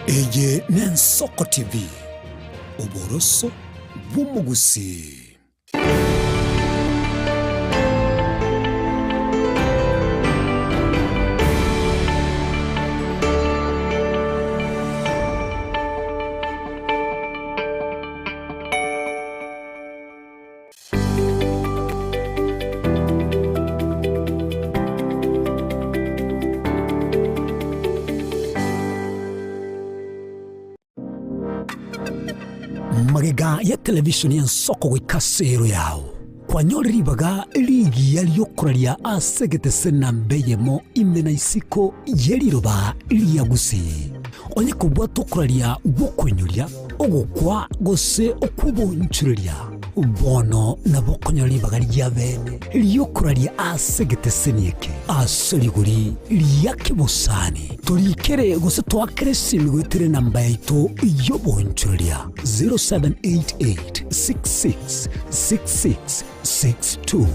Eye n'Ensoko TV, oboroso bw'omogusii. Magega ya televisheni y'ensoko goika ase ero yao, kwanyore ribaga rigiya ri'okoraria ase egetese namba eyemo ime na isiko ye riroba ria Gusii. Onye kobwata okoraria gw'okoinyoria, ogokwa gose okw'oboonchoreria, bono nabo okonyora ribaga ria bene ri'okoraria ase egeteseni eke ase rigori ria kebosani. Torikere gose toakere esimi goetera enamba yaito y'oboonchoreria 0788 66 66 62.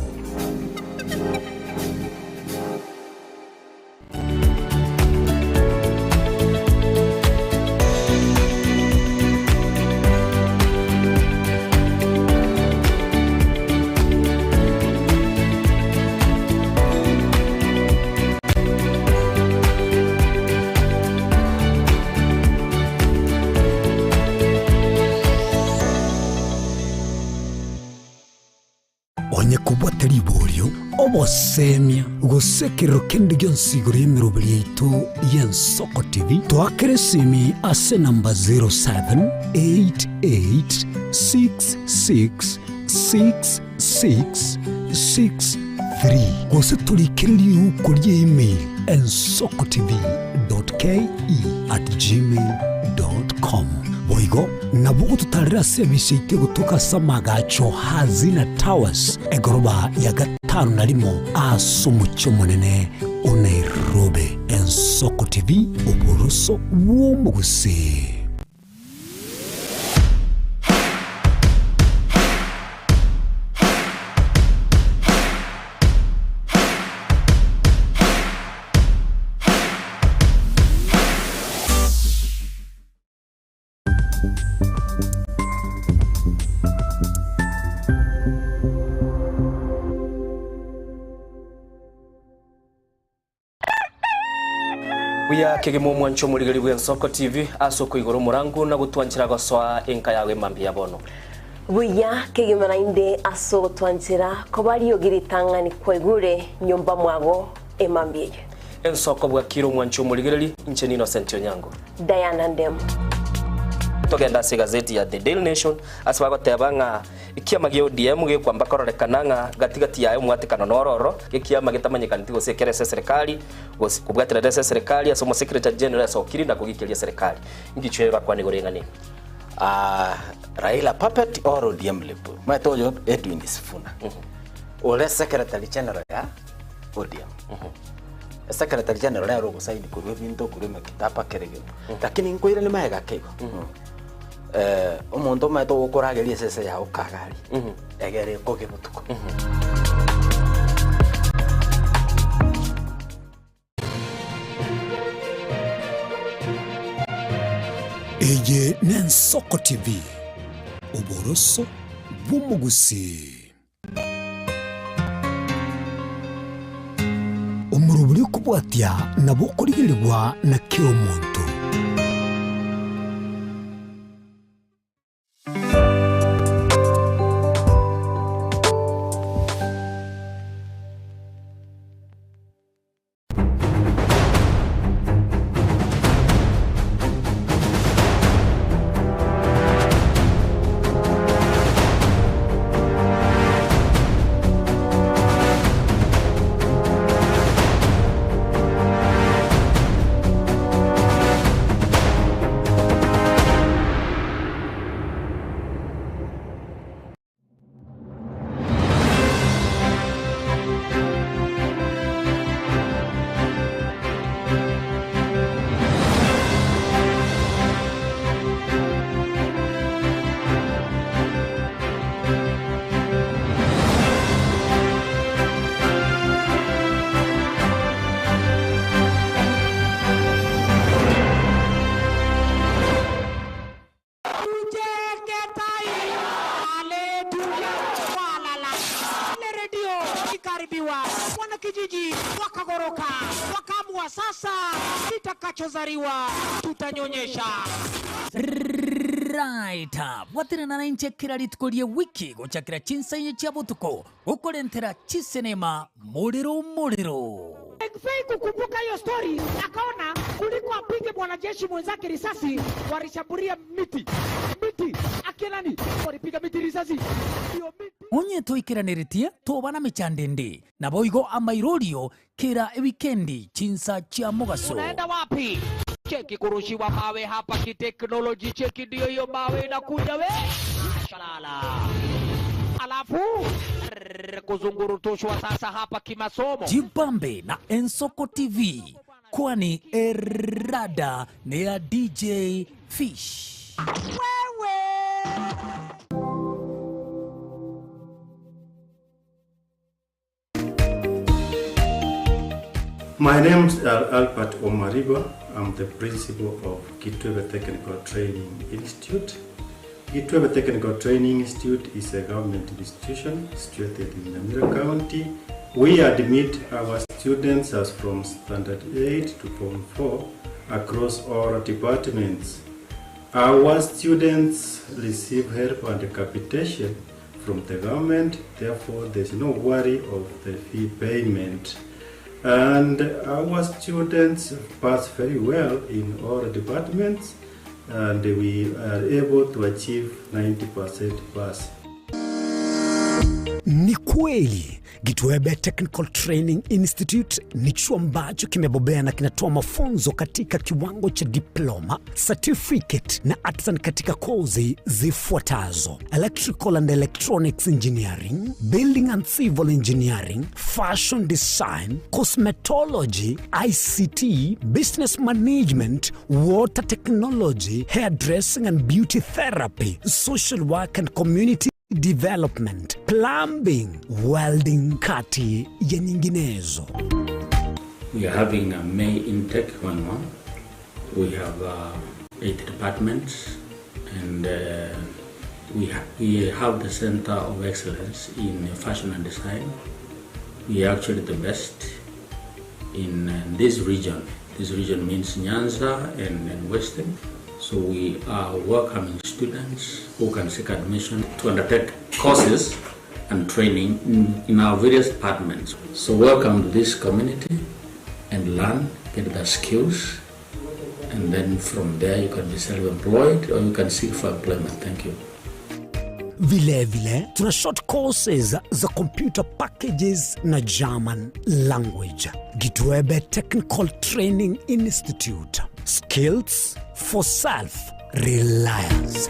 Onye kobwate riborio, obosemia, gose ekerero kende gionsi igoro y'emeroberi yaito y'Ensoko TV, toakere esimi ase enamba 0788666663 gose torikere riuko rie email ensokotv.ke@gmail.com. Boigo nabo ogototarera ase ebisi yaito egotoka ase amagacho Hazina Towers, egoroba ya gatano na rimo ase omochie omonene o Nairobi. Ensoko TV, oboroso bw'omogusii. Buya kegima omwancho omorigeri bw'Ensoko TV ase okoigora omorangu na gotwanchera gosoa enka yago emambia ya bono. Buya kegima naende ase ogotwanchera koba riogi ritang'ani kwaigure nyomba mwago emambia eye. Ensoko bwakire omwancho omorigereri, inche n'Innocent Onyango. Diana Ndemo. Togende ase egazeti ya The Daily Nation ase bagoteba ng'a ekiama gia ODM gekwamba kororekana ng'a gati gati yaye omwatekano noro ororo, ekiama getamanyekaneti gose ekere ase eserekari gose kobwaterera ase eserekari ase omosecretary general asokiri na kogikeria eserekari. Inki bakwana igoro y'eng'ana eye? Ah, Raila puppet or ODM lip. Omanyete oyo Edwin Sifuna. Ore secretary general ya ODM. Secretary general nere ogosaini korwa ebinto korwa emekitaba kera egento. Lakini nkoirane magega ake igo. Eh, omonto omanyete ogokorageria esese yago kagari, egere ekoge botuko. Eye n'Ensoko TV, oboroso bw'omogusii. Omorobori okobwatia nabo okorigerigwa na kera omonto. Kwa sasa kitakachozaliwa tutanyonyesha. Right, bwaterana nainche kera rituko rie wiki gochakera chinsa inye chia botuko gokorentera chisenema morero morero. McVeigh kukumbuka hiyo story, akaona kuliko apige mwanajeshi mwenzake risasi, walishambulia miti miti, akina nani walipiga miti risasi, hiyo miti. Onye toikeraneretie toba na mechando ende, naboigo amairorio kera ewikendi chinsa chia mogaso. Unaenda wapi? Cheki kurushiwa mawe hapa kiteknoloji, cheki ndio hiyo mawe inakuja we shalala, alafu rrrr, kuzungurutushwa sasa hapa kimasomo. Jibambe na Ensoko TV, kwani erada ni ya DJ Fish. My name is Albert Omariba. I'm the principal of Kitwebe Technical Training Institute. Kitwebe Technical Training Institute is a government institution situated in Nyamira County. We admit our students as from Standard 8 to Form 4 across all departments. Our students receive help and capitation from the government, therefore there's no worry of the fee payment. And our students pass very well in all departments, and we are able to achieve 90% pass. Ni kweli Gitwebe Technical Training Institute ni chuo ambacho kimebobea na kinatoa mafunzo katika kiwango cha diploma, certificate na artisan katika kozi zifuatazo: Electrical and Electronics Engineering, Building and Civil Engineering, Fashion Design, Cosmetology, ICT, Business Management, Water Technology, Hairdressing and Beauty Therapy, Social Work and Community Development, Plumbing, Welding, kati ya nyinginezo. We are having a May intake going on. We have 8 departments, and we have the Center of Excellence in Fashion and Design. We are actually the best in this region. This region means Nyanza and Western. So we are welcoming students who can seek admission to undertake courses and training in our various departments. So welcome to this community and learn, get the skills, and then from there you can be self-employed or you can seek for employment. Thank you. Vile vile tuna short courses za computer packages na German language. Gitwebe Technical Training Institute. Skills for self-reliance.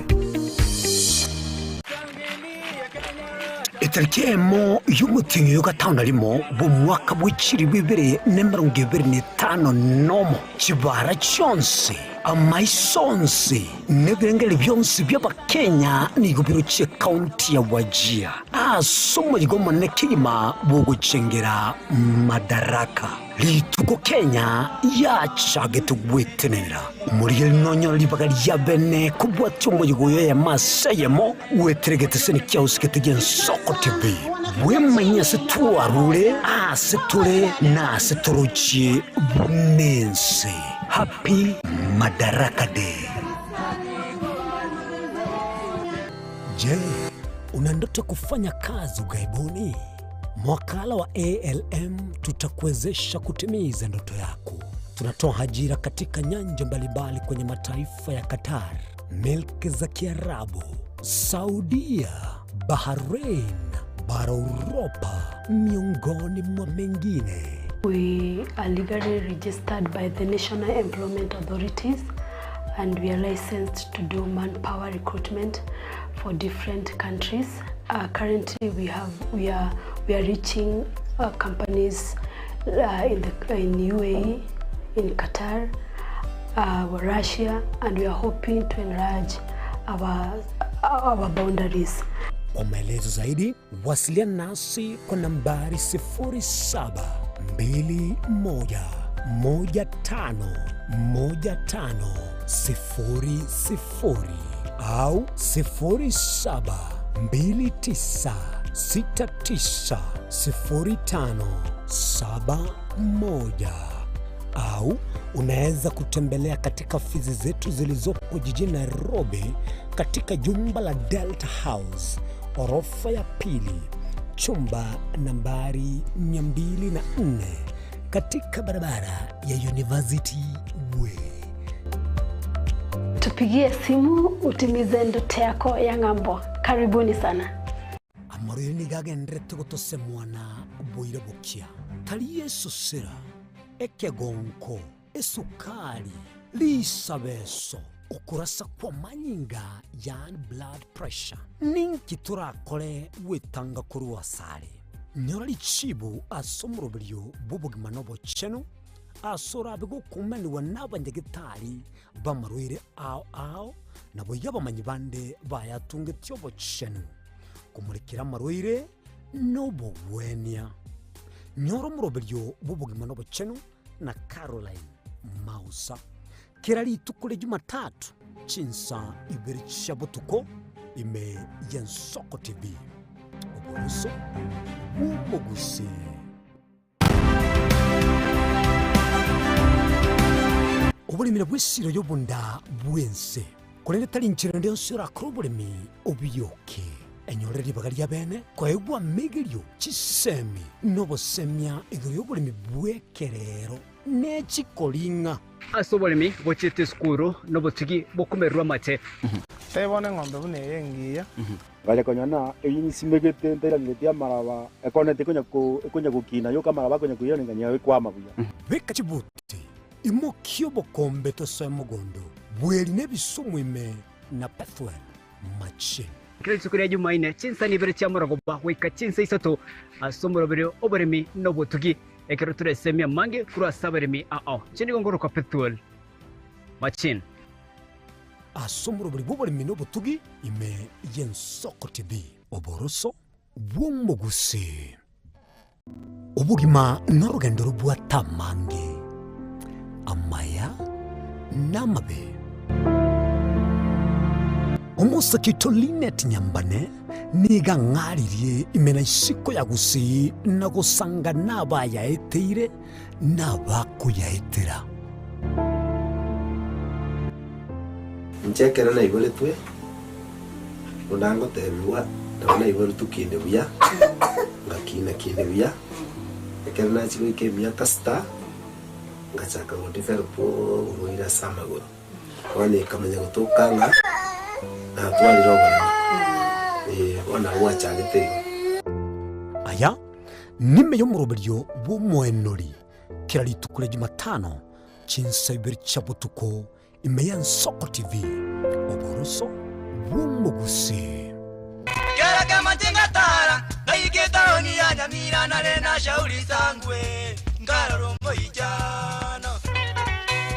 Etariki emo y'omotienyi oyo gatano na rimo bw'omwaka bw'echiri bibere na emerongo ebere na etano nomo, chibara chionsi, amaiso onsi, na ebirengeri bionsi by'Abakenya nigo birochie ekaunti ya Wajir ase omoyigo omonene kegima bwogochengera Madaraka. Rituko Kenya yachagete gwetenenera omorigeri nonyora ribaga ria bene kobwatia omoyigo oyo eyemo ase eyemo gweteregete ase nekiaosigete gia Ensoko TV bwemanye ase twarure ase tore na ase torochie bunense. Happy Madaraka Day. Je, una ndoto kufanya kazi ughaibuni? Mwakala wa ALM tutakuwezesha kutimiza ndoto yako. Tunatoa ajira katika nyanja mbalimbali kwenye mataifa ya Qatar, milki za Kiarabu, Saudia, Bahrain, bara Uropa, miongoni mwa mengine. We are legally registered by the National Employment Authorities and we are licensed to do manpower recruitment for different countries. Currently we are reaching companies in UAE, in Qatar, Russia, and we are hoping to enlarge our boundaries. Kwa maelezo zaidi wasiliana nasi kwa nambari sifuri saba mbili moja moja tano moja tano sifuri sifuri au sifuri saba mbili tisa sita tisa sifuri tano saba moja. Au unaweza kutembelea katika ofisi zetu zilizopo jijini Nairobi katika jumba la Delta House, orofa ya pili, chumba nambari 204 katika barabara ya University Way. Tupigie simu utimize ndoto yako ya ng'ambo. Karibuni sana. Amarwaire nigo agenderete gotosemwana boira bokia, tari esosera, ekegonko, esukari, risabeso, okorasa kw'amanyinga, yaani blood pressure. Ninki torakore gwetanga korwa asare? Nyora richibu ase omoroberio bw'obogima na obochenu, ase orabe gokumanigwa nabanyagetari b'amarwaire ao ao, naboigo abamanyi bande bayatungetie obochenu, komorekera amarwaire na obogwenia. Nyora omoroberio bw'obogima na obochenu na Caroline Mausa, kera rituko ria Jumatatu chinsa ibere chia botuko ime y'Ensoko TV. Oboroso bw'omogusii. Oboremi nabwo esiro y'obonda bw'ense, korende tari nchera ende yonsi orakore oboremi obiyoke. Enyore ribaga ri'abeene koegwa amegerio, chisemi, na obosemia igoro y'oboremi bw'ekerero ne chikoring'a. Ase oboremi gochiete esukuru nobotugi bokomererwa amate. Tebia bono eng'ombe buna eye engiya. Ngacha konyora ng'a eyio nsimegete ntairaneretie amaraba, ekoneti ekonya ko ekonya gokina yoka amaraba akonya koirana ng'a ekwama buya. Beka chibuti, imokia obokombe tosoe mogondo, bweri na ebisumu ime na Bethuel machine. Kera rituko ria Jumaine, chinsa ibere chia morogoba goika chinsa isato ase omoroberio oboremi na obotugi, ekero toresemie amange korwa ase abaremi ao. Inche nigo nkorokwa Bethuel Machine. Ase omoroberi bw'oboremi na obotugi ime y'Ensoko TV. Oboroso bw'omogusii. Obogima norogendo robwate amange, amaya na amabe. Omosake oito Linet Nyambane nigo ang'aririe ime na isiko ya Gusii na gosanga nabayaeteire nabakoyaetera. Inche ekero naiboretwe, buna ngotebigwa, nabo naiboretwe kinde buya, ngakina kinde buya, ekero nachia goika emiaka sita, ngachaka go develop oborwaire ase amagoro. Bono ekamanya gotoka ng'a natwarire oboremo, eh, bono nabo gwachagete igo. Aya nime y'omoroberio bw'omoenori kera rituko ria Jumatano chinsa ibere chia botuko ime y'Ensoko TV, oboroso bw'omogusii. Kera kemache ngatara, ngaika etaoni ya Nyamira nare na Shauri Sangwe, nkarora omoichano,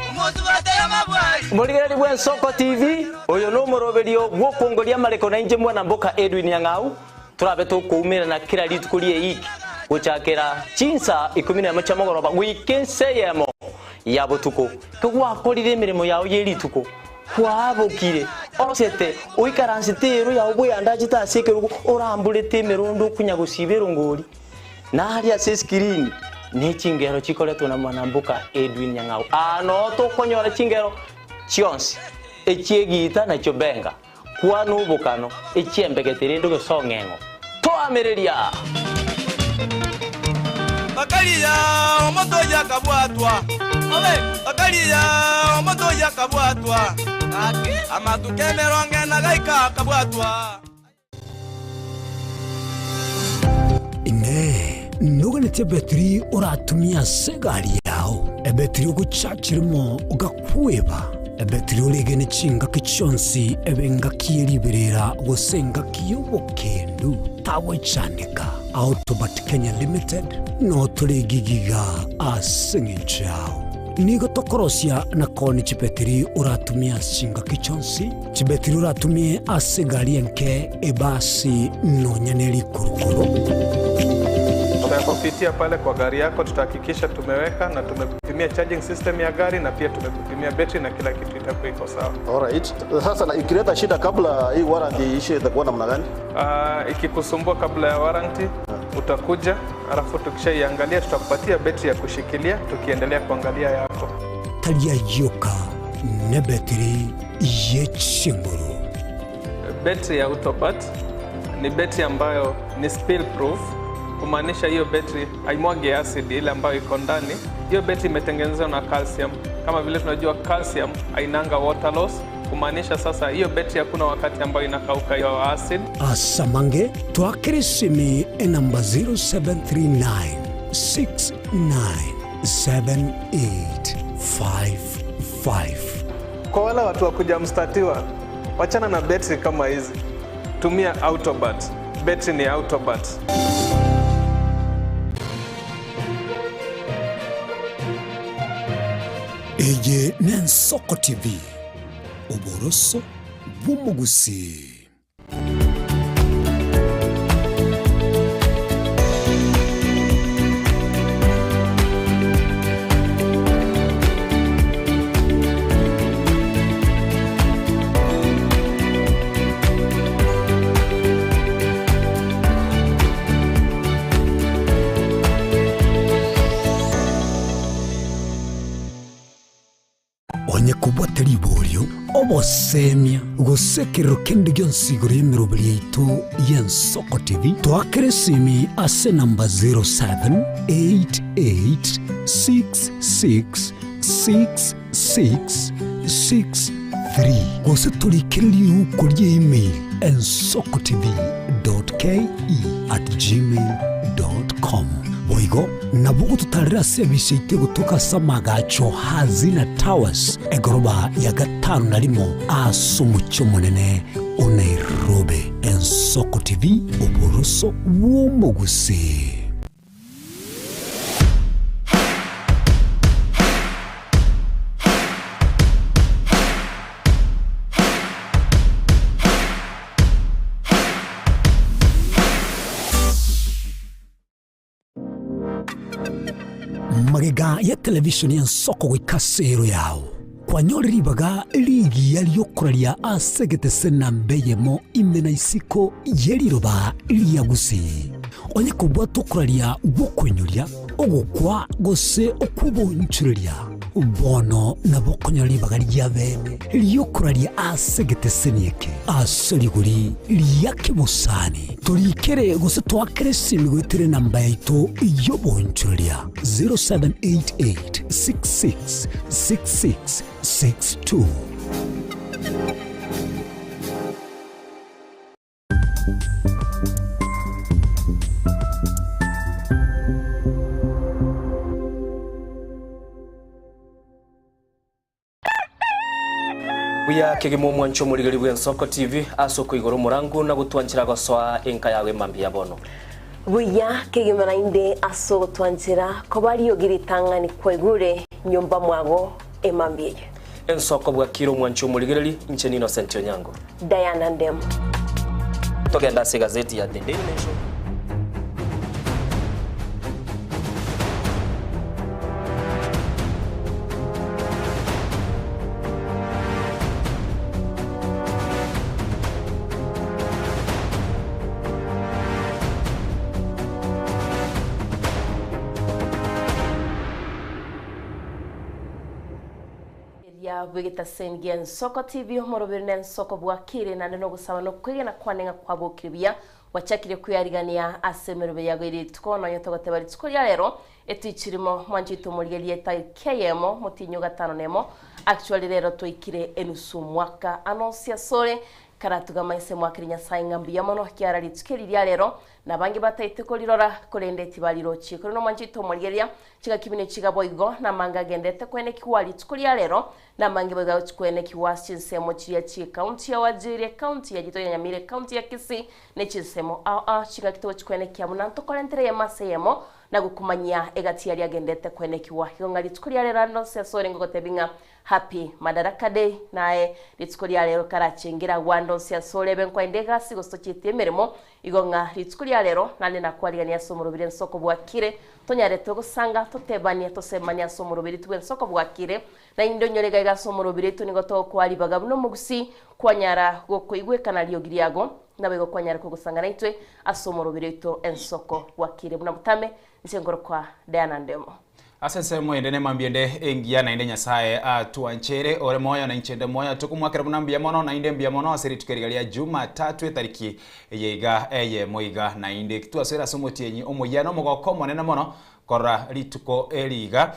omosubati y'amabwari. Omorigereria bw'Ensoko TV, oyo nomoroberio bw'okongoria amareko nainche mwana mboka Edwin Nyang'au, Torabe tokoumerana kera rituko ri'eiki, gochakera chinsa ikomi nemo chia mogoroba goika ensa eyemo ya botuko. Kegwakorire emeremo yao ye rituko, kwabokire, ochete, oikaransete eero yao bweandachete ase ekerogo, oramborete emerondo okunya gosiba erongori, na aria ase esikirini ne chingero chikoretwe na mwanamboka Edwin Nyang'au. Aa noo tokonyora chingero chionsi, echi'egiita na chiobenga. Kwana obokano, echiembegete rende ogesong'eng'o. Toamereria! Bakaria omonto oyio akabwatwa, bakaria omonto oyio akabwatwa, amatuko emerongo ena gaika akabwatwa. Inee! Noganetie ebetiri oratumie ase egari yao, ebetiri ogochachirimo ogakweba, ebetiri oregene chingaki chionsi ebe engaki ye riberera gose engaki y'obokendu? Tagwechandeka. Autobat Kenya Limited noo tore gigiga ase engencho yao. Nigo tokorosia na koonia chibetiri oratumie ase chingaki chionsi, chibetiri oratumie ase egari enke, ebasi, nonya ne rikurukuru. Tutakupitia pale kwa gari yako, tutahakikisha tumeweka na tumekupimia charging system ya gari na pia tumekupimia betri na kila kitu itakuwa iko sawa. Alright. Sasa na ikileta shida kabla hii warranty iishe itakuwa namna gani? Ikikusumbua kabla ya warranty utakuja alafu tukishaiangalia tutakupatia betri ya kushikilia tukiendelea kuangalia yako. Tari ayio oka, nebetiri ye chinguru. Betri ya Autobat ni betri ambayo ni spill proof, kumaanisha hiyo betri haimwagi acid ile ambayo iko ndani. Hiyo betri imetengenezwa na calcium. Kama vile tunajua calcium hainanga water loss, kumaanisha sasa hiyo betri hakuna wakati ambayo inakauka hiyo acid. Asamange twakere esimi enamba 0739 697855. Kwa wale watu wa kuja mstatiwa, wachana na betri kama hizi, tumia Autobat. Betri ni Autobat. Eye n'Ensoko TV, oboroso bw'omogusii. Onye kobwate riborio, obosemia, gose ekerero kende gionsi igoro y'emeroberi yaito y'Ensoko TV, toakere esimi ase enamba 0788666663 gose torikere riuko ria email ensokotv.ke@gmail.com. Boigo nabo ogototarera ase ebise yaito egotoka ase amagacho Hazina Towers, egoroba ya gatano na rimo ase omochie omonene o Nairobi. Ensoko TV, oboroso bw'omogusii. Magega ya televisheni y'ensoko goika ase ero yao, kwanyorire ribaga rigiya ri'okoraria ase egetese namba eyemo ime na isiko ye riroba ria Gusii. Onye kobwata okoraria gw'okoinyoria, ogokwa gose okw'obonchoreria, bono nabo okonyora ribaga ria bene ri'okoraria ase egeteseni eke ase rigori ria kebosani. Torikere gose toakere esimi goetera enamba yaito y'obonchoreria 0788 66 66 62. Buya kegima omwancho omorigeri bw'Ensoko TV ase okoigora omorangu na gotwanchera gosoa enka yago emambia ya bono. Buya kegima naende ase ogotwanchera koba riogi ritang'ani kwaigure nyomba mwago emambia eye. Ensoko bwakire omwancho omorigereri, inche n'Innocent Onyango. Diana Ndemo. Togende ase egazeti ya The Daily Nation. Eria bw'egetaseni gi'Ensoko TV omoroberi na Ensoko bwakire naende nogosaba na okwegena kwane ng'a kwabokire buya gwachakire kwearigania ase emerobe yago ere rituko nonya togoteba rituko ria rero etichirimo mwanchete omorigereria etariki eyemo motienyi o gatano nemo actually rero twaikire enusu omwaka anonsi asore Karatugama inse mwakere Nyasae ng'a mbuya mono, ekiagera rituko eri ria rero nabange bataete korirora, korende tibarirochie. Korende omwanchete omorigereria, chingaki buna echi iga boigo namange agendete koenekigwa rituko ria rero, namange boigo agochia koenekigwa ase chinsemo chiria chi'ecounty ya Wajir, ecounty ya Githurai Nyamira, ecounty ya Kisii, ne chinsemo ao ao. Chingaki togochia koenekia buna ntokorentere eyemo ase eyemo, na gokumanyia egati yaria agendete koenekigwa. Igo ng'a rituko ria rero ande onsi ase orenge gotebia ng'a Happy Madaraka Day, naye rituko ria rero karachengere agwo ande onsi ase orebe nkwaende egasi gose tochieti emeremo, igo ng'a rituko ria rero naende nakwariganie ase omorobiri ensoko bwakire, tonyarete gosanga, totebanie, tosemanie ase omorobiri bw'ensoko bwakire, naende onyore iga iga ase omorobiri oito nigo togokoa ribaga buna omogusii kwanyara gokoigwekana riogi riago. Naboigo kwanyare kogosanga naintwe ase omoroberi oito ensoko bwakire buna motame inche nkorokwa Diana Ndemo. Ase ensemo ende nemambia ende engiya naende Nyasae atwanchere ore moyo na inche nde moyo tokomwakera buna mbuya mono naende mbuya mono ase rituko eriga ria Jumatatu etariki eye iga eyemo iga naende twasoire ase omotienyi omoyia na omogoko omonene mono Korora rituko eri iga,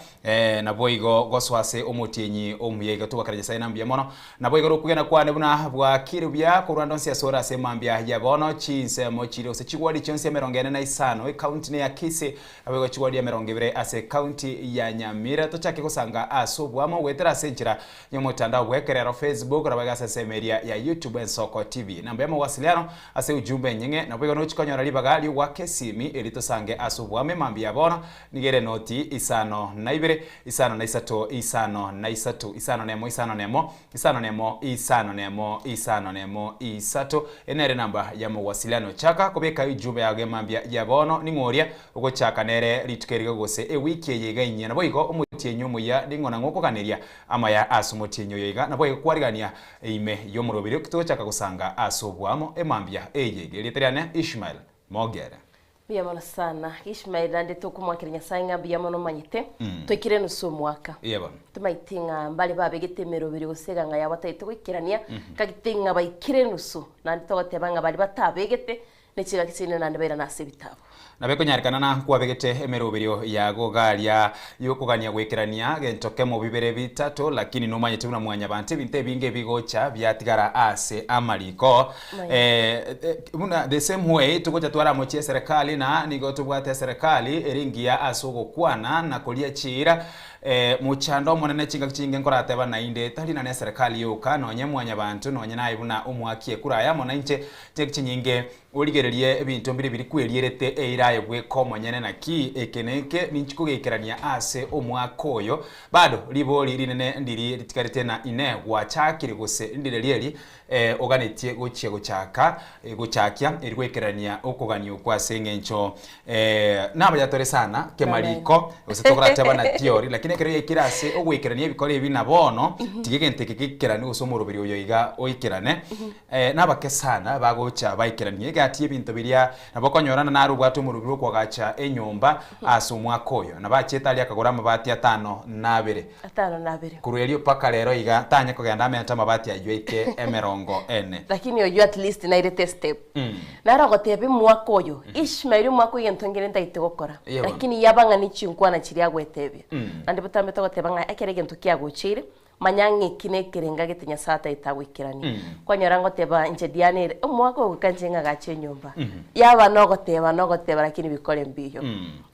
naboigo gosoa ase omotienyi omuya iga togakera Nyasae na mbuya mono. Naboigo rokwegena kwane buna bwakire buya korwa ande onsi asore ase mambia ya bono, chinsemo chire gose chigwadi chionsi emerongo ene na isano, ecounty neya Kisii, naboigo chigwadi emerongo ebere ase ecounty ya Nyamira. Tochake gosanga ase oboamo goetera ase enchera y'omotandao bw'ekerero, Facebook, naboigo ase ensemo eria ya YouTube Ensoko TV. Namba y'omowasiliano Ase ujumbe enyeng'e, naboigo nochie konyora ribaga ri'ogoaka esimi erio tosange ase oboame mambia bono, nigo ere noti isano na ibere, isano na isato, isano na isato, isano nemo, isano nemo, isano nemo, isano nemo, isano nemo, isato. Eye nere enamba ya mowasiliano. Chaka kobeka ejumbe yago emambia ya bono, ning'o oria ogochaka nere rituko eriga gose ewiki eye iga enyia. Naboigo omotienyi omuya ning'o nang'o okoganeria amaya ase omotienyi oyo iga, naboigo kwarigania Ime y'omoroberio togochaka gosanga ase oboamo emambia eye iga. Erieta riane Ishmael Mogere. Mbuya mono sana Ishmael naende tokomwakera Nyasaye ng'a mbuya mono omanyete twaikire enusu omwaka Iye bono. tomaeti ng'a mbare babegete emeroberio gose eganga yabo batagete goikerania kagete ng'a baikire enusu naende togoteba ng'a baria batabegete Ne chigaki chiaino naende bairane ase ebitabu. Nabo ekonyarekana na nkwabegete emeroberio yago garia y'okogania goikerania gento kemo bibere bitato, lakini nomanyete buna mwanyabanto ebinto ebinge ebigocha biatigara ase amariko. Eh, eh, buna the same way togocha twaramochia eserekali na nigo tobwate eserekali ere engiya ase ogokwana na koria chiira eh, mochando omonene chingaki chinge nkorateba naende tari na neserekali yoka nonye mwanyabanto nonye naye buna omwaki ekura aya amo nainche Chingaki chinyinge origererie ebinto mbire biri kwerierete eira aye bweka omonyene naki eke neke ninchi kogeikerania ase omwaka oyo. Bado ribori rinene ndiri ritigarete na inee gwachakire gose ndireri eri oganetie gochia gochaka gochakia eri goikerania okogania okwo ase eng'encho nabaya tore sana kemariko gose togorateba na theory lakini ekero yaikire ase ogoikerania ebikoro ebi na bono tiga egento eke geikerane gose omoroberi oyo iga oikerane. Nabake sana bagocha baikeranie egati y'ebinto biria, nabo okonyorana nare obwate omorwoti bw'okoagacha enyomba ase omwaka oyo. Nabo achiete aria akagora amabati atano na abere. Atano na abere. Korwa erio mpaka rero iga tanye kogenda amente amabati ayio aike emerongo ene. Lakini oyio at least nairete estep. Nare ogoteba omwaka oyo, Ishmael omwaka oyo egento nkere ntagete gokora. Iye bono. Lakini yaba ng'a nechinkwana chiria agwetebia. Naende botambe togoteba ng'a ekero egento kiagocheire, Manya ng'a eki nekerenga gete Nyasae ataete agoikeranie. Kwanyora ngoteba inche Diana ere, omwaka oyo goika inche ng'agache enyomba. Yaba nogoteba nogoteba lakini bikore mbiyo.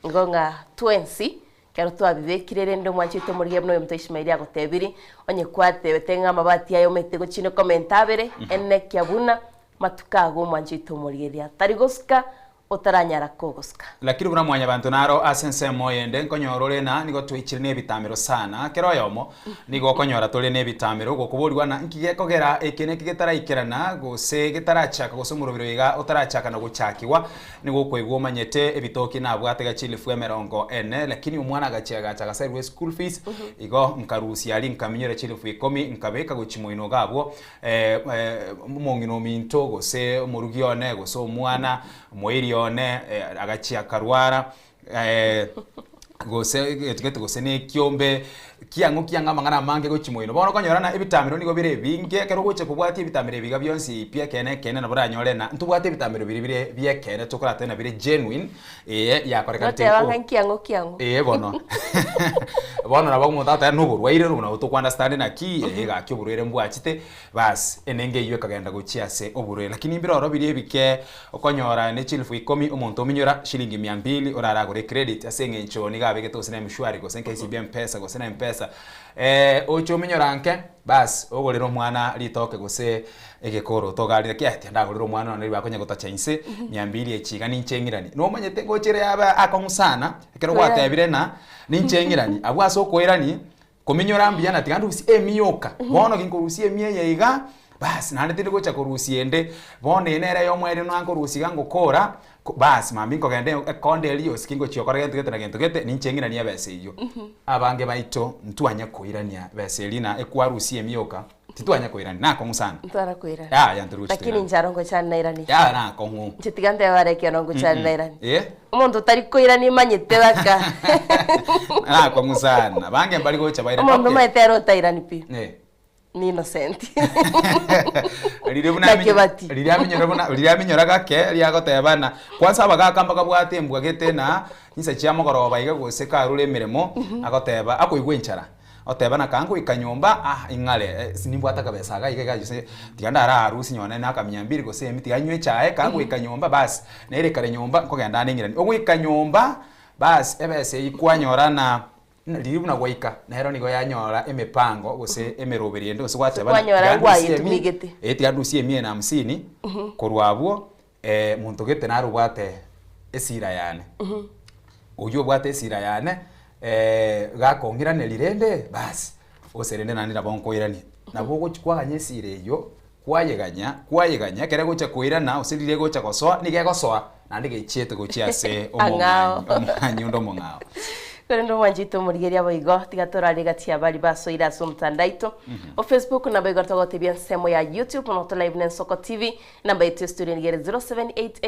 Igo ng'a twensi, ekero twabibekire rende omwanchi oito omorigia buna oyominto Ishmael agotebiri, onye kwatebete ng'a amabati aya omanyete gochia ne comment abere, enekia buna matuko ago omwanchi oito omorigereria tari gosuka otaranyara kogosuka. Lakini buna mwanyabanto naro ase ensemo eyende nkonyora ore na nigo twaichire nebitamero sana. Kera oyomo nigo okonyora tore nebitamero gokoborigwa na nki gekogera eke neki getaraikerana gose getarachaka gose omoroberi oyo iga otarachaka na gochakigwa. Nigo okoigwa omanyete ebitoki nabwate gachi elifu emerongo ene lakini omwana agachia agacha agasairwa eschool fees igo nkarusia aria nkaminyora chilifu ikomi nkabeka gochia moino iga abwo Omong'ina ominto, gose omorugi one, gose omwana, omoiri one, agachia akarwara, gose egento gete gose na ekiombe, kiang'o kiang'o amang'ana amange gochia moino. Bono okonyora ng'a ebitamero nigo bire ebinge, ekero ogocha kobwatia ebitamero ebi iga bionsi pi ekeene ekeene nabo oranyore ng'a ntobwate ebitamero biria bire bia ekeene tokoratebe ng'a bire genuine, ee yakorekanete Goteba ng'a nkiang'o kiang'o. Ee bono. Bono nabo omonto agoteba na oborwaire obo nabo toko understand naki, ee gaki oborwaire mbwachete, bas enengo eywo ekagenda gochia ase oborwaire. Lakini mbire oro biria ebike okonyora ne chilifu ikomi omonto ominyora shilingi mia mbili orare agore ecredit ase eng'encho nigo abegete gose na mshwari gose KCB mpesa gose na mpesa, oche ominyora nke, bas ogorere omwana ritoke gose Egekoroto ogarire ki ati ndagorere omwana one ribaga konya gotacha inse mia mbili echi iga ninche ng'irani. Nomanyete ngocha ere yabe akong'u sana ekero gwatebire ng'a ninche ng'irani abwo ase okoirani kominyora mbuya na tiga ndusie emioka bono ginkorusia emia eye iga bas naende tindi gocha korusia ende bono eye nere eyomoerio nonya nkorusia iga ngokora bas mambia nkogenda ekonda eria yonsi kingochia gokora gento gete na gento gete ninche ng'iranie ebesa eyio. Abange baito ntwanya koirania besa eria na ekwarusia emioka. Titwanya koirani, nakong'u sana. Ntwara koirana. Yaya ntori gochi Lakini toirane. inche aro ngochani nairani. Yaya nakong'u. Inche tiga ntebe bare ekiagera ngochani nairani. Eh? Omonto otari koirani manyete baka. Nakong'u sana. Bange mbari gocha bairane. Omonto Okay. omanyete ere otairani pi. Eh. Ni innocent. Riria buna Na aminyo- Kibati. riria aminyora buna riria aminyora gake riagoteba na kwanza abagaka mbakabwate embwa gete na chinsa chia mogoroba iga gose karure emeremo agoteba akoigwa enchara oteba na kangoika nyomba ah ing'are eh, nimbwate akabesa iga iga iga gose tiga ndare arusi nyone na akamia mbiri gose emi tiga nywe echae kangoika nyomba basi nere kare nyomba nkogenda ande ng'irani ogoika nyomba basi ebesa eywo kwanyora na Riria buna gwaika, nero nigo yanyora emepango gose emeroberi ende gose gwateba ng'a Kwanyora tiga ndusie emi- ngwayetumigete. eh, tiga ndusie emia na hamsini korwa abwo eh, monto gete nare obwate esira yane. Oyio obwate esira yane eh, gakong'iraneria rende basi, gose rende naende nabo nkoirania. Nabo ogochi kwaganya esira eyio, kwayeganya, kwayeganya, ekero egocha koirana gose riria egocha gosoa, nigo egosoa naende gechiete gochia ase Ang'ao. omong'anyi omong'anyi onde omong'ao. Korende omwanchete omorigereria boigo, tiga torare gati y'abaria basoire ase omotandao aito o Facebook, naboigo togotebia ensemo ya YouTube, noto live na Ensoko TV, enamba yaito ya studio nigo ere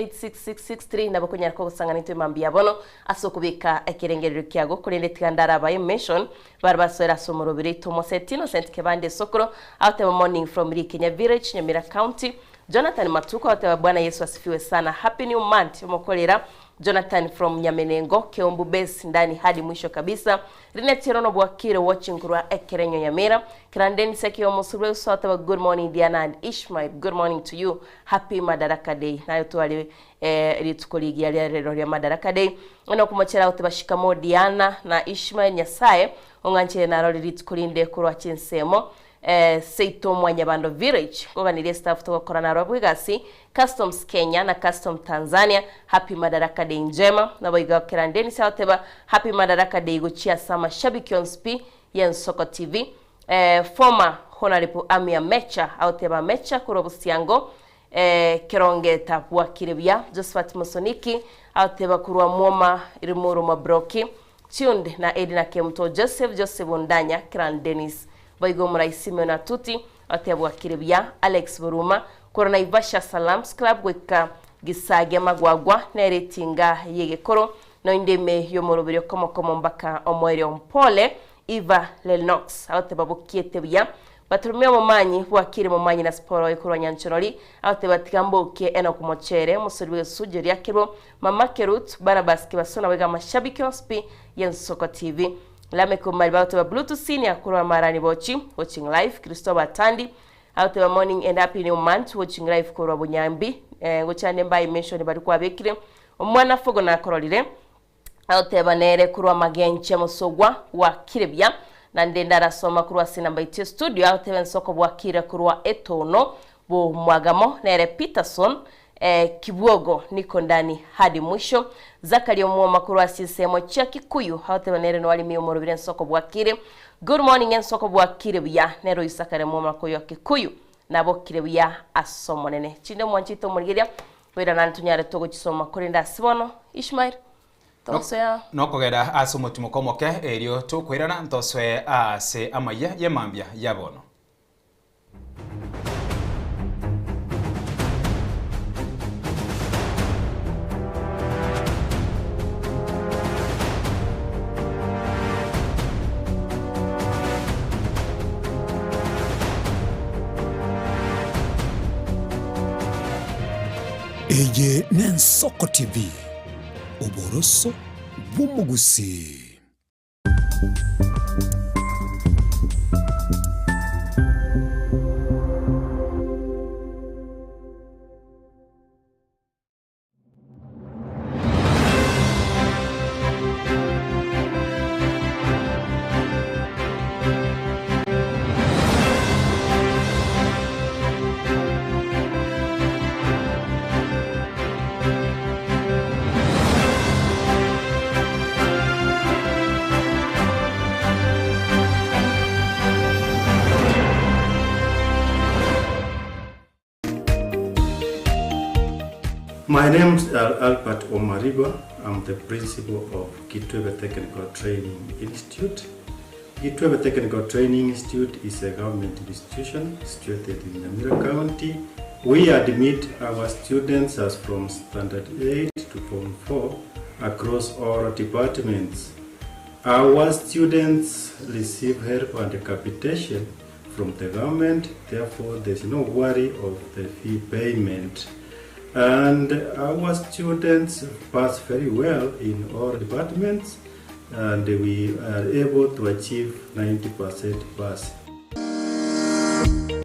07886663, nabo okonyara kogosang'ana intwe mambia bono ase okobeka ekerengererio kiago, korende tiga ndarabae mention Baria basoera ase omorobiri oito Moseti Innocent Kebande Esokoro agoteba morning from Rikenya Village Nyamira County Jonathan Matuko agoteba Bwana Yesu asifiwe sana happy new month omokorera Jonathan from Nyamenengo Keumbu base ndani hadi mwisho kabisa Linet Cherono Bwakire watching korwa Ekerenyo Nyamira Kirandeni Seki Omosurwe Uso agoteba good morning Diana and Ishmael good morning to you happy Madaraka day naye tware eh, rituko rigiya ria rero ria Madaraka Day Ng'a nokomochera goteba shikamo Diana na Ishmael Nyasaye ong'anchire narore rituko rinde korwa chinsemo eh, seito Mwanyabando Village nkoganirie staff togokora narobwo egasi Customs Kenya na Custom Tanzania Happy Madaraka Day njema naboigo kera Dennis agoteba Happy Madaraka Day gochia ase amashabiki onsi pi y'Ensoko TV eh, former Honorable Amia Mecha agoteba Mecha korwa Busiango Ekerongeta bwakire buya Josephat Musoniki agoteba korwa Mwoma Limuru Mabroki Tuned na Edna Kemuto Joseph Joseph Ondanya Kiran Dennis Boigo Omorai Simeon Atuti agoteba bwakire buya Alex Buruma korwa Naivasha Salams Club goika Gisagia Magwagwa nere etinga yegekoro noinde ime yomoroberio komokomo mbaka omoerio Mpole Eva Lennox agoteba bokiete buya Bartolomeo Momanyi bwakire Momanyi na Siporo oikorwa Nyanchorori agoteba tiga mbokie Enock Mochere omosori bw'egesujo ria Kerwo Mama Kerut Barnabas Kebaso naboigo amashabiki onsi pi y'Ensoko TV Lameck Omari bagoteba Bluetooth Senior korwa Marani Bochi watching live Christopher Atandi agoteba morning and happy new month watching live korwa Bunyambi eh, ngochande mbae mention baria kwabekire Omwana Fogo nakororire Agoteba nere korwa amagencho y'omosogwa bwakire buya, naende ndarasoma korwa ase enamba yaito y'estudio, agoteba ensoko bwakire korwa etono bw'omwagamo, nere Peterson eh, Kibwogo niko ndani hadi mwisho. Zachary Omwoma korwa ase ensemo chia Kikuyu, agoteba nere noarimi omorobire ensoko bwakire. Good morning ensoko bwakire buya, nere oyio Zachary Omwoma koywa Kikuyu, nabokire buya ase Omonene. Chinde mwanchete omorigeria, Boira naende tonyare togochisoma korende ase bono, Ishmael, togosoa. Nokogera ase omotimoko omoke, erio tokoirana ntosoe aase amayia y'emambia ya bono. Eye n'Ensoko TV, oboroso bw'omogusii. My name is Albert Omariba. I'm the principal of Kitwebe Technical Training Institute. Gitwebe Technical Training Institute is a government institution situated in Nyamira County. We admit our students as from Standard 8 to Form 4 across all departments. Our students receive help and capitation from the government, therefore there's no worry of the fee payment. And our students pass very well in all departments and we are able to achieve 90% pass.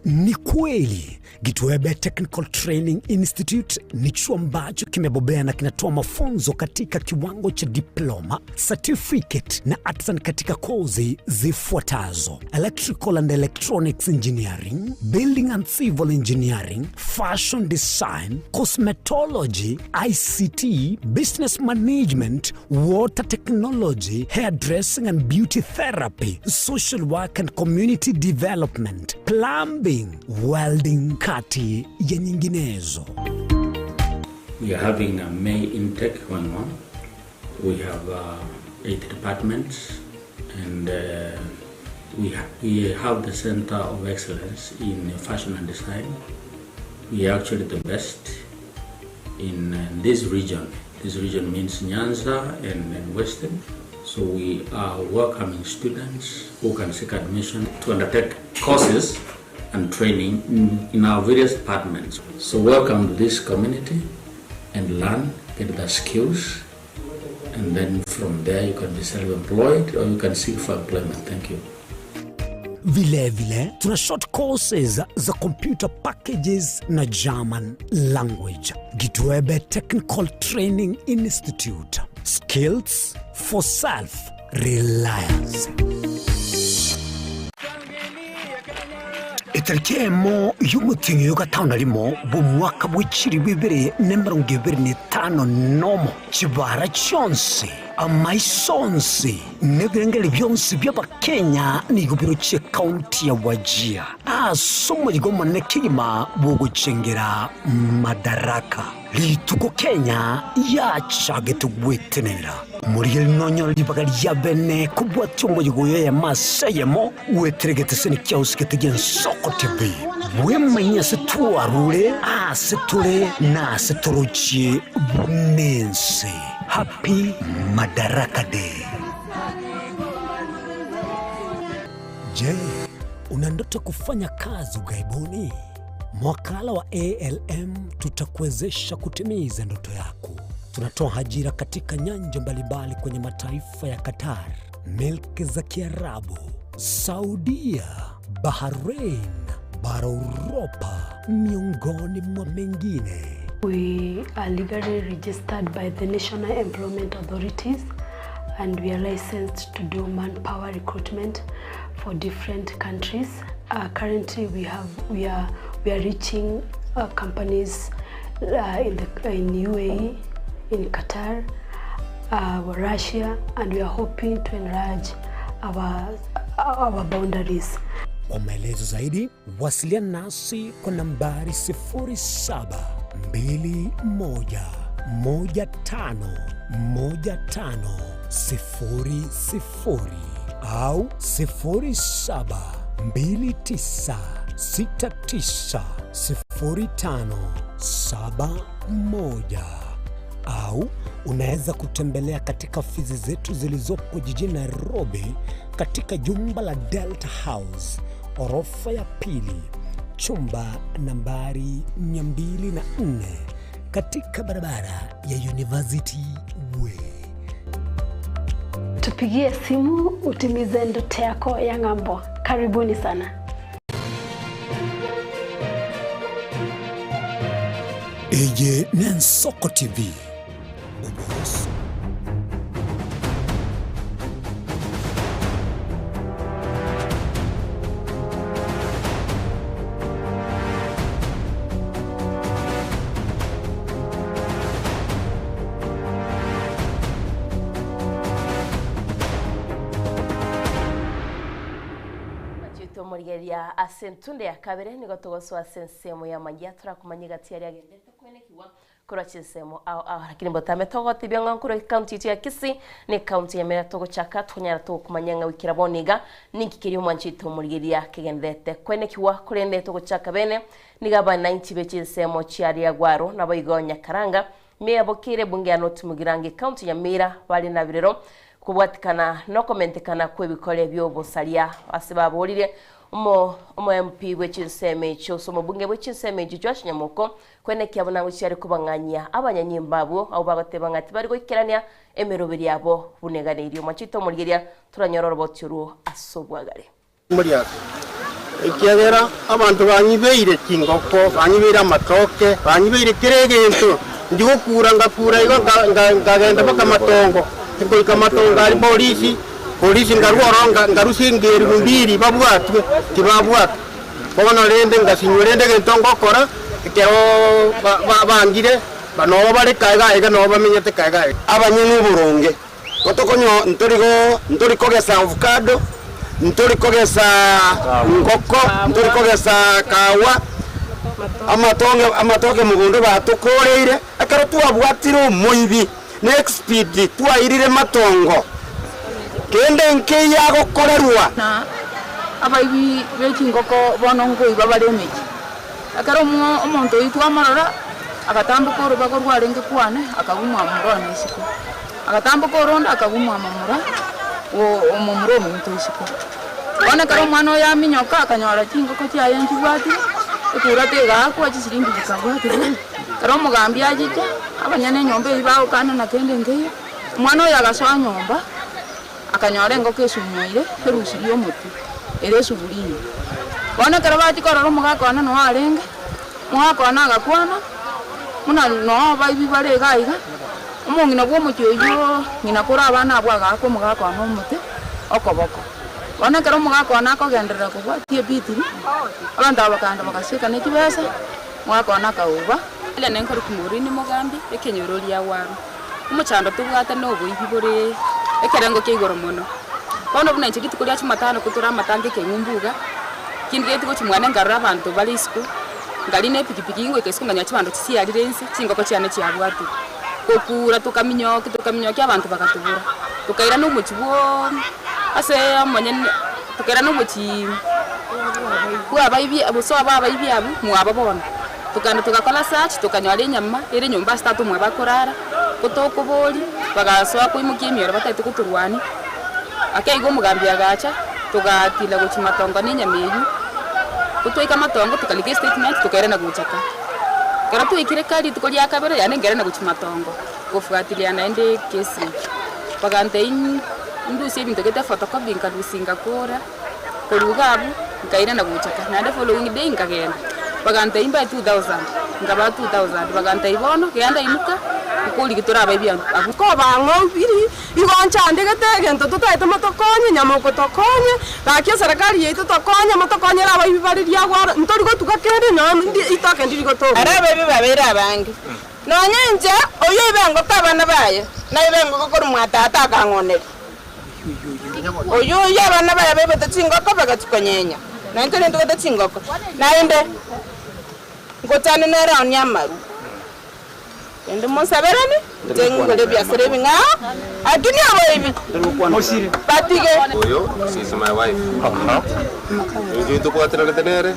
Ni kweli Gitwebe Technical Training Institute ni chuo ambacho kimebobea na kinatoa mafunzo katika kiwango cha diploma, certificate na artisan katika kozi zifuatazo: Electrical and Electronics Engineering, Building and Civil Engineering, Fashion Design, Cosmetology, ICT, Business Management, Water Technology, Hairdressing and Beauty Therapy, Social Work and Community Development, Plumbing, Welding, kati ya nyinginezo. We are having a May intake going on. We have eight departments and we, ha we have the Center of Excellence in Fashion and Design. We are actually the best in this region. This region means Nyanza and, and Western. So we are welcoming students who can seek admission to undertake courses and training in, in our various departments. So welcome to this community and learn, get the skills, and then from there you can be self-employed or you can seek for employment. Thank you. Vilevile tuna short courses za computer packages na German language. Gitwebe Technical Training Institute. Skills for self reliance. Etariki emo y'omotienyi oyo gatano na rimo bw'omwaka bw'echiri bibere na emerongo ebere na etano nomo, chibara chionsi, amaiso onsi, na ebirengeri bionsi by'Abakenya nigo birochie ekaunti ya Wajir ase omoyigo omonene kegima bw'ogochengera Madaraka. Rituko Kenya yachagete gwetenenera. Omorigereria nonyore ribaga ria bene kobwatia omoyigo oyo eyemo ase eyemo, gweteregete ase nekiaosigete gi'ensoko TV. Bwemanyie ase twarure, aase tore, na ase torochie buna ense. Happy Madaraka Day! Je, una ndoto kufanya kazi ughaibuni? Mwakala wa ALM tutakuwezesha kutimiza ndoto yako. Tunatoa ajira katika nyanja mbalimbali kwenye mataifa ya Qatar, milki za Kiarabu, Saudia, Bahrain, bara Uropa, miongoni mwa mengine. We are legally registered by the National Employment Authorities and we are licensed to do manpower recruitment for different countries. Currently we have we are we are reaching companies in the in UAE, in Qatar, Russia, and we are hoping to enlarge our our boundaries. Kwa maelezo zaidi wasiliana nasi kwa nambari 0721151500 au 0729690571 au unaweza kutembelea katika ofisi zetu zilizopo jijini Nairobi katika jumba la Delta House orofa ya pili chumba nambari 204 katika barabara ya University Way. Tupigie simu utimize ndoto yako ya ng'ambo. Karibuni sana. Eye n'Ensoko TV, oboroso. Machito omorigereria ase entunde ya kabere nigo togosoa ase ensemo ya amayia torakomanya egati aria agenderete kwenekigwa. Korwa chinsemo ao ao lakini mbotame togotebia ng'a nkorwa ekaunti yaito ya Kisii na ekaunti ya Nyamira togochaka tokonyara tokomanya ng'a goikera bono iga ninki keria omwancho oito omorigereria kegendererete koenekigwa korende togochaka bene nigo abananchi be chinsemo chia Riagwaro naboigo Nyakaranga ime yabokeire ebunge ya North Mugirango ekaunti ya Nyamira bare nabirero kobwatikana nokomentekana kw'ebikore bi'obosaria ase baborire omo omo MP bwe chinsemo echio ase omobunge bwe chinsemo echio Joash Nyamoko Kwenekia buna gochia are kobang'anyia abanyanyimbo abwo, abwo bagoteba ng'a tibari goikerania emeroberi yabo buna eganeirie. Omwachete omorigeria, toranyore oroboti orwo ase obwagare. Moriake, ekiagera abanto banyibeire chingoko, banyibeire amatoke, banyibeire kera egento. Ndigokura ngakura igo nkagenda mpaka amatongo, ngoika amatongo aria polisi, polisi nkarwa ororo nkarusia engeri mbiri babwatwe, tibabwatwa. Bono rende ngasinywa rende egento ngokora, ekero bangire, nobo bare kaega aiga, nobo bamenyete kaega aiga. Abanyene oboronge, gotokonyo ntori go ntori kogesa ovacado, ntori kogesa ngoko, ntori kogesa kawa, amatonge amatoke mogondo batokoreire, ekero twabwatire omoibi na expeed twairire matongo, kende nkeiyo agokorerwa. Na abaibi be chingoko bono nkoiba bare emechie. Ekero omonto oyio twamorora, agatamboka orobago rwarenge kwane, akagumwa momura one isiko. Agatamboka oronde, akagumwa momura omomura ominto isiko. Bono ekero omwana oyo aminyoka, akanyora chingoko chiaye nchibwatire, ekura tegaakwa, chisiringi chikabwatigwa. Ekero omogambi achicha, abanyene enyomba eyio bagokana na kende nkeiyo, omwana oyo agasoa nyomba, Akanyora engoko esumoire erusirie omotwe ere esuguri ime. Bono ekero bachia korora omogaka one noo arenge, omogaka one agakwana, buna noo abaibi bare iga iga, omong'ina bwa omochie oyio ng'ina kore abana abwo agaaka omogaka one omote okoboko. Bono ekero omogaka one akogenderera kobwatia ebitiri, abanto aba bakaenda bagasieka ne chibesa, omogaka one akauba. Eria nenkorukia Maureen Mogambi, ekenyoro riagwarwa. Omochando tobwate noboibi bore ekerengo kia igoro mono. Bono buna inche rituko ria jumatano kotore amatanga ekeng'umbu iga, kindigetie gochia mwane nkarora abanto bare isiko, nkarina epikipiki ngoika isiko nkanyora chibando chisiarire inse, chingoko chiane chiabwatire. Gokura tokaminyokia tokaminyokia abanto bagatobora, tokairana omochie bwoo ase omonyene tokairana omochie bwa abaibi gose obo abaibi abwo mwabo bono. Tokagenda togakora search, tokanyora enyama ere nyomba ase tata omwabo akorara, ko tokoboria, bagasoa koimokia emioro batagete gotorwania, ake igo omogambi agacha, togatira gochia matongo na enyama eywo, ko twaika matongo tokarika estatement tokairana gocha ka. Ekero twaikire ka rituko ria kabere yaani nkairana gochia matongo, gofuatilia naende ekesi eywo. Bagantebia ndusie ebinto gete photocopy nkarusia ngakora. Korwa iga abwo nkairana gocha ka, naende following day nkagenda, bagantebia mbae 2000, nkabaa 2000, bagantebia bono genda inuka nkorigi torabae ebianto abwo. Kobang'oubiri, igo nchandegete egento totaete motokonye, nyamoko tokonye, gaki eserekari yaito tokonye, motokonyere abaibi bare riagwaro, ntori gotuga kende nonya ndi itoke ndiri gotoka. Ere abaibi babeire abange, nonya inche, oyio oibe engoko abana baye, naibe engoko korwa mwa tata akang'oneria. Oyio oyio abana baye baibete chingoko bagachia konyenya, na intwe nintugete chingoko. Naende ngochane nere aonie amarwa. Rende monsaberanie, inche ngore ebiasara ebing'ao, lakini oboibi batige. Oyo she is my wife. Inche ntobwateranete nere,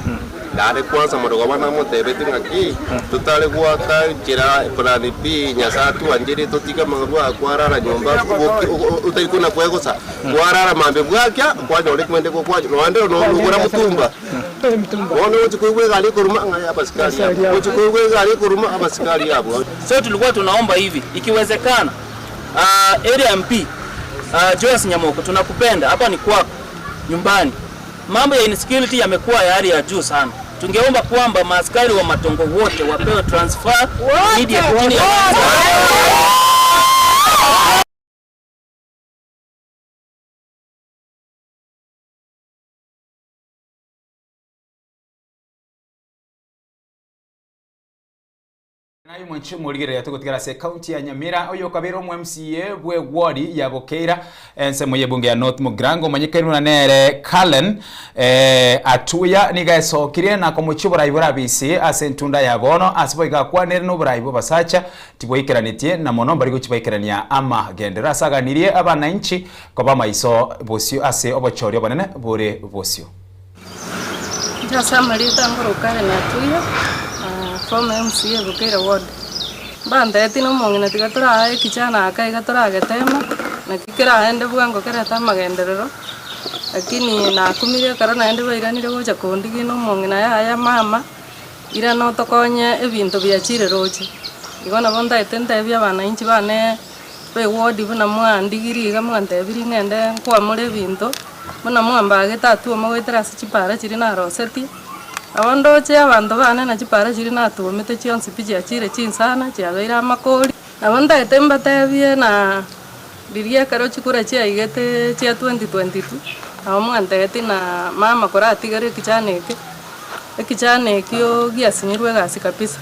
Naende kwansa morogaba namotebetie ng'aki, totare goaka enchera plan B, Nyasae atwancherie totige amarwa aya kwarara nyomba otari kona kwegosa, kwarara mambia bwakia, kwanyora ekemende gokwancha noende nogora mutumba. Bono ogochia koigwa egari ekoruma ng'a abasikari abwo, ogochia koigwa egari ekoruma abasikari abwo. So tulikuwa tunaomba hivi ikiwezekana, uh, area MP uh, Joyce Nyamoko tunakupenda, hapa ni kwako nyumbani. Mambo ya insecurity yamekuwa ya hali ya juu sana. Tungeomba kwamba maaskari wa Matongo wote wapewe transfer immediate chini ya Naye omwanchi omorigereria togotigara ase ekaunti ya Nyamira oyokabeire omo MCA bwe ward ya Bokeira ensemo y'ebunge ya North Mugirango omanyekani buna nere Cullen eh, Atuya nigo aesokirie na komochia oborai borabisi ase entunda ya bono ase boigo akwanire na oborai bw'abasacha tiboikeranetie na mono mbari gochia baikerania amagenderero ase aganirie abanainchi koba amaiso bosio ase obochori obonene bore bosio. Inche ase amarieta ngoroka Hellen Atuya, former MCA Bukeira ward. Mbantebetie na omong'ina tiga torae ekichana aka iga toragetema, naki keraende bwango kerete amagenderero, lakini nakumire ekero naende bairanire gocha kondigia na omong'ina yaya mama, irana otokonye ebinto biachire roche. Igo nabo ntaete ntebie abanainchi bane. B'ewodi buna mwandigirie iga mwantebirie ng'ende nkwamore ebinto, buna mwambagete atuoma goetera ase chipara chiria narosetie. Nabo ndoche abanto bane na chipara chiria natuomete chionsi pi chiachire chinsana, chiabeire amakori. Nabo ntagete mbatebie na riria ekero chikura chiaigete chia 2022, nabo mwantebetie na mama koratigere ekichana eke, ekichana ekio giasinyirwe egasi kabisa.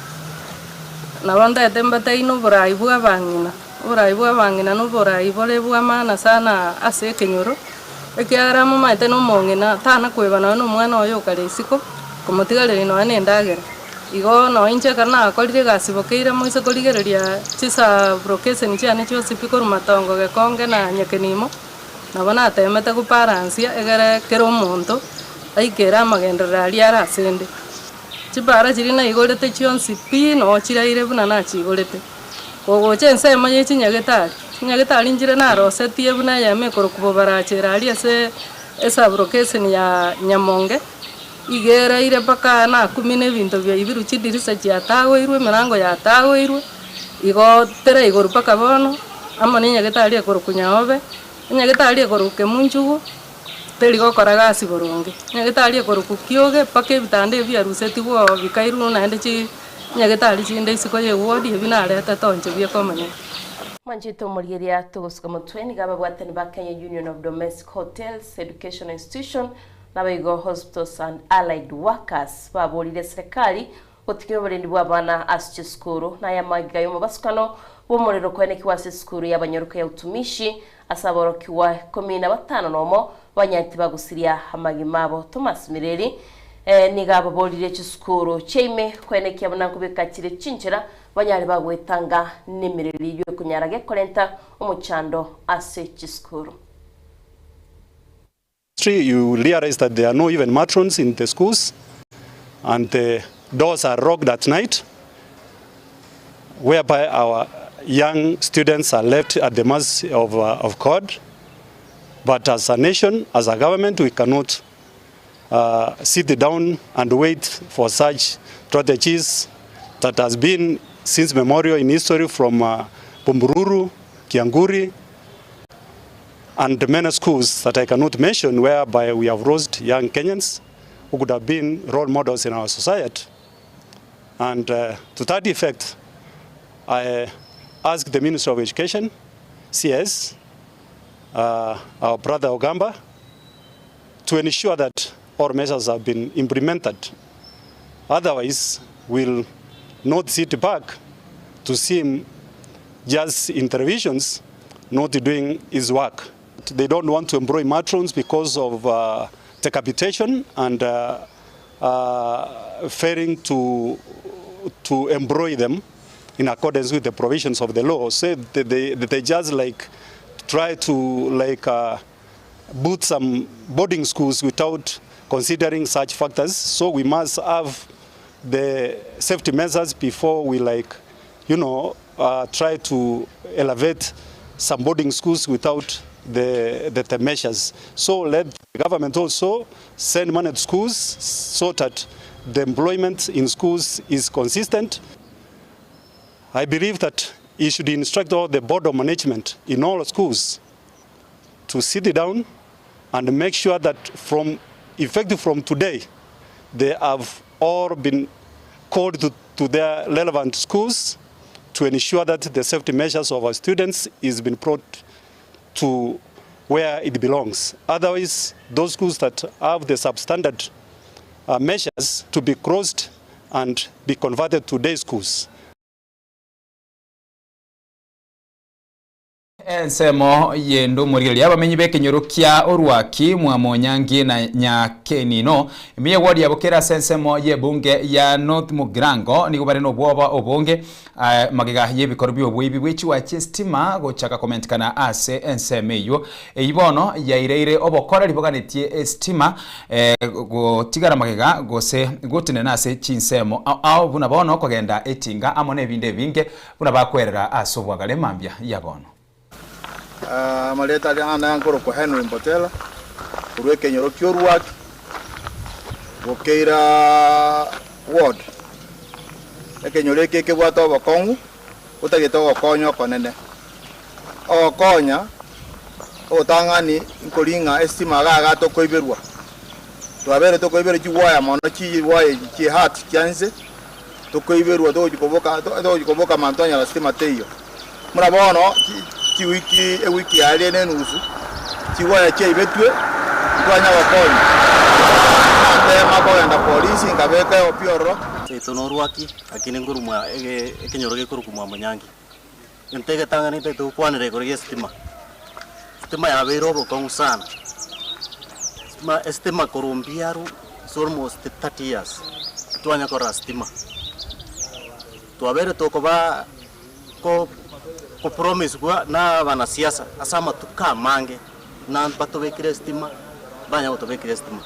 Nabo ntagete mbatebie na oborai bw'abang'ina. Oborai bw'abang'ina noborai bore bw'amaana sana ase ekenyoro, ekiagera momaete nomong'ina tana koeba nonya nomwana oye okare isiko, komotigareria nonya nendagera. Igo nonya inche ekero nakorire egasi bokeire moise korigereria chisabrokeseni chiane chionsi pi korwa matongo gekonge na nyekenimo, nabo natemete gobalansia egere kera omonto aikere amagenderero aria are asende. Chipara chiria naigorete chionsi pi noo chiraire buna nachiigorete. Kogocha ensemo ye chinyagetari, chinyagetari nchire narosetie buna eyemo ekorokwa Bobarache ere aria ase esaburokeseni ya Nyamonge, iga eraire mpaka nakumi na ebinto biaibirwe chidirisa chiatagoirwe, emerango yatagoirwe, igo teraigorwa mpaka bono, amo na enyagetari ekorokwa Nyaobe, enyagetari ekorokwa Kemunchugu, teri gokora gasi boronge. Enyagetari ekorokwa Kioge mpaka ebitanda ebi biarusetigwe oo bikairwa naende chi. Nyagetari chinde isiko y'ewodi ebi naretete onche bieka omonyene. Mwanchete omorigeria togosuka motwe nigo ababwatani ba Kenya Union of Domestic Hotels, Educational Institution naboigo Hospitals and Allied Workers baborire eserekari gotiga oborendi bw'abana ase chisukuru na aya amaiga y'omobasukano bw'omorero koenekigwa ase esukuru y'abanyaruka ya Utumishi ase aborokigwa ikomi na batano nomo Abanyaiti bagusiria amagima abo. Thomas Mireri nigo ababoririe chisukuru chiaime koenekia buna nkobeka chire chinchera banyare bagwetanga nemereri eyio ekonyara gekorenta omochando ase chisukuru. You realize that there are no even matrons in the schools and the doors are locked at night whereby our young students are left at the mercy of, uh, of God. But as a nation, as a government, we cannot uh, sit down and wait for such strategies that has been since memorial in history from uh, Bumbururu, Kianguri, and many schools that I cannot mention whereby we have lost young Kenyans who could have been role models in our society. And uh, to that effect, I ask the Minister of Education, CS, uh, our brother Ogamba, to ensure that all measures have been implemented. Otherwise, we'll not sit back to see him just in televisions not doing his work. They don't want to employ matrons because of uh, decapitation and uh, uh, failing to, to employ them in accordance with the provisions of the law. So they, they, they just like try to like uh, put some boarding schools without considering such factors. So we must have the safety measures before we like, you know, uh, try to elevate some boarding schools without the, the, the measures. So let the government also send money to schools so that the employment in schools is consistent. I believe that he should instruct all the board of management in all schools to sit down and make sure that from effective from today, they have all been called to, to their relevant schools to ensure that the safety measures of our students is been brought to where it belongs. Otherwise, those schools that have the substandard uh, measures to be closed and be converted to day schools. Ensemo y'ende omorigereria abamenyi b'ekenyoro kia Orwaki, Mwamonyangi na Nyakenino, ime y'eward ya Bokere ase ensemo y'ebunge ya North Mugirango nigo bare nobwoba obonge magega y'ebikorwa bi'oboibi bwe chiwaya chi'esitima gochaka komentekana ase ensemo eyio. Eyio bono yaireire obokoreri boganetie esitima gotigara magega gose gotenena ase chinsemo ao ao buna bono kogenda etinga amo nebinde ebinge Buna bakwerera ase obwagare mambia ya bono. Amarieta aria ane ankorokwa Henry Mbotela, korwa ekenyoro ki'Orwaki, Bokeira Ward. Ekenyoro eke ekebwate obokong'u botagete ogokonya okonene. Ogokonya ogotang'ani nkori ng'a estima iga iga tokoiberwa, twabeire tokoiberwa chiwaya mono chiwaya echi chie heart chia inse. Tokoiberwa togochia koboka togochia koboka mambia twanyora sitima teiyo. Buna bono chiwiki ewiki yaye na enusu chiwaya chiaibetwe ntwanya gokonywa. Natema kogenda polisi nkabeka eopi ororo. Seito norwaki, lakini nkorumwa ege ekenyoro gekorokwa Mwamonyangi. Egento egetang'ani ntagete gokwanera igoro y'esitima, esitima yabeire obokong'u sana, esitima esitima korwa mbiaru ase almost 30 years ntitwanya korora sitima. Twabeire tokobaa ko kopromisigwa na abanasiasa ase amatuko amange buna batobekere esitima, mbanya gotobekera esitima.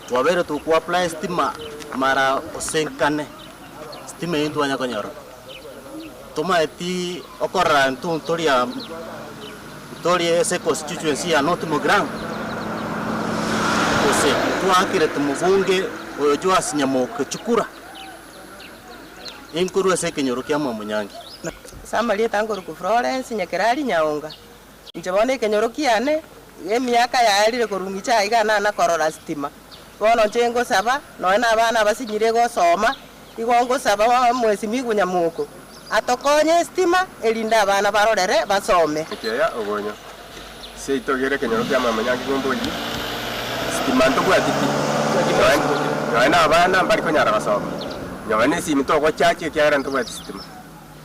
Twabeire toko apply esitima mara gose nkane, sitima eyio ntwanya konyora. Tomaeti okorora intwe ntoria ntori ase econstituency ya North Mugirango, gose twaakire timobunge oyo Joash Nyamoke chikura, inkorwa ase ekenyoro kia Mwamonyangi. Ase amarieta nkorokwa Florence Nyakerari Nyaonga, inche bono ekenyoro kiane, emiaka yaerire korwa ng'iche aiga nana korora stima. Bono inche ngosaba, nonya na abana abasinyire gosoma, Igo ngosaba Omwesimigwa Nyamoko atokonye estima erinde abana barorere basome. Ekeya ogonyo seito gere ekenyoro kia mama nyangi ng'ombe oyio sitima ntobwati pi nonye na abana mbari konyara gosoma nonye na esimi togochachi ekiagera ntobwati sitima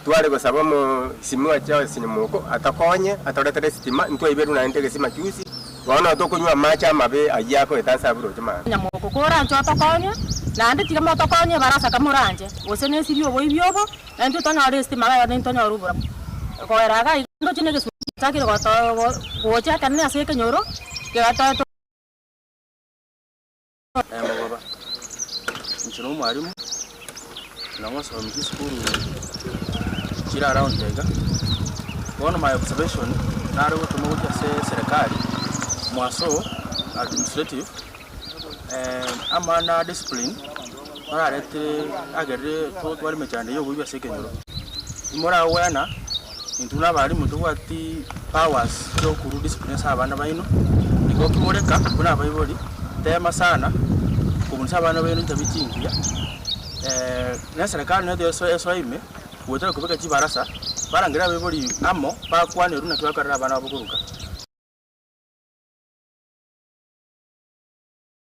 tware gosaba omosimwa Charles Nyamoko atokonye atoretere esitima ntwaiberwe naende egesima juzi Bono tokonywa amache amabe ayio akoeta ase aburoche mambia. Nyamoko koranche otokonye, naende tiga motokonye ebarasa kamoranche, gose nesirie oboibi obo, na intwe tonyore esitima iga naende tonyore oborabu. Koera iga iga ndoche na egesunte giachakire goto gocha ekenene ase ekenyoro, kegatoetwa. Mogoba, inche na omwalimu, na ngosomi chisukuru chire around iga, bono my observation, nare gotoma gochia ase eserekari, mwaso administrative, amana discipline, bararetere agerire totware emechando ya oboibi ase ekenyoro. Imoragwena, intwe buna abalimu tobwati powers chia okorwa discipline ase abana baino, igo kimoreka buna abaibori, tema sana kobunisa abana baino chitabia chingiya, na eserekari nero eso esoe ime, goetera kobeka chibarasa, barangere abaibori amo, bakwanerwe naki bakorera abana babo koruga.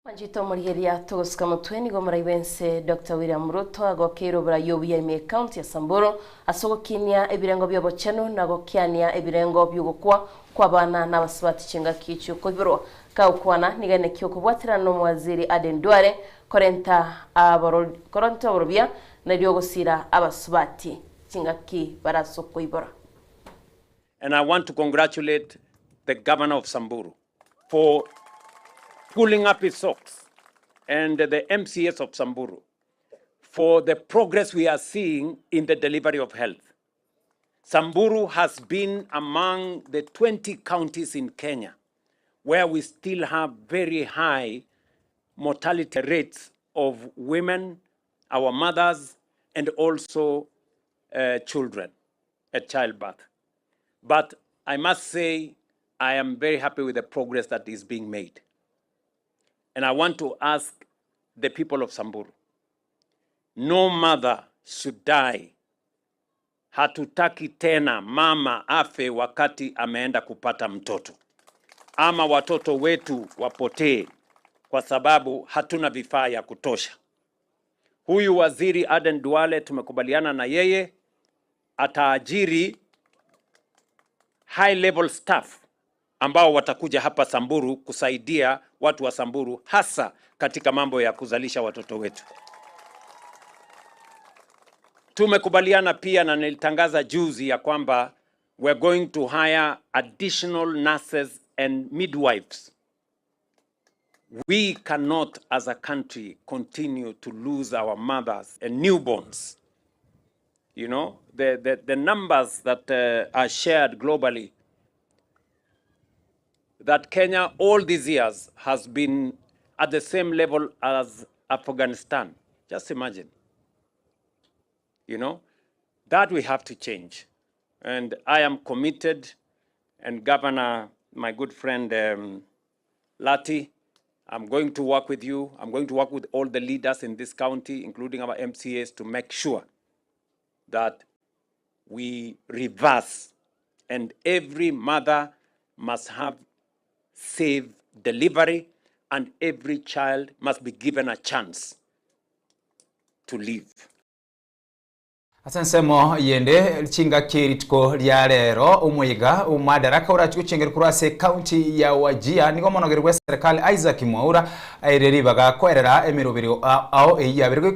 Manchete omorigereria togosika motwe nigo omorai bw'ense Doctor William Ruto agokeire oborai obuya ime ekaunti ya Samburu ase ogokinia ebirengo bi'obochenu na gokiania ebirengo bi'ogokwa kw'abana na abasubati chingaki chi'okoiborwa. Kagokwana nigo eneki okobwaterana n'omowaziri Aden Duale korenta korenta oborobia nario ogosira abasubati chingaki bare ase okoibora. And I want to congratulate the governor of Samburu for pulling up his socks and the MCS of Samburu for the progress we are seeing in the delivery of health. Samburu has been among the 20 counties in Kenya where we still have very high mortality rates of women, our mothers, and also uh, children at childbirth. But I must say, I am very happy with the progress that is being made. And I want to ask the people of Samburu no mother should die. Hatutaki tena mama afe wakati ameenda kupata mtoto ama watoto wetu wapotee kwa sababu hatuna vifaa ya kutosha. Huyu waziri Aden Duale tumekubaliana na yeye ataajiri high level staff ambao watakuja hapa Samburu kusaidia watu wa Samburu hasa katika mambo ya kuzalisha watoto wetu. Tumekubaliana pia na nilitangaza juzi ya kwamba we're going to hire additional nurses and midwives. We cannot as a country continue to lose our mothers and newborns. You know, the numbers that are shared globally that Kenya all these years has been at the same level as Afghanistan. Just imagine. You know, that we have to change. And I am committed, and Governor, my good friend Lati, I'm going to work with you. I'm going to work with all the leaders in this county, including our MCAs, to make sure that we reverse and every mother must have safe delivery and every child must be given a chance to live. Ase ensemo yende chingaki rituko ria rero omoiga omadaraka orachi gochengera korwa ase ekaunti ya Wajir nigo omonogeri bwa eserikali Isaac Mwaura aire ribaga koerera emeroberio ao eyio yabere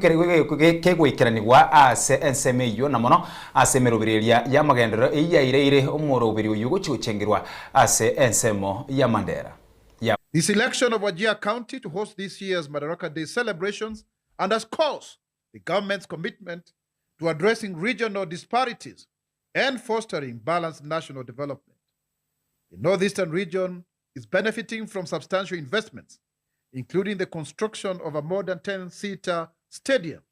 kegoikeranigwa ase ensemo eyio na mono ase emeroberio eria ya amagenderero eyio yaireire omoroberi oyio gochi gochengerwa ase ensemo ya Mandera ya The selection of Wajir County to host this year's Madaraka Day celebrations underscores the government's commitment to addressing regional disparities and fostering balanced national development. The Northeastern region is benefiting from substantial investments, including the construction of a modern 10-seater stadium.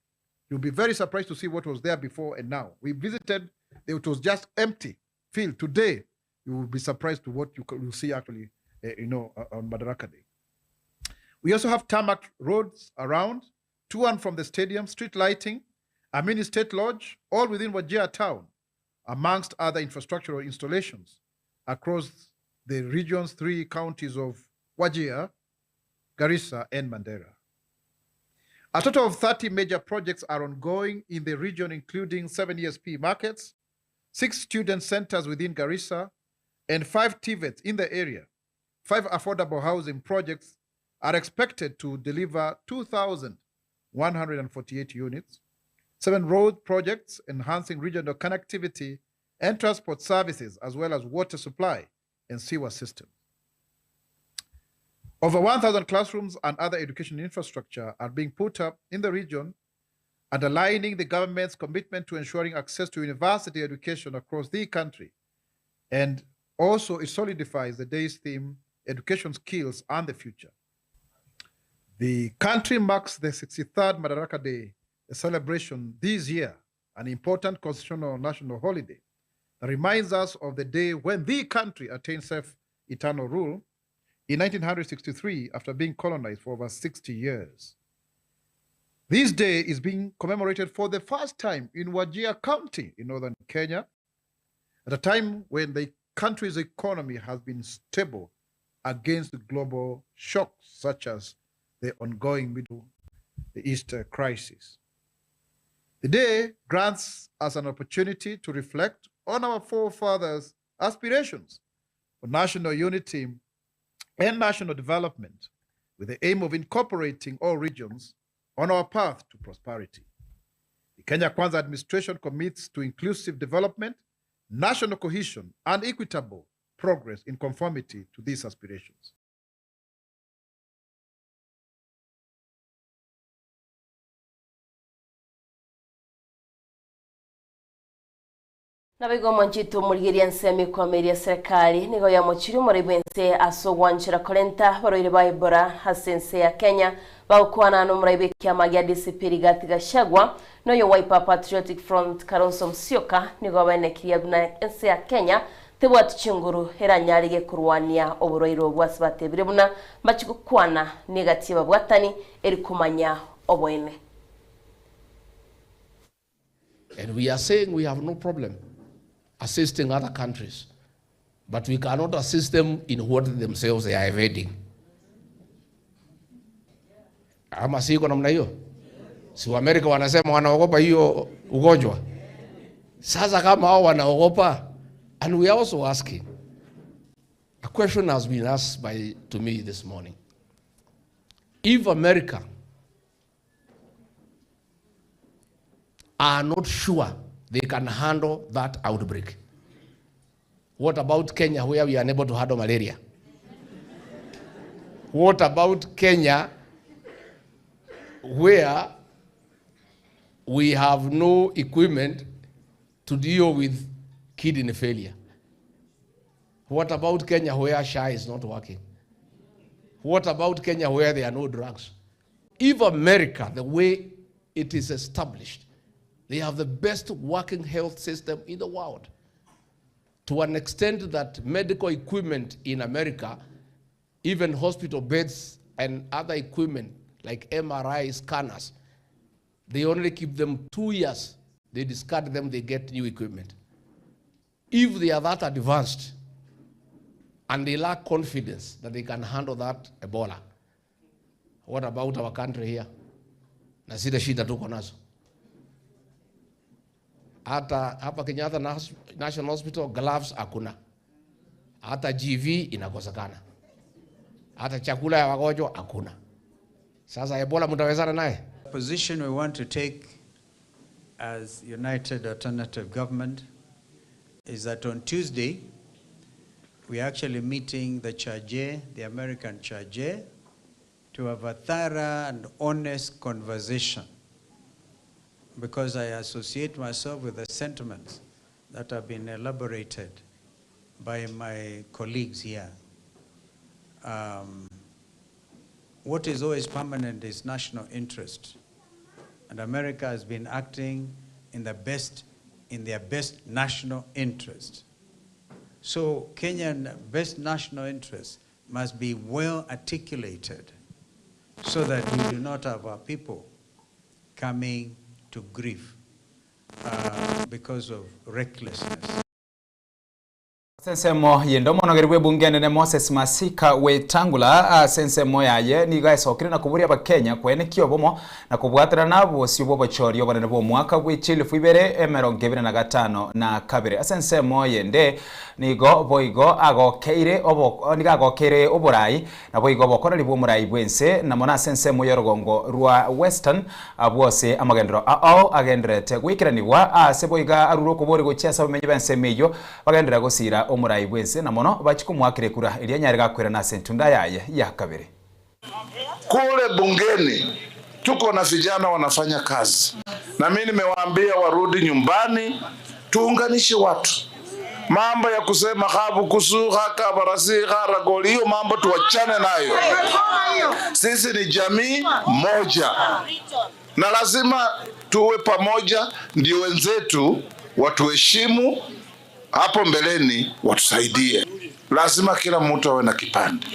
You'll be very surprised to see what was there before and now. We visited, it was just empty field. Today, you will be surprised to what you will see actually, on Madaraka Day. We also have tarmac roads around, to and from the stadium, street lighting, a mini state lodge, all within Wajir town, amongst other infrastructural installations across the region's three counties of Wajir, Garissa, and Mandera. A total of 30 major projects are ongoing in the region, including 7 ESP markets, 6 student centers within Garissa, and 5 TVETs in the area. 5 affordable housing projects are expected to deliver 2,148 units, 7 road projects enhancing regional connectivity and transport services, as well as water supply and sewer systems. Over 1,000 classrooms and other education infrastructure are being put up in the region, underlining the government's commitment to ensuring access to university education across the country. And also it solidifies the day's theme, education skills and the future. The country marks the 63rd Madaraka Day, a celebration this year, an important constitutional national holiday that reminds us of the day when the country attained self-eternal rule in 1963 after being colonized for over 60 years. This day is being commemorated for the first time in Wajir County in northern Kenya, at a time when the country's economy has been stable against global shocks such as the ongoing Middle East crisis. The day grants us an opportunity to reflect on our forefathers' aspirations for national unity and national development, with the aim of incorporating all regions on our path to prosperity. The Kenya Kwanza administration commits to inclusive development, national cohesion, and equitable progress in conformity to these aspirations. Naboigo omonchito omorigeria ensemo ekoameria serikali nigo yamochirie omoraibu ense ase ogwanchera korenta abarwaire ba Ebola ase ense ya Kenya bagokwana na omoraibu ekiama gia DCP Rigathi Gachagua na oyo Wiper Patriotic Front Kalonzo Musyoka nigo abaenekirie buna ense ya Kenya tebwati chinguru eranyarige korwania oborwaire obwo ase batebire buna mbachi gokwana negati y'ababwatani eri komanya oboene. And we are saying we have no problem assisting other countries, but we cannot assist them in what themselves they are evading. Ama si iko namna hiyo? Si Amerika wanasema wanaogopa hiyo ugonjwa. Sasa kama hao wanaogopa, and we are also asking, question has been asked by, to me this morning. If America are not sure they can handle that outbreak, what about Kenya where we are unable to handle malaria? What about Kenya where we have no equipment to deal with kidney failure? What about Kenya where SHA is not working? What about Kenya where there are no drugs? If America, the way it is established, they have the best working health system in the world, to an extent that medical equipment in America, even hospital beds and other equipment like MRI scanners, they only keep them 2 years. They discard them, they get new equipment. If they are that advanced and they lack confidence that they can handle that Ebola, what about our country here? Na zile shida tuko nazo. Hata hapa Kenyatta National Hospital gloves hakuna, hata GV inakosekana, hata chakula ya wagonjwa hakuna. Sasa Ebola mtawezana naye? Position we want to take as United Alternative Government is that on Tuesday, we are actually meeting the charge, the American charge, to have a thorough and honest conversation, because I associate myself with the sentiments that have been elaborated by my colleagues here. What is always permanent is national interest. And America has been acting in their best national interest. So Kenyan best national interest must be well articulated so that we do not have our people coming to grief because of recklessness. Sensemo yendo monogeri bwe bunge nene Moses Masika Wetangula sensemo yaye niga esokire na kuburia abakenya kwene kiobomo na kubwatana nabo sibwo bochorio banene bo mwaka bwe 2025 na kabere. Asensemo yende nigo boigo agokeire obo niga agokeire oborai na boigo bokora libwo murai bwense na mona sensemo yorogongo rwa Western abwose amagendero ao agenderete gwikiranirwa ase boiga aruro kubori gochesa bumenyi bensemeyo bagendera gosira omurai bwense na mono bachikumwakire kura iria nyari gakwira na sentunda yaye ya kabere. Kule bungeni tuko na vijana wanafanya kazi, na mimi nimewaambia warudi nyumbani, tuunganishe watu. Mambo ya kusema habu kusu haka barasi haragoli, hiyo mambo tuachane nayo. Sisi ni jamii moja na lazima tuwe pamoja, ndio wenzetu watuheshimu hapo mbeleni, watusaidie. Lazima kila mtu awe na kipande.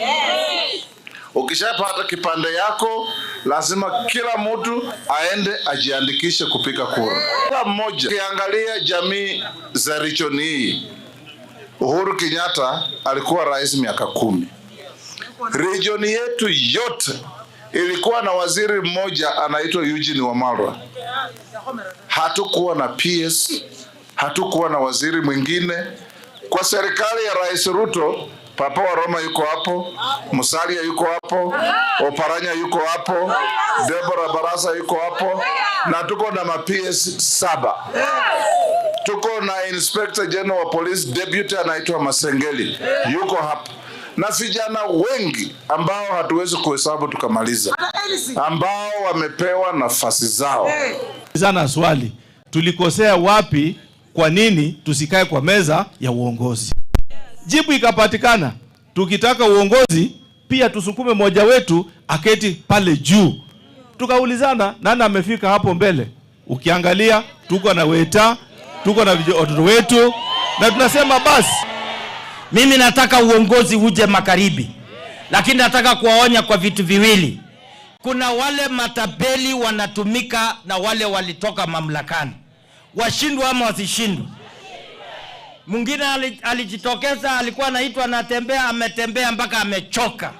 Ukishapata kipande yako, lazima kila mtu aende ajiandikishe kupiga kura. Kila mmoja. Ukiangalia jamii za region hii, Uhuru Kenyatta alikuwa rais miaka 10. Region yetu yote ilikuwa na waziri mmoja anaitwa Eugene Wamalwa. Hatukuwa na PS, hatukuwa na waziri mwingine. Kwa serikali ya Rais Ruto, Papa wa Roma yuko hapo, Musalia yuko hapo, Oparanya yuko hapo, Deborah Barasa yuko hapo, na tuko na ma PS 7. Tuko na Inspector General wa Police Deputy anaitwa Masengeli yuko hapo, na vijana wengi ambao hatuwezi kuhesabu tukamaliza, ambao wamepewa nafasi zao. Sana swali, tulikosea wapi? Kwa nini tusikae kwa meza ya uongozi? Jibu ikapatikana, tukitaka uongozi pia tusukume mmoja wetu aketi pale juu. Tukaulizana nani amefika hapo mbele? Ukiangalia tuko na Weta, tuko na watoto wetu, na tunasema basi. Mimi nataka uongozi uje magharibi, lakini nataka kuwaonya kwa vitu viwili. Kuna wale matapeli wanatumika na wale walitoka mamlakani, washindwe ama wasishindwe. Mwingine alijitokeza, alikuwa anaitwa anatembea, ametembea mpaka amechoka.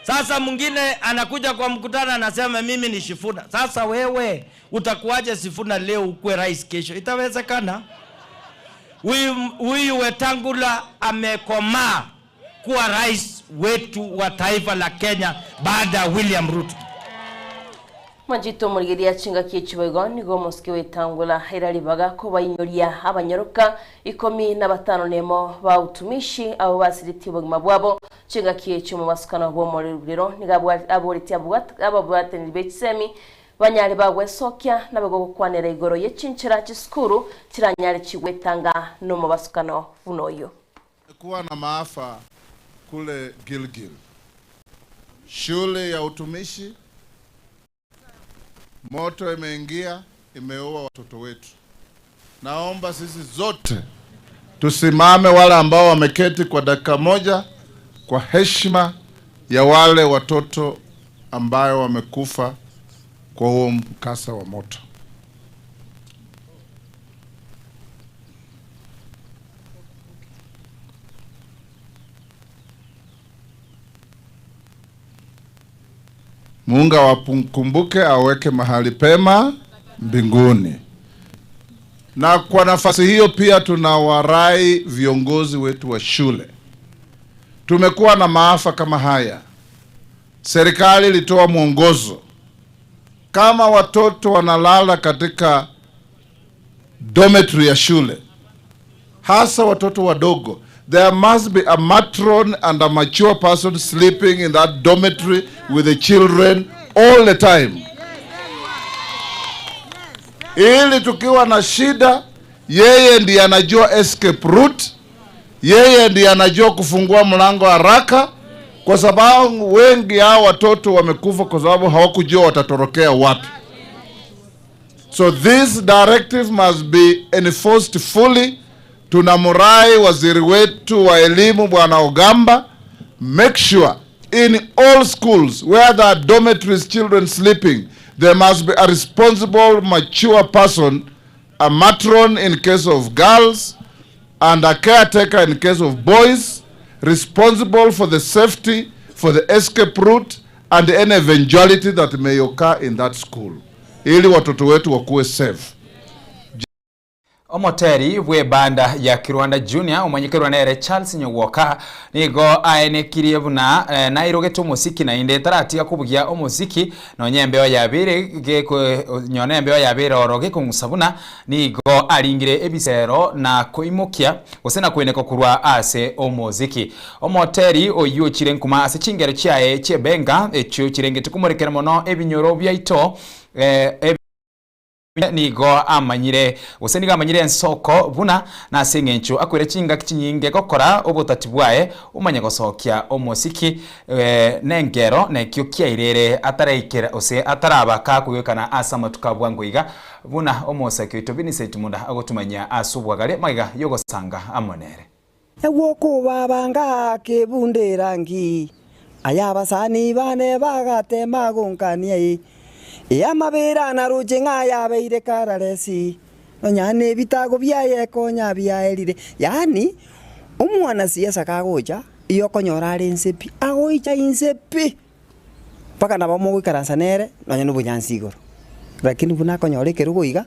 Sasa mwingine anakuja kwa mkutano anasema mimi ni Sifuna. Sasa wewe utakuwaje Sifuna leo ukuwe rais kesho? Itawezekana? Huyu Wetangula amekomaa. kuwa rais wetu wa taifa la Kenya baada ya William Ruto. Mwanchete omorigereria chingaki echi boigo nigo omosike wetangula era ribaga kobainyoria abanyoroka ikomi na batano nemo ba utumishi abo basiretie obogima bwabo chingaki echi omobasukano bw'omorero nigo aboretie ababwataniri be chisemi banyare bagwesokia naboigo gokwanera igoro ye chinchera chisukuru chiranyare chigwetanga nomobasukano buna oyo. Kuwa na maafa kule Gilgil, shule ya utumishi, moto imeingia, imeua watoto wetu. Naomba sisi zote tusimame, wale ambao wameketi kwa dakika moja, kwa heshima ya wale watoto ambayo wamekufa kwa huo mkasa wa moto. Mungu awakumbuke, aweke mahali pema mbinguni. Na kwa nafasi hiyo pia tunawarai viongozi wetu wa shule. Tumekuwa na maafa kama haya. Serikali ilitoa mwongozo kama watoto wanalala katika dormitory ya shule, hasa watoto wadogo, there must be a matron and a mature person sleeping in that dormitory with the children all the time, ili tukiwa na shida, yeye ndiye anajua escape route, yeye ndiye anajua kufungua mlango haraka, kwa sababu wengi hao watoto wamekufa kwa sababu hawakujua watatorokea wapi. So this directive must be enforced fully. Tunamurai waziri wetu wa elimu Bwana Ogamba, make sure in all schools where there are dormitories children sleeping, there must be a responsible mature person, a matron in case of girls and a caretaker in case of boys, responsible for the safety, for the escape route and any eventuality that may occur in that school, ili watoto wetu wakuwe safe. Omoteri bw'ebanda ya Kirwanda Junior omonyekerwa nere Charles Nyogwoka nigo aenekirie buna eh, nairogete omosiki naende taratiga kobugia omosiki nonye embeo yabere geko nyone embeo yabere oro gekong'usa buna nigo aringire ebisero na koimokia gose na koeneka korwa ase omosiki. Omoteri oyio ochire nkuma ase chingero chiaye chi'ebenga echio chirengete komorekera mono ebinyoro biaito eh, Nigo amanyire, gose nigo amanyire ensoko buna nase engencho akoira chingaki chinyinge gokora obotati bwaye, omanye gosokia omosiki nengero nekio kiairere ataraikera gose ataraba kakoigwekana ase amatuko a bwango iga, buna omosaki oito Vincent Munda agotumanyia ase obwagare magega yogosanga amo nere. Egwokobabanga kebunde erangi, aye abasani bane bagatema gonkania e, Amabera naroche ng'a yabeire kararesi, nonya nebitago biaye konya biaerire. Yaani omwanasiasa kagocha, iyo okonyora are inse pi, agoicha inse pi, mpaka nabo mogoikaransa nere nonya na obonyansi igoro. Lakini buna akonyora ekerogo iga,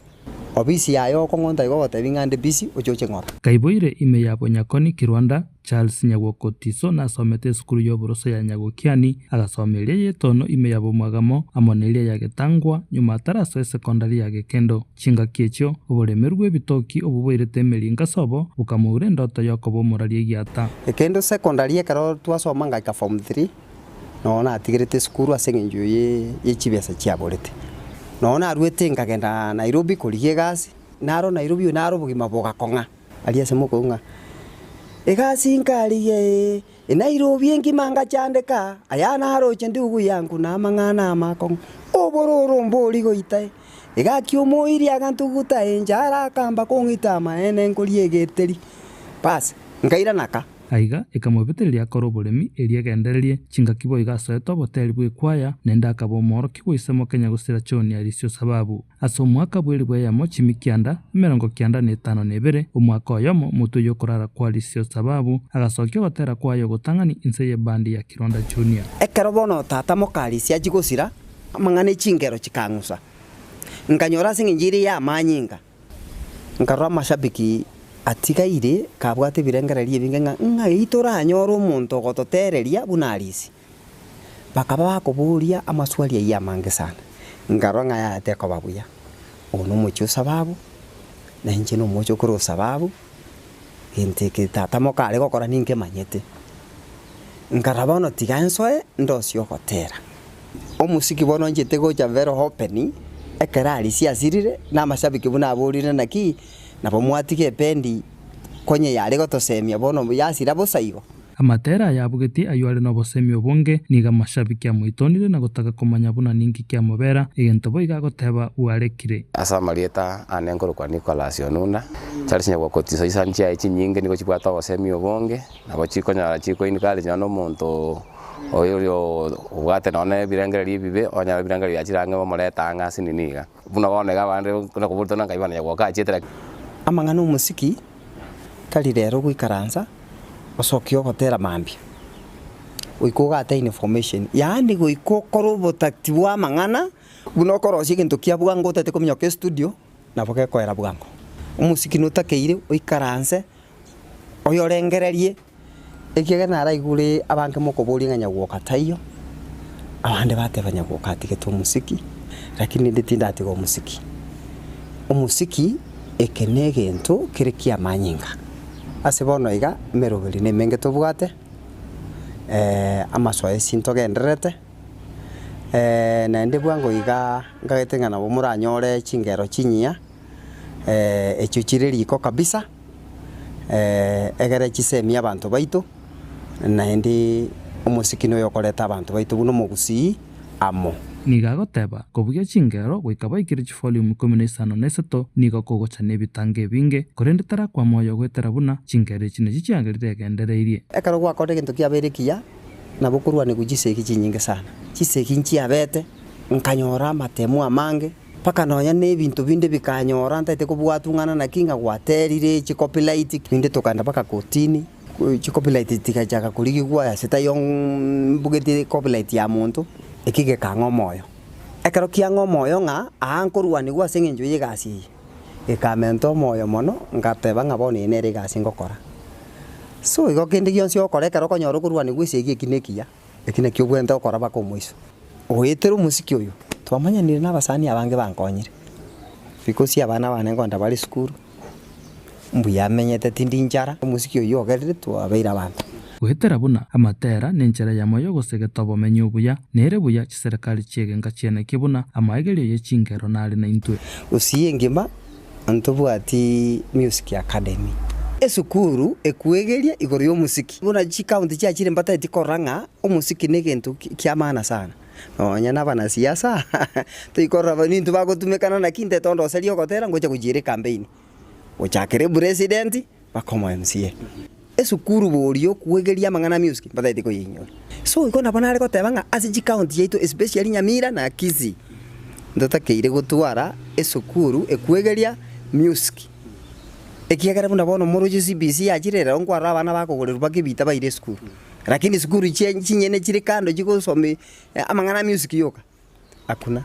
Obisi yaye okong'onta igo ogotebia ng'a nde busy oche oche ng'ora. Kaiboire ime ya Bonyakoni Kirwanda, Charles Nyagwoko Tiso nasomete esukuru y'oboroso ya Nyagokiani, agasoma eria y'etono ime ya Bomwagamo amo neria ya Getangwa nyuma atarasoa esekondari ya Gekendo. Chingaki echio, oboremeru bw'ebitoki obwo boirete emeringa sobo bokamoura endoto y'okoba omoraria egiata. Gekendo secondary ekero twasoma ngaika form three, Nonya natigerete esukuru ase eng'encho ye chibesa chiaborete. Nonya naruete nkagenda Nairobi korigia egasi, naro Nairobi oyo naro obogima bogakong'a aria ase mokoigwa ng'a egasi nkarigia ee, Enairobi engima ngachandeka, aya naroche ndugu yangu na amang'ana amakong'u, obororo mbori goita ee, egaki omoiri agantuguta enchara akamba kong'ita amaene nkoria egeteri, bas, nkairana ka. Aiga ekamobetereria akore oboremi erio agendererie chingaki boigo asoete oboteri bw'ekwaya, naende akaba omworokigwa ise mokenya gosira John Arisio Sababu. Ase omwaka bw'elifu eyemo chimi kianda, emerongo kianda na etano na ebere, omwaka oyomo, motwe y'okorara kwa Arisio Sababu agasokia ogotera kwaye ogotang'ani inse y'ebandi ya Kironda Junior. Ekero bono tata moka Arisio achia gosira, amang'ana e chingero chikang'usa. Nkanyora ase eng'encho eria y'amanyinga. Nkarora amashabiki Atigaire kabwate ebirengererio ebinge ng'a ng'ai toranyore omonto ogototereria buna Arisi. Bakaba bakoboria amaswali ayio amange sana. Nkarora ng'a yaya tekoba buya. Oyo nomochie o sababu, na inche nomochie okore o sababu, gento eke tata moka are gokora ninkemanyete. Nkarora bono tiga nsoe ndosie ogotera. Omosiki bono nchete gocha very open, ekero Arisi asirire, na amashabiki buna aborire naki, nabo mwatiga ependi konye yare gotosemia bono yasira bosa igo. Amatera aya abugetie ayio are nobosemi obonge, nigo amashabiki amoitonire na gotaka komanya buna ninki kiamobera, egento boigo agoteba bwarekire. Ase amarieta aane nkorokwa Nicholas Onunda. Charles Nyagwoka chisani chiaye chinyinge nigo chibwate obosemi obonge, nabo chikonyora chiko encourage nonye na omonto oyo oria obwate nonye na ebirengererio ebibe, onyore ebirengererio biachire ang'e bamorete ang'e ase nini iga. Buna bono iga abande buna koborete nonye nkai bono Nyagwoka achiete lakini. Amang'ana omosiki tari rero goikaransa osokie ogotera mambia, goika ogate information, yaani goika okore obotakti bwa amang'ana buna okorosia egento kia bwango otagete kominyoka estudio, nabo gekoera bwango. Omosiki notakeire oikaranse oyorengererie, ekiagera naraigure abange mokoboria ng'a nyagwoka taiyo, abande bateba nyagwoka atigete omosiki, lakini rende tindatiga omosiki. Omosiki eke na egento kere kiamanyinga, ase bono iga emeroberi na emenge tobwate, amasoesi ntogendererete, naende bwango iga nkagete ng'a nabo moranyore chingero chinyiya, echio chire riko kabisa. Egere chisemie abanto baito, naende omosiki noyo okoreta abanto baito buna omogusii amo. Nigo agoteba, Kobugia chingero goika baikire chifoliumu ikomi na isano na isato nigo kogocha nebitango ebinge, korende tarakwama oyo goetera buna chingero echi nachio chiagerire egendereirie. Ekero gwakorire egento kiabeire ekiya, nabo okorwanigwa chisegi chinyinge sana. Chisegi nchiabete, nkanyora amatemo amange. Mpaka nonya nebinto binde bikanyora ntaete kobwatwa ng'a naki ng'a gwaterire chicopyright, binde tokagenda mpaka kotini, chicopyright chigachaka korigigwa ase taiyo mbugeti copyright ya monto, eki gekang'a omoyo. Ekero kiang'a omoyo ng'a aa nkorwanigwa ase eng'encho ya egasi eye, gekamenta omoyo mono, ngateba ng'a bono eye nere egasi ngokora. So igo kende gionsi ogokora ekero okonyora okorwanigwa esegi eki nekiya. Eki nakio obwenerete gokora mpaka omoiso. Goetera omosiki oyo, twamanyanire na abasani abange bankonyire, because abana bane nkonda bare esukuru, mbuya amenyete tindi nchara, omosiki oyio ogerire twabeire abanto. Goetera buna amatera nenchera eyemo y'ogosegeta obomenyi obuya, nere buya chiserekari chi'egenka chi'eneki buna amaegerio ye chingero nare naintwe. Gusii engima Ntobwati Music Academy. Esukuru ekwegeria igoro y'omosiki. Buna chikaunti chiachire mbataeti korora ng'a omosiki negento kia maana sana. Nonya na abanasiasa toikorora nintwe bagotumekana naki inte tondoserie ogotera ngocha gochiera ekampeini. Gochakera epresident mpaka omo MCA. Esukuru boria okwegeria amang'ana a music mbataeti koyeinyora. So igo nabo nare goteba ng'a ase chikaunti chiaito especially Nyamira na Kisii ntotakeire gotwara esukuru ekwegeria music ekiagera buna bono moroche CBC yachire rero nkwarora abana bakogorerwa mpaka ebita baire esukuru. Lakini esukuru chie chinyene chire kando chigosomia amang'ana a music yoka hakuna.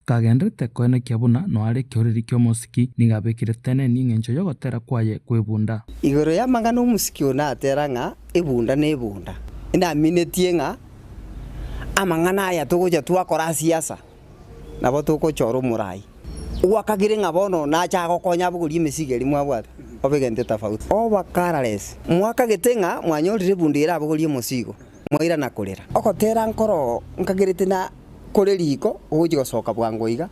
Kagenderete koenekia buna noare ekeoreri ki'omosiki, nigo abekire teneni engencho y'ogotera kwaye kw'ebunda. Igoro y'amang'ana omosiki oyo natera ng'a ebunda nebunda, inaminetie ng'a amang'ana aya togocha twakora siasa nabo togochora omorai. Gwakagire ng'a bono nache agokonya abogorie emesigo eria mwabwate, obe egento etafauti. Oba careless, mwakagete ng'a mwanyorire ebunda ere abogorie omosigo, mwairana korera. Ogotera nkoro nkagerete na. Kore riko ogochia gosoka bwango iga,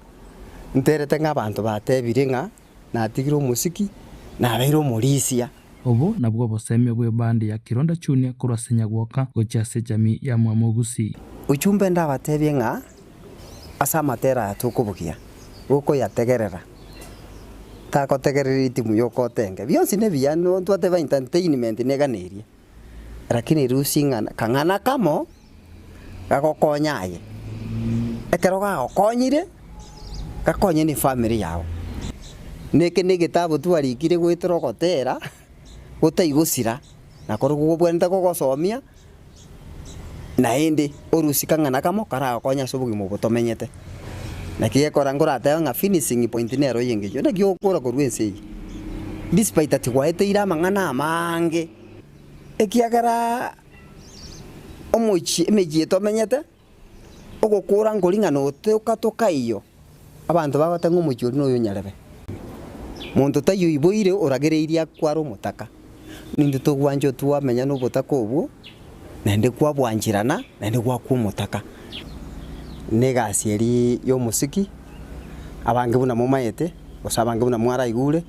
nterete ng'a abanto batebire ng'a natigire omosiki, nabeire omorisia. Obo nabwo obosemia bw'ebandi ya Kironda Junior korwa ase Nyagwoka gochia ase ejamii ya Mwamogusii. Ujumbe ndabatebie ng'a ase amatera aya tokobugia, gokoyategerera, tagotegerera itimu yokotenge, bionsi nebiya ntwateba entertainment neganerie. Lakini rusia ing'ana kang'ana kamo gagokonya aye, ekero gagokonyire, gakonye na efamiri yao. Na eke na egetabu twarikire goetera ogotera, gotaigosira, na korokwo kobwenerete kogosomia, naende orusie kang'ana kamo karagokonye ase obogima obo tomenyete. Naki gekora nkoratebe ng'a finishing point nero ey'engencho, naki ogokora korwa ense eye. Despite ati gwaeteire amang'ana amange, ekiagera omochie emechie tomenyete, ogokora nkori ng'a notoka tokaiyo, abanto bagoteba ng'a omochie oria noyo onyarebe. Monto taiyo oiboire oragereirie akware omotaka, nintwe togwancha twamenya na obotaka obwo, naende kwabwancherana, naende gwakwa omotaka. Na egasi eria ya omosiki, abange buna momaete, gose abange buna mwaraigure,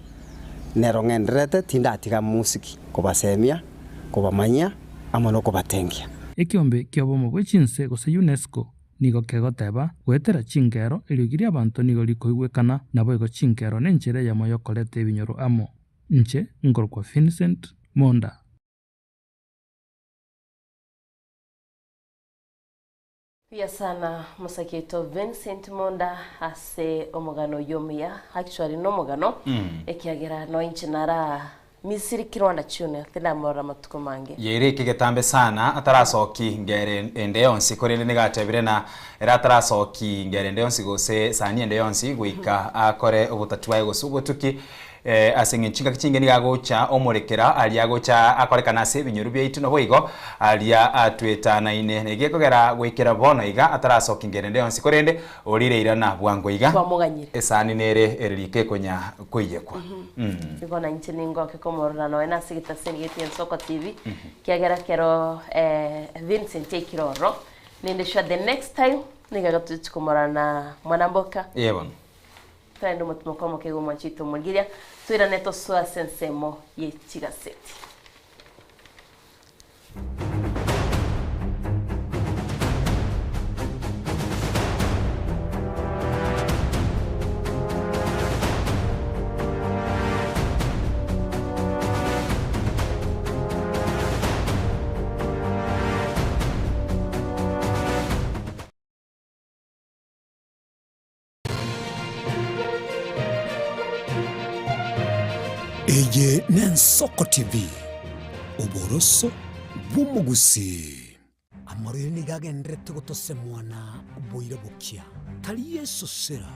nero ng'endererete tindatiga mosiki kobasemia, kobamanyia, amo nokobatengia. Ekeombe ki'obomo bwe chinse gose UNESCO nigo kegoteba, Goetera chinkero, eriogi ri'abanto nigo rikoigwekana, naboigo chinkero nenchera eyemo y'okoreta ebinyoro amo. Inche nkorokwa Vincent Monda. Mbuya sana mosake oito Vincent Monda ase omogano oyio omuya, actually nomogano ekiagera no inche nara Misiri Kirwanda Junior tindamorora amatuko mange. Yaire ekegetambe sana atarasoki ngere ende yonsi korende nigo atebire na ere atarasoki ngere ende yonsi gose sani ende yonsi goika akore obotati bwaye gose obotuki Ase eng'encho chingaki chinge nigo agocha omorekera aria agocha akorekana ase ebinyoro biaito naboigo aria atwetanaine. Na egekogera goikera bono iga atarasokia ngero ende yonsi korende orire irana bwango iga Twamoganyire. esani nere ere riko ekonya koiyekwa. Igo na inche ningoke komorora nonya nase egetaseni getie Ensoko TV, kiagera kero Vincent aikire ororo, ninde sure the next time nigo agatochi komorora na Mwanamboka. Ee bono. Torende omotimoko omoke igo omwanchi oito omorigereria, toirane tosoe ase ensemo ye chigaseti. Eye n'Ensoko TV, oboroso bw'omogusii. Amarwaire nigo agendererete gotosemwa na boira bokia, tari esosera,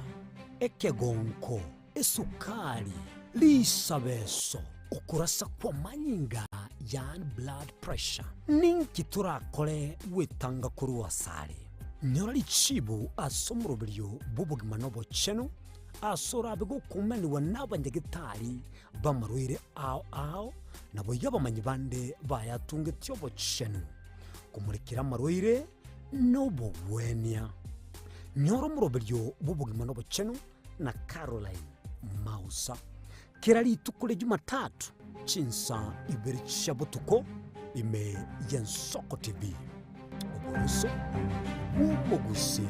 ekegonko, esukari, risabeso, okorasa kw'amanyinga yaani blood pressure. Ninki torakore gwetanga korwa asare? Nyora richibu ase omoroberio bw'obogima na obochenu, ase orabe gokumanigwa n'abanyagetari b'amarwaire ao ao, naboigo abamanyi bande bayatungetie obochenu, komorekera amarwaire na obogwenia. Nyora omoroberio bw'obogima na obochenu na Caroline Mausa. Kera rituko ria Jumatatu chinsa ibere chia botuko ime y'Ensoko TV. Oboroso bw'omogusii.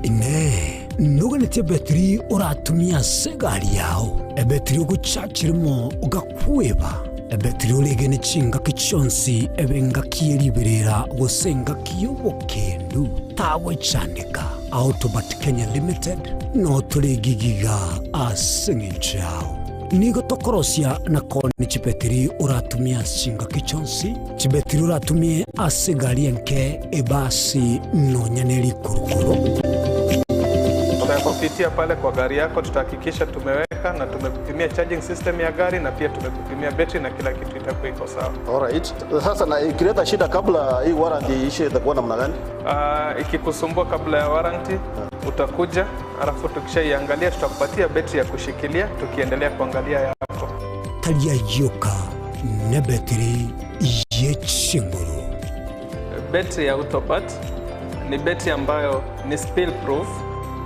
Inee! Noganetie ebetiri oratumie ase egari yao? Ebetiri ogochachiremo ogakweba? Ebetiri oregene chingaki chionsi ebe engaki ye riberera gose engaki y'obokendu? Tagwechandeka. Autobat Kenya Limited notore egigiga ase eng'encho yao. Nigo tokorosia na koonia chibetiri oratumie ase chingaki chionsi, chibetiri oratumie ase egari enke, ebasi, nonya ne rikurukuru. Tutakupitia pale kwa gari yako, tutahakikisha tumeweka na tumekupimia charging system ya gari na pia tumekupimia betri na kila kitu itakuwa iko sawa. Alright. Sasa na ikileta shida kabla hii warranty iishe itakuwa namna gani? Uh, ikikusumbua kabla ya warranty utakuja, alafu tukishaiangalia tutakupatia betri ya kushikilia tukiendelea kuangalia yako. Tari ayioka nebetiri ye chinguru. Betri ya Autopat ni betri ambayo ni spill proof,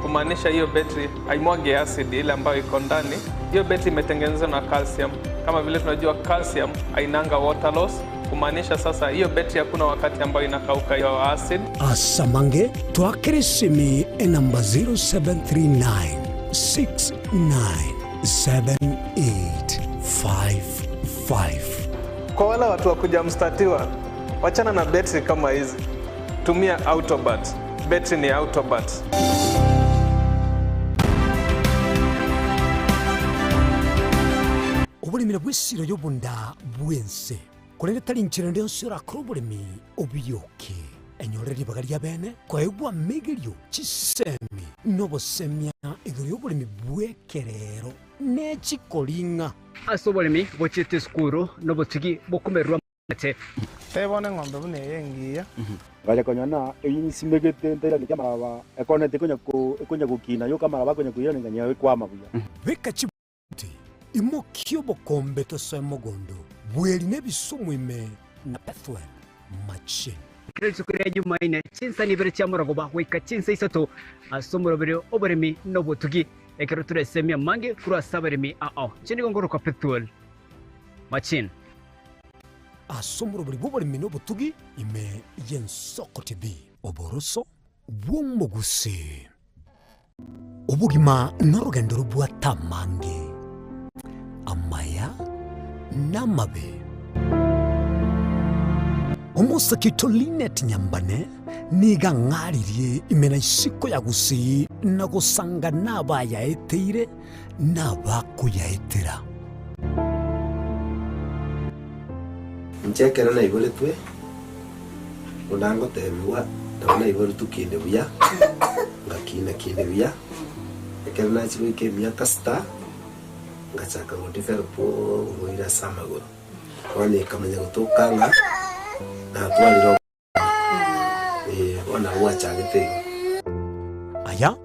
kumaanisha hiyo betri haimwagi acid ile ambayo iko ndani. Hiyo betri imetengenezwa na calcium. Kama vile tunajua calcium hainanga water loss, kumaanisha sasa hiyo betri hakuna wakati ambayo inakauka hiyo acid. Asamange twakere esimi enamba 0739 697855. Kwa wale watu wa kuja mstatiwa, wachana na betri kama hizi, tumia Autobat. Betri ni Autobat. Oboremire bw'esiro y'obonda bw'ense. Korende tari inchera ende yonsi orakore oboremi obiyoke. Enyore ribaga ria bene koegwa amegerio, chisemi, na obosemia igoro y'oboremi bw'ekerero ne chikoring'a. Ase oboremi bochiete esukuru nobotugi bokomererwa amate. Tebona eng'ombe buna eye engiya. Ngacha konyora na eyinsimegete ntairanetie amaraba, ekoneti ekonya ko ekonya gokina yoka amaraba akonya koirana nganyora ekwama buya. Beka chibuti, imokia obokombe tosoe mogondo, bweri na ebisumu ime na Bethuel machine. Kera rituko ria Jumaine, chinsa nibere chia morogoba goika chinsa isato ase omoroberi oboremi na obotugi, ekero toresemie amange korwa ase abaremi ao. Inche nigo ngorokwa Bethuel Machine. Ase omoroberi bw'oboremi na obotugi ime y'Ensoko TV. Oboroso bw'omogusii. Obogima norogendo robwate amange, amaya na amabe. Omosake oito Linet Nyambane nigo ang'aririe ime na isiko ya Gusii na gosanga nabayaeteire na abakoyaetera. Inche ekero naiboretwe, buna ngotebigwa, nabo naiboretwe kinde buya, ngakina kinde buya, ekero nachia goika emiaka sita, ngachaka go develop oborwaire ase amagoro. Bono ekamanya gotoka ng'a natwarire obo eh, bono nabo gwachagete igo. Aya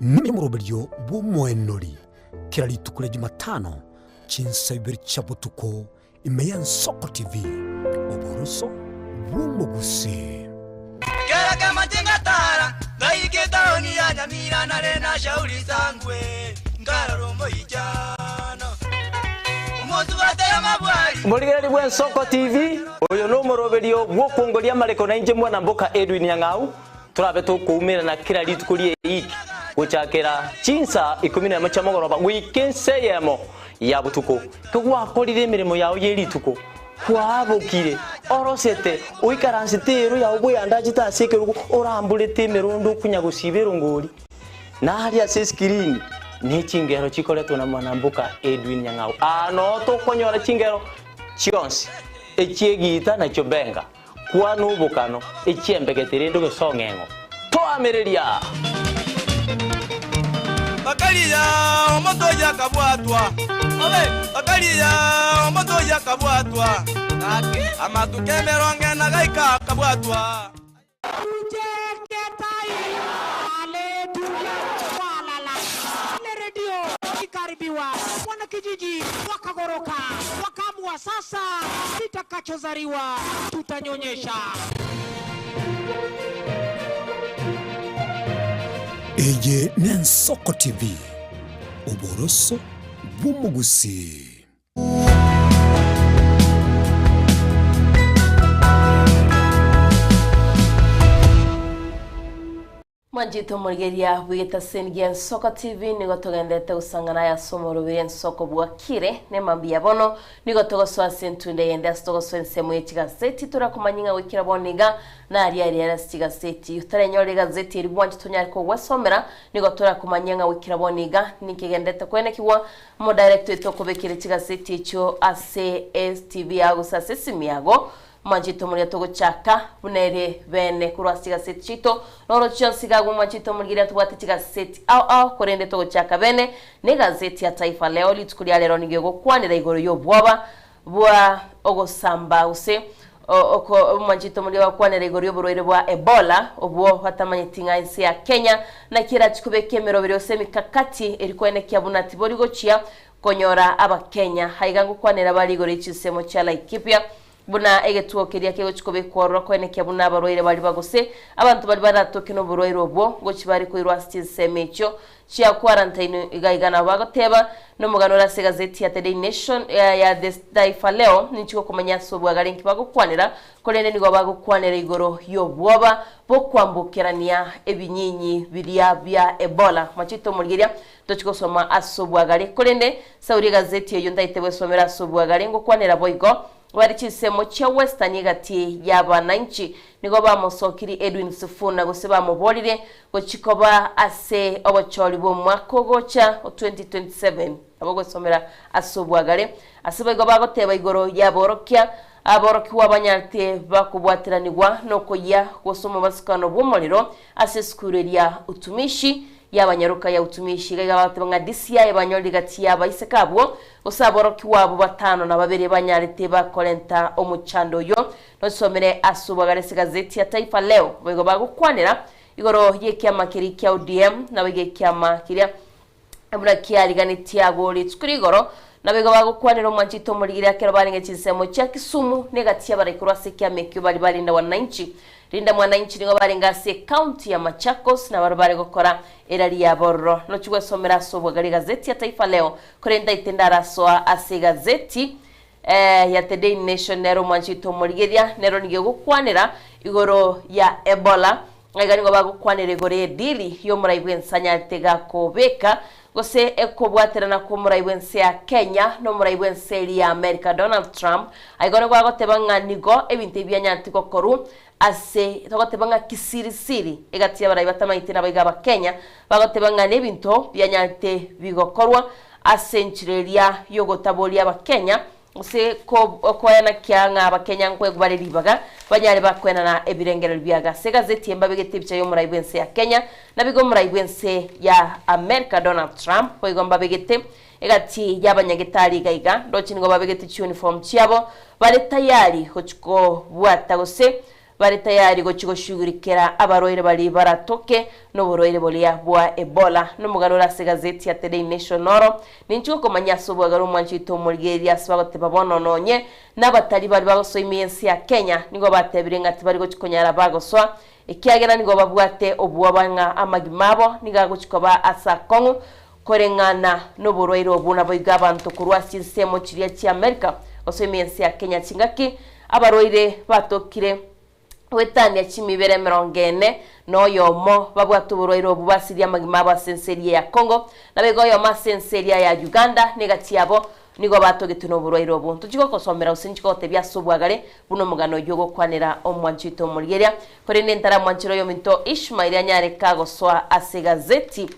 nemoroberio bw'omoenori kera rituko ria Jumatano chinsa ibere chia botuko ime y'Ensoko TV, oboroso bw'omogusii. Kera kemache ngatara, ngaika etaoni ya Nyamira nare na Shauri Sangwe, nkarora omoichano. Omosubati amabwari. Omorigereria bw'Ensoko TV, oyo nomoroberio bw'okwongoria amareko nainche mwana mboka Edwin Nyang'au, torabe tokoumerana kera rituko ri'eiki gochakera chinsa ikomi nemo chia mogoroba goika ensa eyemo ya botuko. Kegwakorire emeremo yao ye rituko, kwaabokire, orosete, oikaransete eero yao bweyandachete ase ekerogo, oramborete emerondo okonya gosiba erongori, na aria ase esikirini ne chingero chikoretwe na mwanamboka Edwin Nyang'au. Aa noo tokonyora chingero chionsi, echi'egiita na chiobenga, kwana obokano, echi'embegete rende ogesong'eng'o. Toamereria! Bakaria omonto oyio akabwatwa, bakaria omonto oyio akabwatwa, amatuko emerongo ena gaika akabwatwa. Eye n'Ensoko TV, oboroso bw'omogusii. Mwanchete omorigereria bw'egetaseni gia Ensoko TV nigo togenderete gosang'ana aya ase omoroberi Ensoko bwakire ne mambia bono nigo togosoa ase entunda eyende ase togosoa ensemo ye chigaseti torakomanya ng'a goikera bono iga naria aria ere ase chigaseti otarenyore egazeti eri bwanchete onyare kogwesomera nigo torakomanyia ng'a goikera bono iga ninki egenderete koenekigwa Omodirector oito okobekere chigaseti echio ase STV yago gose ase esimi yago. Mwanchete omoria togochaka buna ere bene korwa ase chigaseti chiaito noro chionsi iga agwo mwanchete omorigereria tobwate chigaseti ao ao korende togochaka bene negazeti ya Taifa Leo rituko ria rero nigo egokwanera igoro y'obwoba bwa ogosamba gose oko mwanchete omoria bagokwanera igoro y'oborwaire bwa Ebola obwo batamanyeti ng'a ense ya Kenya naki erachi kobeka emeroberi gose emikakati eri koenekia buna tibori gochia Konyora Abakenya aiga ngokwanera bare igoro ye chinsemo chia Laikipia, buna egetuo keria kegochi kobekwa ororo koenekia buna abarwaire baria bagose abanto baria baratoke noborwaire obwo ngochi bare koirwa ase chinsemo echio chia quarantine iga iga nabo bagoteba nomogano ore ase egazeti ya The Daily Nation ya The Taifa Leo ninchi gokomanya ase obwagare nki bagokwanera korende nigo bagokwanera igoro yobwoba bokwambokerania ebinyinyi biria bia Ebola machete omorigeria Tochi gosoma ase obwagare, korende Sauli egazeti eyio ntaete gwesomera ase obwagare, ngokwanera boigo bare chinsemo chia Western egati y'abananchi. Nigo bamosokiri Edwin Sifuna gose bamoborire gochi koba ase obochori bw'omwaka ogocha o 2027. Nabo gwesomera ase obwagare. Ase boigo bagoteba igoro y'aborokia. Aborokigwa banyarete bakobwateranigwa nokoyia gose omobasukano bw'omorero ase esukuru eria Utumishi y'abanyaroka ya Utumishi. Iga iga bagoteba ng'a DCI banyorire gati y'abaiseke abwo gose aborokigwa abwo batano na babere banyarete bakorenta omochando oyo. Nosomere ase obwagare ase egazeti ya Taifa Leo. Boigo bagokwanera igoro y'ekiama keria kia ODM naboigo ekiama keria buna kiariganetie agwo rituko rigoro, naboigo bagokwanera omwanchete omorigiri ekero barenge chinsemo chia Kisumu na egati y'abaraikorwa ase ekiama ekio baria ba Linda Wananchi. Linda Mwananchi nigo barenge ase ecounty ya Machakos na barabwo bare gokora erari yabo ororo. Nochia gwesomera ase obwagare egazeti ya Taifa Leo, korende aite ndarasoa ase egazeti ya The Daily Nation nero omwanchete omorigeria nero nigo egokwanera igoro ya Ebola. Aiga nigo bagokwanera igoro y'edili y'omorai bw'ensanyate gakobeka gose ekobwaterana kw'omorai bw'ense ya Kenya n'omorai bw'ense eria ya America Donald Trump. Aiga nigo agoteba ng'a nigo ebinto ebi bianyarete gokorwa ase togoteba ng'a kisirisiri egati y'abarai batamaete nabaiga abakenya bagoteba ng'a nebinto bianyarete bigokorwa ase enchera eria y'ogotaboria abakenya Gose koena kia ng'a Abakenya nkoegwa bare ribaga banyare bakoenana ebirengererio biaga. Ase egazeti eye mbabegete ebicha y'omorai bw'ense ya Kenya nabigo omorai bw'ense ya America Donald Trump boigo mbabegete egati y'abanyagetari iga iga ndoche nigo babegete chiuniform chiabo bare tayari gochi kobwata gose Bare tayari gochia goshugurikera abarwaire baria baratoke noborwaire boria bwa Ebola. Nomogano ore ase egazeti ya The Daily Nation oro, Ninche gokomanya ase obwagare omwancho oito omorigereria ase bagoteba bono nonye nabatari baria bagosoa ime y'ense ya Kenya nigo batebire ng'a tibari gochia konyara bagosoa ekiagera nigo babwate obwoba ng'a amagima abo nigo agochia koba ase akong'u koreng'ana noborwaire obwo naboigo abanto korwa ase chinsemo chiria chia Amerika gosoa ime y'ense ya Kenya chingaki Abarwaire batokire goetania chimibere emerongo ene na oyomo babwate oborwaire obwo basirie amagima abo ase ense eria ya Congo, naboigo oyomo ase ense eria ya Uganda, na egati yabo nigo batogetwe noborwaire obwo. Ntochia gokosomera gose inche gogotebia ase obwagare buna omogano oyio ogokwanera omwancho oito omorigeria, korende ntaramwanchera oyominto Ishmaeli anyare kagosoa ase egazeti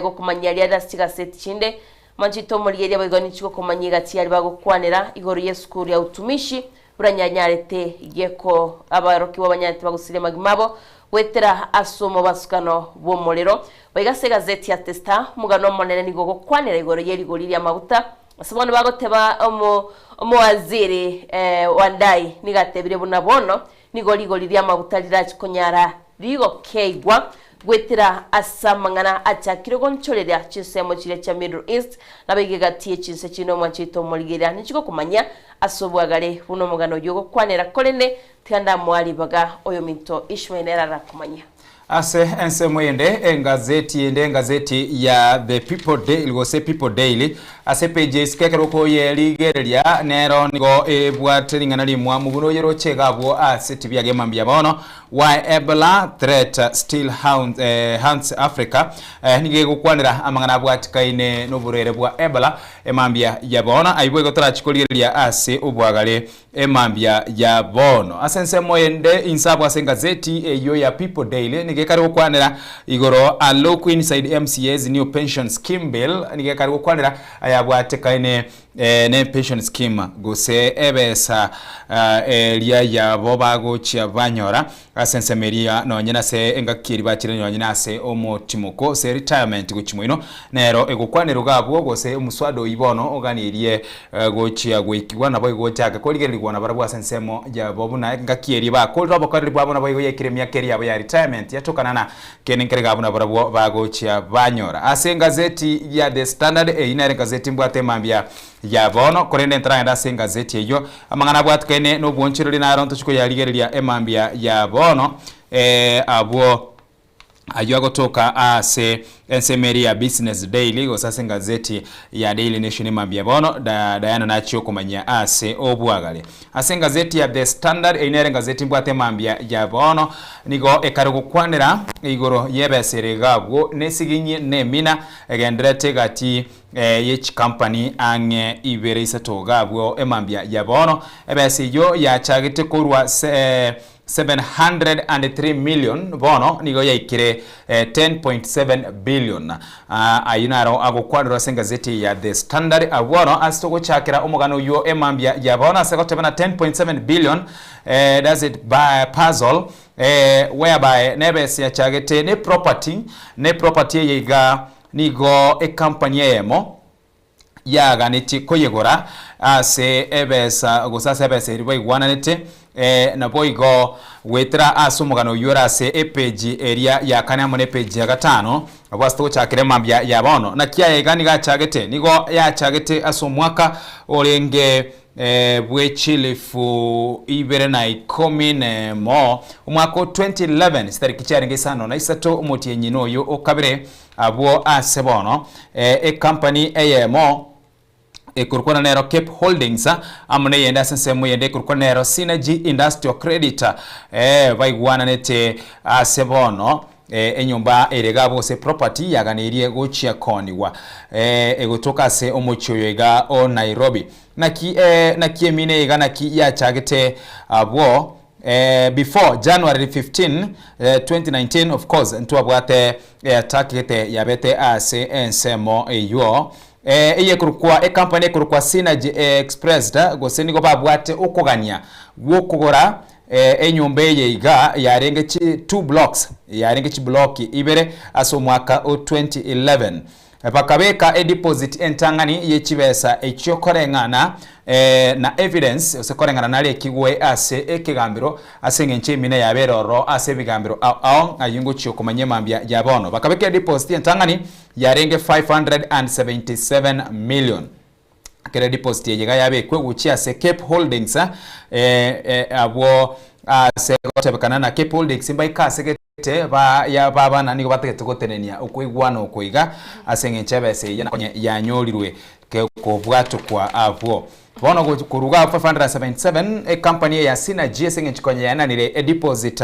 gokomanyia riarire ase chigaseti chinde. Mwanchete omorigereria boigo ninchi gokomanyia egati yaria bagokwanera igoro y'esukuru ya utumishi buna nyanyarete geko abarokigwa banyarete bagosiria amagima abo goetera ase omobasukano bw'omorero. Boigo ase egazeti ya The Star omogano omonene nigo ogokwanera igoro y'erigori ri'amaguta ase bono bagoteba omo omowaziri Wandayi nigo atebire buna bono Nigo rigori ri'amaguta rirache konyara rigokeigwa goetera ase amang'ana achakire gonchoreria chinsemo chiria chia Middle East, naboigo egati ye chinse chinde omwancho oito omorigereria ninchi gokomanyia ase obwagare buna omogano oyio ogokwanera, korende tiga ndamoa ribaga oyominto Ishmael nere arakomanyia. Ase ensemo ende, engazeti ende engazeti ya The People Daily gose People Daily ase epeji ya isiko ekero okoyerigereria nero nigo ebwate ring'ana rimwamu buna oyeroche iga abwo ase tibi agema mbuya bono Why Ebola Threat Still Haunts, eh, Haunts Africa eh, nigo egokwanera amang'ana abwatikaine noborwaire bwa Ebola emambia ya bono aibwe igo torachi korigereria ase obwagare Emambia ya bono. Ase ensemo ende inse abwo ase engazeti eyio ya People Daily nigo ekare gokwanera igoro a look inside MCA's new pension scheme bill nigo ekare gokwanera ayabwatekaine ne pension scheme gose ebesa eria yabo bagochia banyora Ase ensemo eria nonye nase engaki eria bachire nonye nase omotimoko gose retirement gochia moino, nero egokwanerwa iga abwo gose omuswada oyio bono oganirie gochia goikigwa naboigo gochake korigererigwa nabarabwo ase ensemo yabo buna engaki eria bakorire obokoreri bwabo naboigo yaikire emiaka eria yabo ya retirement yatokana na kende nkere iga abwo nabarabwo bagochia banyora. Ase engazeti ya The Standard eyio nere engazeti mbwate mambia ya bono, korende ntaragenda ase engazeti eyio, amang'ana abwatekaine nobwonchoreri naro ntochie koyarigereria emambia ya bono, eh, abwo ayio agotoka ase ensemo eria ya Business Daily gose ase engazeti ya Daily Nation emambia ya bono, da, Diana nachie okomanyia ase obwagare. Ase engazeti ya The Standard, eyio nere engazeti mbwate emambia ya bono, nigo ekare gokwanera igoro y'ebesa ere iga abwo, nesiginyi na emina egendererete egati ye chikampani ang'e ibere isato iga abwo emambia ya bono. Ebesa eyio yachagete korwa se 703 million bono nigo yaikire 10.7 billion. Ayio naro agokwanerwa ase engazeti ya The Standard. Abwo bono ase togochakera omogano oyio emambia ya bono ase goteba na 10.7 billion does it buy puzzle whereby nebesa yachagete ne property ne property eye iga nigo ecompany eyemo yaganetie koyegora ase ebesa gose ase ebesa eria baigwananete, naboigo goetera ase omogano oyio ore ase epeji eria ya kane amo nepeji ya gatano, nabwo ase togochakera emambia ya bono. Naki aya iga nigo achagete? Nigo yachagete ase omwaka orenge bwe chilifu ibere na ikomi nemo, omwaka o 2011, chitariki chiarenge isano na isato omotienyi noyo o kabere, Abwo ase bono, ecompany eyemo ekorokwa nero Cape Holdings amo neyende ase ensemo eyende ekorokwa nero Synergy Industrial Credit baigwananete ase bono enyomba ere iga abwo gose property yaganeirie gochia koonigwa egotoka ase omochie oyo iga o Nairobi. Naki naki emina eye iga naki yachagete abwo Before January 15, 2019 of course ntwabwate attack gete yabete ase ensemo eywo eyekorokwa ecompany ekorokwa Synergy Expressed gose nigo babwate okogania gwokogora enyomba eye iga yarenge chi two blocks yarenge chiblock ibere ase omwaka o 2011. Bakabeka edeposit entang'ani ye chibesa echio koreng'ana na evidence gose koreng'ana narekigwe ase ekegambero ase engencho emina yabere ororo ase ebigambero ao ao ayio ngochia okomanyia mambia ya bono. Bakabeka edeposit entang'ani yarenge 577 million. Ekero edeposit eye iga yabekwe gochia ase Cape Holdings abwo ase gotebekana na Cape Holdings mbaike ase gete ba ya babana nigo batagete gotenenia okoigwana oko iga ase eng'encho ebesa eye nakonye yanyorirwe kobwatokwa abwo. Bono korwa iga 577 ecompany eye ya Synergy ase eng'encho konya yaenanire edeposit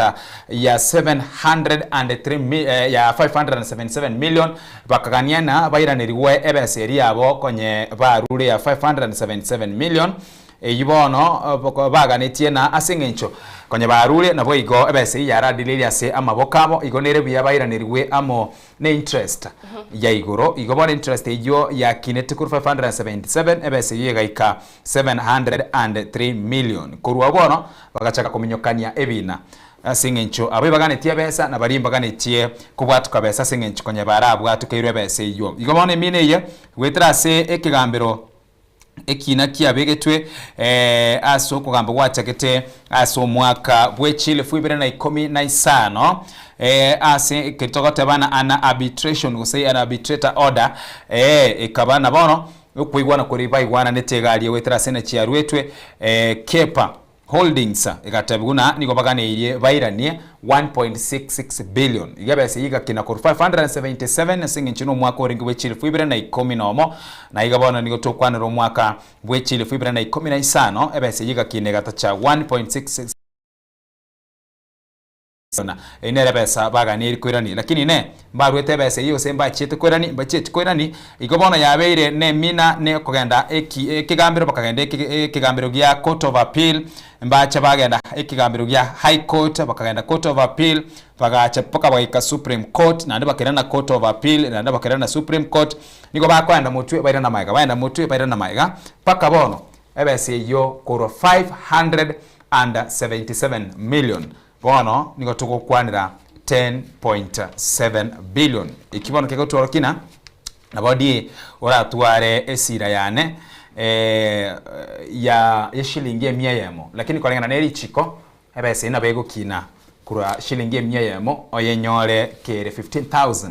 ya 703 mi ya 577 million bakagania ng'a bairanerigwe ebesa eria yabo konye barure ya 577 million Eyio bono baganetie na ase engencho konya barure, naboigo ebesa eyio yaradireirie ase amaboko abo, igo nere buya bairanerigwe amo ne interest ya igoro. Igo bono interest eyio yakinete korwa 577, ebesa eyio egaika 703 million. Korwa abwo bono bagachaka kominyokania ebina ase engencho abwo ebaganetie ebesa na baria mbaganetie kobwatuka besa ase engencho konya barabwatukeirwe ebesa eyio. Igo bono emina eye goetera ase ekegambero Ekina kiabegetwe ase okogamba gwachagete ase omwaka bwe chilifu ibere na ikomi na isano ase ekeri togoteba na an arbitration gose an arbitrator order ekaba na bono okoigwana koria baigwananete egaria goetera ase enachi yaruetwe Kepa Holdings egatebigwa ng'a nigo baganeirie bairanie 1.66 billion. Iga ebesa eyio egakina korwa 577 ase engencho nomwaka orenge bwe chilifu ibere na ikomi nomo, na iga bono nigo tokwanera omwaka bwe chilifu ibere na ikomi na isano, ebesa eyio egakina egatacha 1.66 Na eyio nere ebesa baganeiri koirania. Lakini inee, mbaruete ebesa eyio gose mbachiete koirania? Mbachieti koirania. Igo bono yabeire nemina ne okogenda eki ekegambero, bakagenda eke ekegambero gia Court of Appeal, mbacha bagenda ekegambero gia High Court, bakagenda Court of Appeal, bagacha mpaka bagaika Supreme Court, naende bakairana Court of Appeal, naende bakairana Supreme Court. Nigo bakoenda motwe bairana magega, baenda motwe bairana magega, mpaka bono ebesa eyio korwa 577 million Bono nigo togokwanera 10.7 billion. Eki bono kegotworokia ng'a nabo die oratware esira yane ya eshilingi emia eyemo, lakini koreng'ana ne richiko ebesa eyio nabo egokina korwa shilingi emia eyemo oyenyore kere 15,000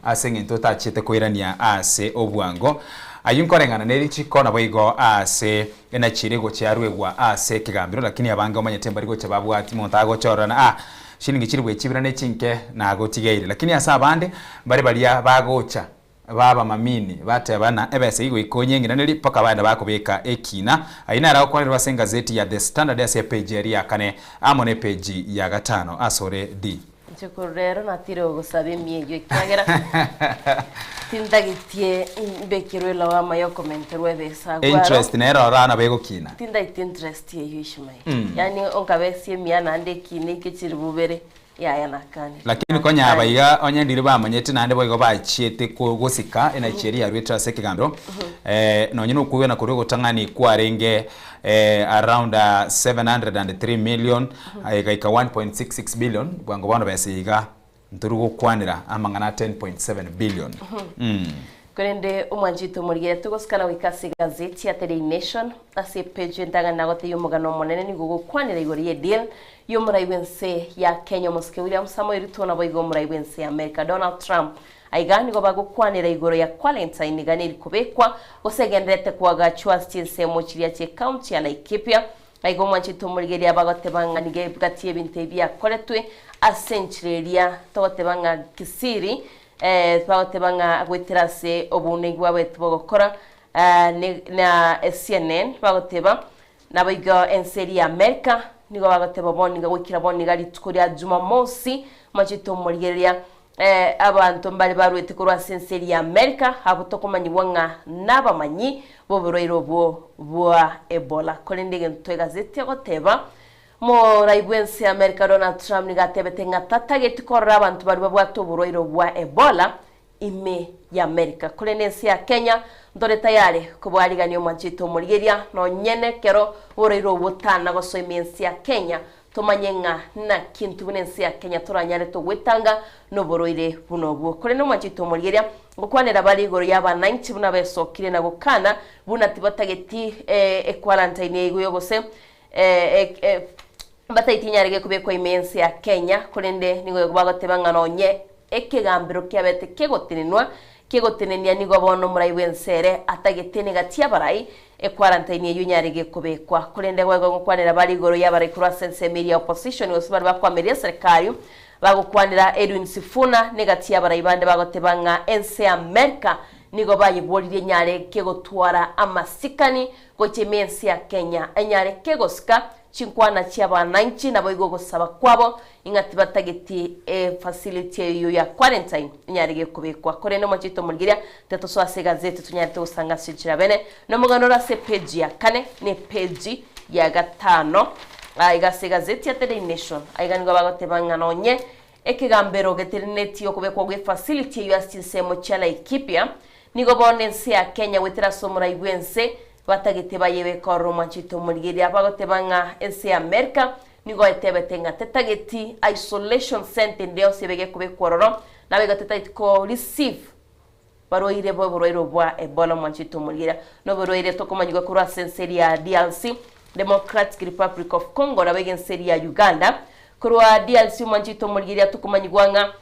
ase eng'encho otachiete koirania ase obwango. Ayio nkoreng'ana ne richiko naboigo ase Enachire gochia yaruegwa ase ekegambero, lakini abange omanyete mbari gocha babwati monto agocha ororo na ah shilingi chilifu echibire ne chinke nagotigeire. Lakini ase abande mbare baria bagocha baba mamini bateba na ebesa eyio goika onyeng'iranerie mpaka baenda bakobeka ekina. Ayio naro agokwanerwa ase engazeti ya The Standard ase epeji eria ya kane amo ne epeji ya gatano asore D. Inche korwa rero natire gogosaba emieyio ekiagera tintagetie mbekerwe elawama yokomenterwa ebesa agwo aro. Interest nere oro nabo egokina. Tintageti interest eyio Ishmael. Mm. Yaani onkabesie emiya naende ekina eke chiribu bere yaya nakane. Lakini konya aba iga onye ndiri bamanyete naende boigo bachiete ko gosika enachi eria yaruete ase ekegambero eh, nonye nokwegena koria ogotang'ani kwarenge eh, around 703 million egaika 1.66 billion bwango bono besa iga ntori gokwanera amang'ana a 10.7 billion. Mm. Korende omwanchete omorigere togosikana goika ase egazeti ya The Daily Nation ase epeji entang'ani nagotebia omogano omonene nigo ogokwanera igoro y'edeal y'omorai bw'ense ya Kenya omosike William Samoei Ruto naboigo omorai bw'ense ya America Donald Trump. Aiga nigo bagokwanera igoro ya quarantine iga neri kobekwa gose egendererete koagachwa ase chinsemo chiria chi'ecounty ya Laikipia. Aiga omwanchete omorigereria bagoteba ng'a nigo gati y'ebinto ebi biakoretwe ase enchera eria togoteba ng'a kisiri Bagoteba ng'a goetera ase obounenki bwabo bogokora na CNN bagoteba naboigo ense eria ya America nigo bagoteba bono iga goikera bono iga rituko ria Jumamosi machete omorigereria abanto mbare barwete korwa ase ense eria ya America abwo tokomanyigwa ng'a nabamanyi boborwaire obwo bwa Ebola korende egento egazeti egoteba Morai bw'ense ya Amerika Donald Trump nigo atebete ng'a tatageti korora abanto baria babwate oborwaire obwo bwa Ebola ime ya Amerika. Korende ense ya Kenya ntore tayari kobwarigania omwanchete omorigeria nonye nekero oborwaire obwo botana gosoa ime ense ya Kenya tomanye ng'a naki intwe buna ense ya Kenya toranyare togwetanga noborwaire buna obwo. Korende omwanchete omorigeria ngokwanera bare igoro y'abananchi buna besokire na gokana buna tibatageti equarantine eywo gose Mbataiti nyarege kobekwa ime y'ense ya Kenya, korende nigo bagoteba ng'a nonye ekegambero kiabete kegotenenwa, kegotenenia nigo bono omorai bw'ense ere atagete negati y'abarai, equarantine eyio nyarege kobekwa. Korende goigo gokwanera bare igoro y'abarai korwa ase ensemo eria ya opposition gose baria bakoameria eserekari, bagokwanera Edwin Sifuna negati y'abarai bande bagoteba ng'a ense ya Amerika nigo bayeboririe nyare kegotwara amasikani Gocha ime ense ya Kenya enyare kegosika chinkwana chi'abananchi naboigo ogosaba kwabo ing'a tibatageti efacility eyio ya quarantine enyare gekobekwa. Korende omochie tomorigeria tiga tosoe ase egazeti tonyarete gosanga ase enchera bene nomogano ore ase epage ya kane na epage ya gatano aiga ase egazeti ya The Daily Nation. Aiga nigo bagoteba ng'a nonye ekegambero getenenetie okobekwa gwe facility eyio ase chinsemo chia Laikipia Nigo bono ense ya Kenya goetera ase omorai bw'ense batagete bayebeke ororo omwanchete omorigereria bagoteba ng'a ense ya Amerika nigo etebete ng'a tetageti isolation center ende yonsi ebe gekobekwa ororo naboigo tetageti ko receive barwaire boborwaire obo bwa Ebola omwanchete omorigereria noborwaire tokomanyigwa korwa ase ense eria ya DRC, Democratic Republic of Congo naboigo ense eria ya Uganda. Korwa DRC omwanchete omorigereria tokomanyigwa ng'a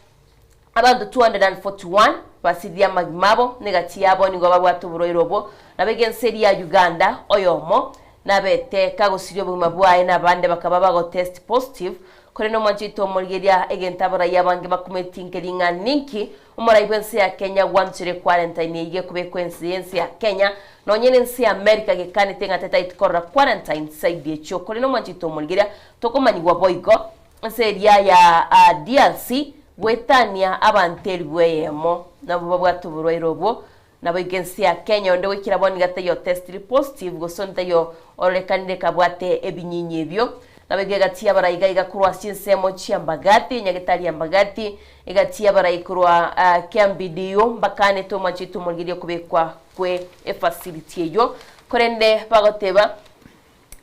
Abanto 241 basiririe amagima abo, na egati yabo nigo babwate oborwaire obwo, nabo egensa eria ya Uganda oyomo nabete kagosiria obogima bwaye na abande bakaba bagotest positive, korende omwancho oito omorigeria egento abarai abange bakumeti nkeri ng'a ninki omorai bwense ya Kenya gwanchere quarantine eyio ekobekwa ense yense ya Kenya nonye nense ya America gekanete ng'a tetaeti korora quarantine side echio korende omwancho oito omorigeria tokomanyigwa boigo Ense eria ya DRC goetania abanto elifu eyemo nabwo babwate oborwaire obwo, naboigo ense ya Kenya onde goikera bono iga taiyo otestiri positive gose onde taiyo ororekanire kabwate ebinyinyi ebio. Naboigo egati y'abarai iga iga korwa ase chinsemo chia Mbagathi, nyagetari ya Mbagathi, egati y'abarai korwa Kiambidiu mbakanete omwanchete omorigereria okobekwa kwe efacility eyio. Korende bagoteba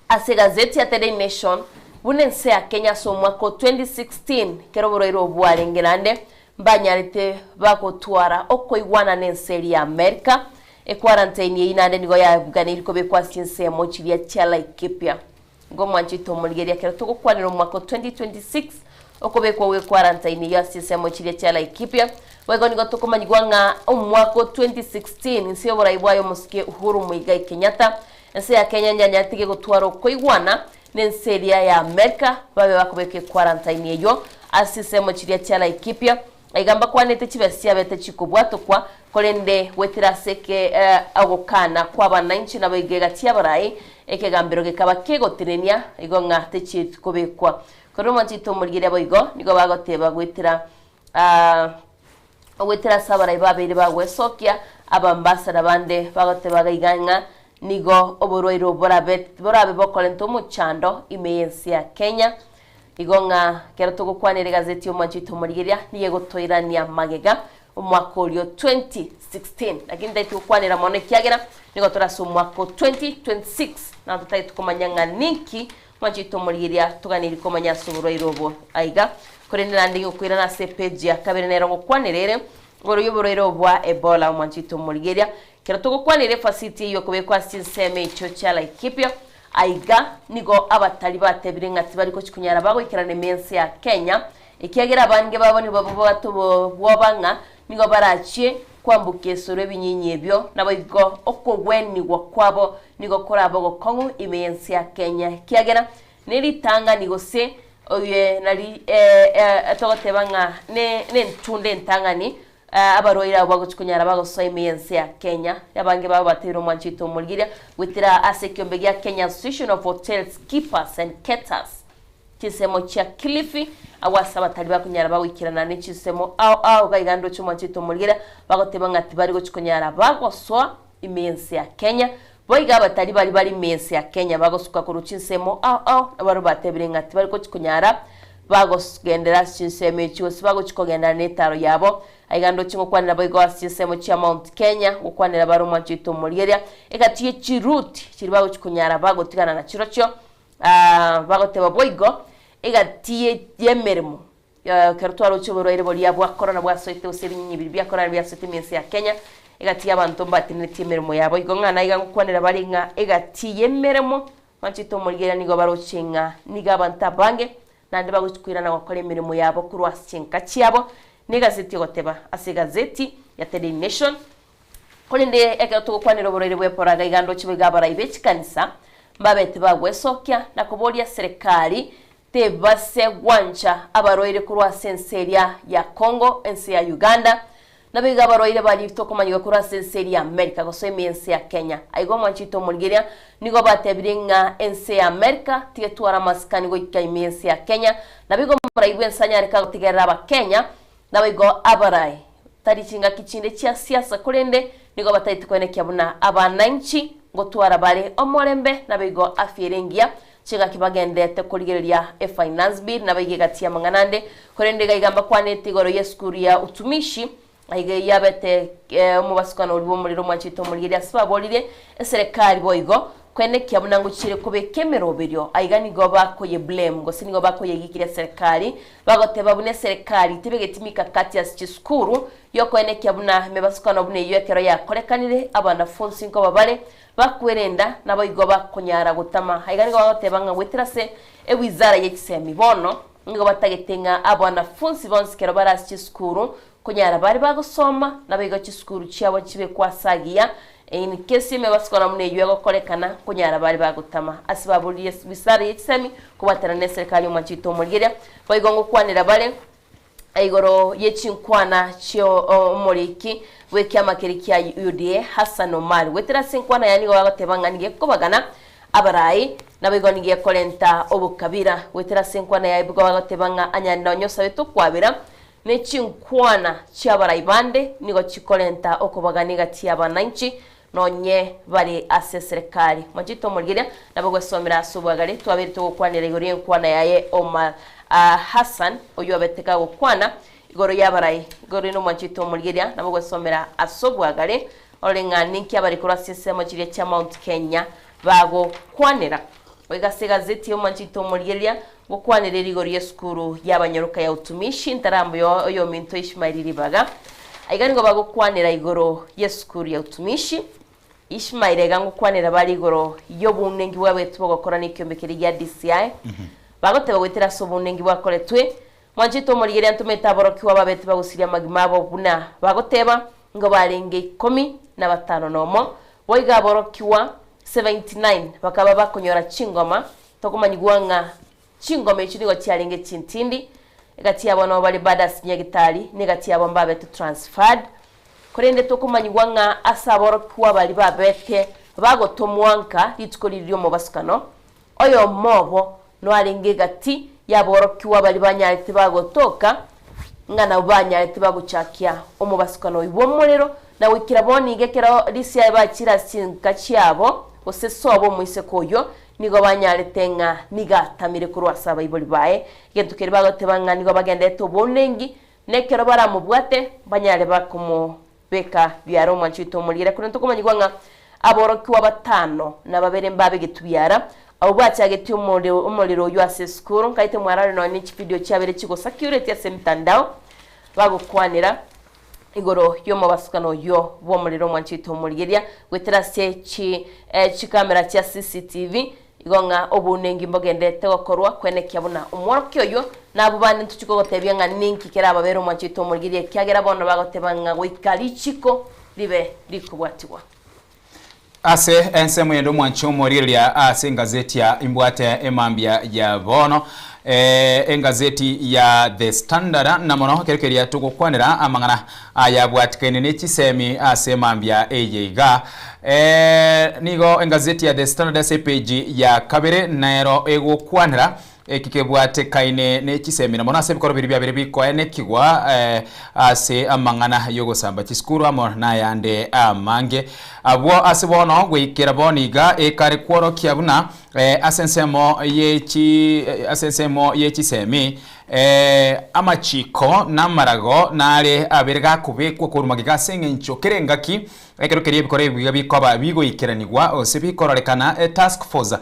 Ase egazeti ya The Daily Nation, buna ense ya Kenya ase omwaka o 2016 ekero oborwaire obo bwarenge naende mbanyarete bagotwara okoigwana nense eria ya America, equarantine eyio naende nigo yabuganeirie kobekwa ase chinsemo chiria chia Laikipia. Igo omwanchete omorigereria ekero togokwanera omwaka o 2026 okobekwa gwe quarantine eyio ase chinsemo chiria chia Laikipia, boigo nigo tokomanyigwa ng'a omwaka o 2016 inse yoborai bwaye omosike Uhuru Muigai Kenyatta Ense ya Kenya nyanyatige gotwara okoigwana nense eria ya Amerika babe bakobeka equarantine eyio ase chinsemo chiria chia Laikipia. Aiga mbakwanete chibesa chiabete chikobwatokwa korende goetera ase eke ogokana kwa abananchi naboigo egati y'abarai ekegambero gekaba kegotenenia igo ng'a techieti kobekwa. Korende omwanchete omorigereria boigo nigo bagoteba goetera ah, Goetera ase abarai babeire bagwesokia, abambasada bande bagoteba iga ng'a nigo oborwaire obo borabe borabe bokorenta omochando ime y'ense ya Kenya. Igo ng'a ekero togokwanera egazeti y'omwancho oito omorigereria nigo egotoirania magega omwaka oria o 2016. Lakini ntari togokwanera mono ekiagera nigo tore ase omwaka o 2026 nabo totagete komanya ng'a ninki Mwanche oito omorigereria toganeirie komanya ase oborwaire obo aiga. Korende naende ngokoirana ase epeji ya kabere nero ngokwanera ere igoro y'oborwaire obo bwa Ebola. Omwanche oito omorigereria, ekero togokwanera efasiti eyio ekobekwa ase chinsemo echio chia Laikipia, aiga nigo abatari batebire ng'a tibari gochi konyara bagoikerana ime y'ense ya Kenya, ekiagera abange babo nigo babwate obwoba ng'a nigo barachie kwambokia esoro ebinyinyi ebio, naboigo okogwenigwa kwabo nigo korabe ogokong'u ime y'ense ya Kenya, ekiagera neritang'ani gose oye nari togoteba ng'a ne nentunda entang'ani abarwaire abwo bagochia konyara bagosoa ime y'ense ya Kenya. Abange babo bateire omwancho oito omorigeria goetera ase ekiombe gia Kenya Association of Hotels Keepers and Caterers. Chinsemo chia Kilifi, agwo ase abatari bakonyara bagoikerana ne chinsemo ao ao iga iga ndoche omwanchete omorigereria, bagoteba ng'a tibari gochia konyara bagosoa ime y'ense ya Kenya. Boigo abatari baria bare ime y'ense ya Kenya bagosuka korwa chinsemo ao ao nabarabwo batebire ng'a tibari gochia konyara bagogendera ase chinsemo echi gose bagochia kogendana netaro yabo. Aiga ndoche ngokwanera boigo ase chinsemo chia Mount Kenya, ngokwanera bare omwancho oito omorigereria, egati ye chiruti chiria bagochia konyara bagotigana nachirochio. Bagoteba boigo, egati y'emeremo ekero twaroche oborwaire boria bwa korona bwasoete gose ebinyinyi biria bia korona biasoete ime ense ya Kenya, egati y'abanto mbatenenetie emeremo yabo. Igo ng'a naiga ngokwanera bare ng'a egati y'emeremo manchete omorigereria nigo baroche ng'a nigo abanto abange naende bagochia koirana gokora emeremo yabo korwa ase chinka chiabo. Negazeti egoteba ase egazeti ya The Daily Nation. Korende ekero togokwanera oborwaire bw'eporaga iga ndoche boigo abarai be chikanisa mbabete bagwesokia na koboria serikali tebase gwancha abarwaire korwa ase ense eria ya Congo, ense ya Uganda, naboigo abarwaire baria tokomanyigwa korwa ase ense eria ya America gosoa ime y'ense ya Kenya. Aiga omwanchi oito omorigeria nigo batebirie ng'a ense ya America tigetwara amasikani goika ime y'ense ya Kenya, naboigo omorai bw'ense anyare kagotigerera abakenya Naboigo abarai, tari chingaki chinde chia siasa, korende nigo bataete koenekia buna abananchi ngotwara bare omorembe, naboigo afya ere engiya, chingaki bagendete korigereria efinance bill, naboigo egati y'amang'ana ande. Korende iga iga mbakwanete igoro y'esukuru ya utumishi, aiga eyio yabete omobasukano oria bw'omorero omwanchete omorigereria ase baboririe eserekari boigo Koenekia buna ngochiire kobeka emeroberio, aiga nigo bakoye blame gose nigo bakoyegikiria serikali, bagoteba buna eserikali tebegeti mikakati ase chisukuru yokoenekia buna emebasukano buna eyio ekero yakorekanire abanafunsi nkoba bare bakwerenda naboigo bakonyara gotama. Aiga nigo bagoteba ng'a goetera ase ewizara ye chisemi bono nigo batagete ng'a abanafunsi bonsi kero bare ase chisukuru Konyara bare bagosoma, naboigo chisukuru chiabo chibekwe ase agiya, in case emebasukano buna eyio egokorekana, konyara bare bagotama ase baboririe wizara ye chisemi kobwatana ne serikali omwanchi oito omorigeria. Boigo ngokwanera bare igoro ye chinkwana chio omoriki bw'ekiama keria kia UDA Hassan Omar. Goetera ase enkwana yaye nigo bagoteba ng'a nigo ekobagana abarai, naboigo nigo ekorenta obokabira. Goetera ase enkwana yaye nigo bagoteba ng'a anyare nonye osabete okwabera Ne chinkwana chi'abarai bande nigo chikorenta okobagania egati y'abananchi nonye bare ase eserekari. Mwanchete omorigereria, nabo gwesomera ase obwagare twabeire togokwanera igoro y'enkwana yaye Omar Hassan oyio obete kagokwana igoro y'abarai. Igoro rende omwanchete omorigereria, nabo gwesomera ase obwagare orore ng'a ninki abare korwa ase ensemo chiria chia Mount Kenya bagokwanera. Goika ase egazeti y'omwanchete omorigereria, Gokwanera rigoro ri'esukuru y'abanyaroka ya utumishi ntarambuya oyominto Ishmaeli ribaga. Aiga nigo bagokwanera igoro y'esukuru ya utumishi. Ishmaeli aiga ngokwanera bare igoro y'obounenki bwabetwe bogokora nekiombe keria gia DCI. Bagoteba goetera ase obounenki bwakoretwe, mwanchete omorigereria ntomete aborokigwa babete bagosiria amagima abo buna bagoteba, nigo barenge ikomi na batano nomo. Boigo aborokigwa 79 bakaba bakonyora chingoma Tokomanyigwa ng'a chingoma echio nigo chiarenge chintindi, egati yabo nabo bare Badas Nyagitari, na egati yabo mbabete transferred. Korende tokomanyigwa ng'a ase aborokigwa baria babete bagotomwa nka rituko riria ri'omobasukano, oyomo obo noarenge egati Yaborokigwa baria banyarete bagotoka, ng'a nabwo banyarete bagochakia omobasukano oyio bw'omorero, na goikera bono iga ekero risiaye bachire ase chinka chiabo, gose sobo omoiseke oyio, nigo banyarete ng'a nigo atamire korwa ase abaibori baye. Egento keria bagoteba ng'a nigo bagenderete obounengi, na ekero baramobwate, banyare bakomobeka biara omwancho oito omorigere. Korende tokomanyigwa ng'a aborokigwa batano na babere mbabegetwe biara, abwo bachagetie omorero omorero oyio ase esukuru. Nkaete mwarore nonya ne chividio chiabere chigosacurate ase emitandao, bagokwanera igoro y'omobasukano oyio bw'omorero omwancho oito omorigeria, goetera ase chi chikamera chia CCTV, Igo ng'a obounenki mbogenderete gokorwa kwenekia buna omworokia oyio, na abwo bande ntochie kogotebia ng'a ninki kerababere omwancho oito omorigereria, ekiagera bono bagoteba ng'a goika richiko ribe rikobwatigwa. Ase ensemo yende omwancho omorigereria ase engazeti ya Imbwate emambia ya bono engazeti ya The Standard na mono kero keria togokwanera amang'ana ayabwatikaine ne chisemi ase emambia eye iga. Nigo engazeti ya The Standard ase epeji ya kabere nero egokwanera eki kebwatekaine ne chisemi na mono ase ebikoro biria biabere bikoenekigwa ase amang'ana y'ogosamba chisukuru amo nayande amange. Abwo ase bono goikera bono iga ekare kworokia buna ase ensemo ye chi ase ensemo ye chisemi amachiko na amarago nare abere gakobekwa korwa magega ase eng'encho kera engaki Ekero keria ebikoro ebiya bikoba bigoikeranigwa gose bikororekana, etask force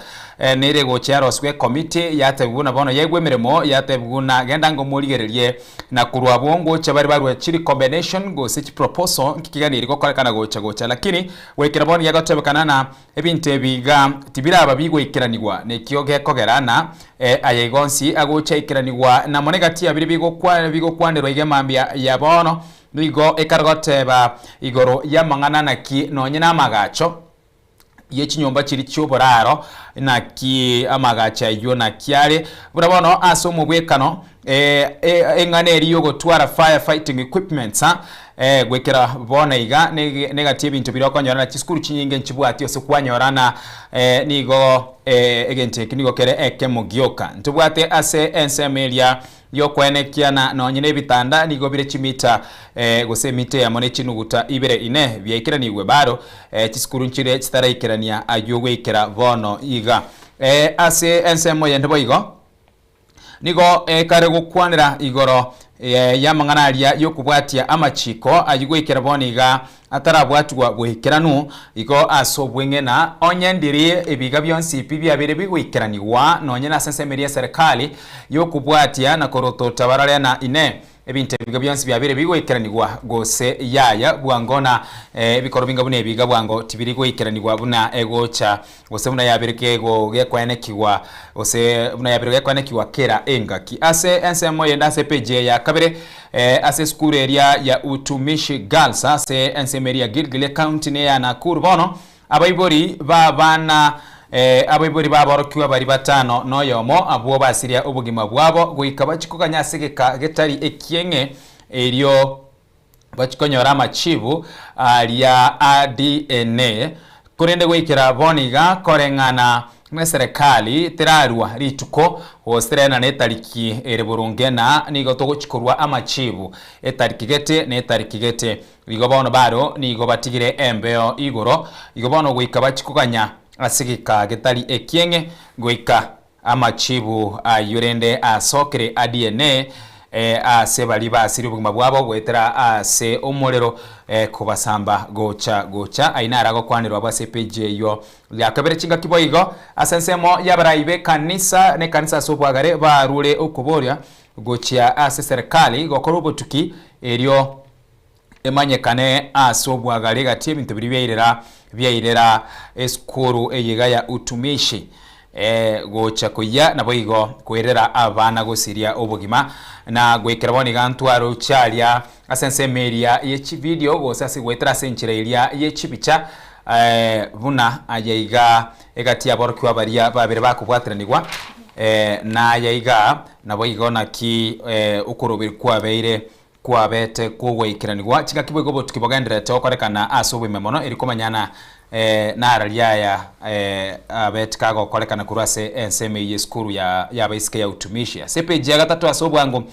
nere egocha yarosigwa ekomiti yatebigwa buna bono yaigwa emeremo yatebigwa buna genda ango morigererie na korwa abwo ngocha bare barue chirecommendation gose chiproposal nki kiganeirie gokorekana gocha gocha lakini goikera bono gegotebekana na ebinto ebi iga tibiraba bigoikeranigwa nekio gekogera na aya iga onsi agocha aikeranigwa na mono egati ya biria bigokwanerwa iga emambia ya bono. Nigo ekare goteba igoro y'amang'ana naki nonye namagacho ye chinyomba chiria chi'oboraro, naki amagacho ayio naki are. Buna bono ase omobwekano, eng'ana eria y'ogotwara fire fighting equipments goikera bono iga negati y'ebinto biria okonyora na chisukuru chinyinge nchibwati ase kwanyora na nigo egento eke nigo kere ekemo gioka. Ntobwate ase ensemo eria Y'okoenekia na nonye nebitanda nigo bire chimita gose emita eyemo ne chinuguta ibere ine biaikeranigwe baro chisukuru nchire chitaraikerania ayio goikera bono iga. Ase ensemo eyende boigo nigo ekare gokwanera igoro y'amang'ana aria y'okobwatia amachiko ayio goikera bono iga atarabwatigwa goikeranu, igo ase obweng'ena, onye ndiri ebiga bionsi pi biabeire bigoikeranigwa, nonye nase ensemo eria y'eserekari y'okobwatia na korotota barore na inee, ebinto ebiga bionsi biabeire bigoikeranigwa gose yaya, bwango na ebikoro binga buna ebiga bwango tibiri goikeranigwa buna egocha gose buna yabeire gekoenekigwa gose buna yabeire gekoenekigwa kera engaki. Ase ensemo eyende ase epeji eye ya kabere, ase esukuru eria ya Utumishi Girls ase ensemo eria ya Gilgil ecounty ne ya Nakuru bono abaibori ba abana abaibori baborokigwa baria batano na oyomo abwo basiria obogima bwabo goika bachie koganya ase egeka getari ekieng'e erio Bachia konyora amachibu aria a DNA, korende goikera bono iga koreng'ana neserekari terarua rituko gose terena etariki ere boronge na nigo togochia korua amachibu etariki gete na etariki gete. Igo bono baro nigo batigire embeo igoro, igo bono goika bachia koganya ase egeka getari ekieng'e goika Amachibu ayio rende asokire a DNA ase baria basirie obogima bwabo goetera ase omorero kobasamba gocha gocha. Ayio naro agokwanerwa abwo ase epeji eyio ya kabere. Chingaki boigo ase ensemo y'abarai b'ekanisa na ekanisa ase obwagare barure okoboria gochia ase serikali gokora obotuki erio emanyekane ase obwagare egati y'ebinto biria biairera biairera esukuru eye iga ya Utumishi gocha koyia naboigo koirera abana gosiria obogima na goikera bono iga ntwaroche aria ase ensemo eria ye chividio gose ase goetera ase enchera eria ye chibicha buna aya iga egati y'aborokigwa baria babere bakobwateranigwa naya iga naboigo naki okoroberi kwabeire Kwabete kogoikeranigwa, chingaki boigo obotuki bogendererete gokorekana ase oboime mono, erio komanyana Nararia aya abete kagokorekana korwa ase ensemo eyio y'esukuru ya y'abaiseke ya utumishi. Ase epeji ya gatato ase obwango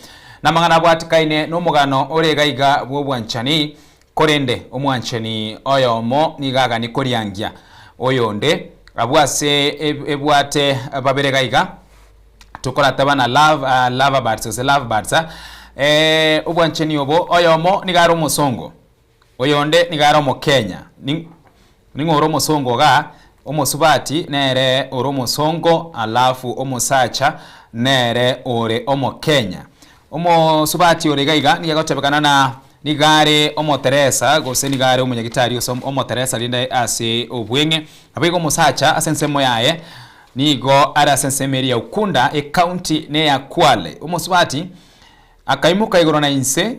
namang'ana abwatekaine nomogano ore iga iga bw'obwanchani, korende omwanchani oyomo nigo aganie koriangia oyonde. Abwo ase ebwate babere iga iga tokorataba na love, lover birds gose love birds, obwanchani obo oyomo nigo are omosongo. Oyonde nigo are Omokenya. Ning'o ore omosongo igaa? Omosubati nere ore omosongo alafu omosacha nere ore Omokenya. Omosubati ore iga iga nigo agotebekana na nigo are omoteresa gose nigo are omonyagitari gose omoteresa rinde ase obweng'e. Naboigo omosacha ase ensemo yaye nigo are ase ensemo eria ya Ukunda ecounty neya Kwale. Omosubati akaimoka igoro na inse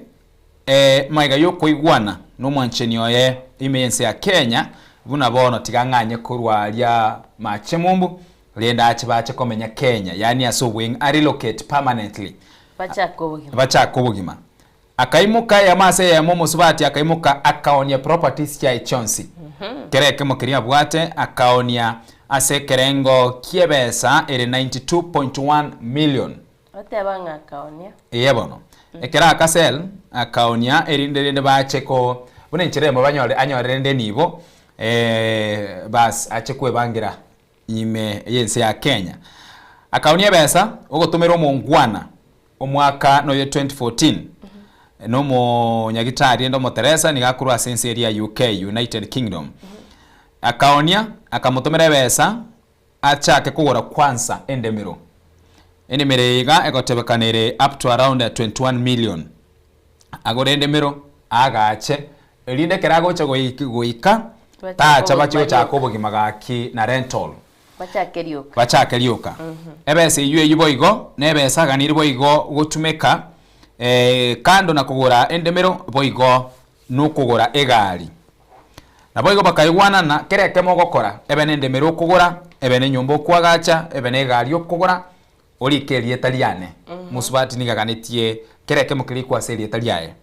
Ee, magega y'okoigwana nomwanchani oye ime y'ense ya Kenya, buna bono tiga ng'anye korwa aria mache mumbu, rende ache bache komenya Kenya, yaani ase obweng'e, a relocate permanently, Bachake obogima. bachake obogima. Akaimoka eyemo ase eyemo omosubati akaimoka akaonia properties chiaye chionsi, kera ekemo keria abwate akaonia ase ekerengo ki'ebesa ere 92.1 million. Oteba ng'a akaonia. Eye bono. Ekero akasel, akaonia, erinde rende bache ko, buna enchera eyemo banyore, anyore rende enibo, bas, ache kwebangera ime y'ense ya Kenya. Akaonia ebesa, ogotomera omongwana, omwaka noyo 2014, na omonyagitari rende omoteresa, nigo akorwa ase ense eria ya UK, United Kingdom. Akaonia, akamotomera ebesa, Achake kogora kwansa endemero. Endemero eye iga egotebekana ere up to around 21 million. Agore endemero, aagache, erinde ekero agocha goika, tacha bachie gochaka obogima gaki na rental. Bachake rioka. Bachake rioka. Ebesa eyio eyio boigo, na ebesa aganiri boigo gotumeka, kando na kogora endemero, boigo nokogora egari. Naboigo bakaigwanana, kera ekemo ogokora, ebe nendemero okogora, ebe nenyomba okoagacha, ebe negari okogora, orike erieta riane. Mosubati nigo aganetie kera ekemo kerikwe ase erieta riaye.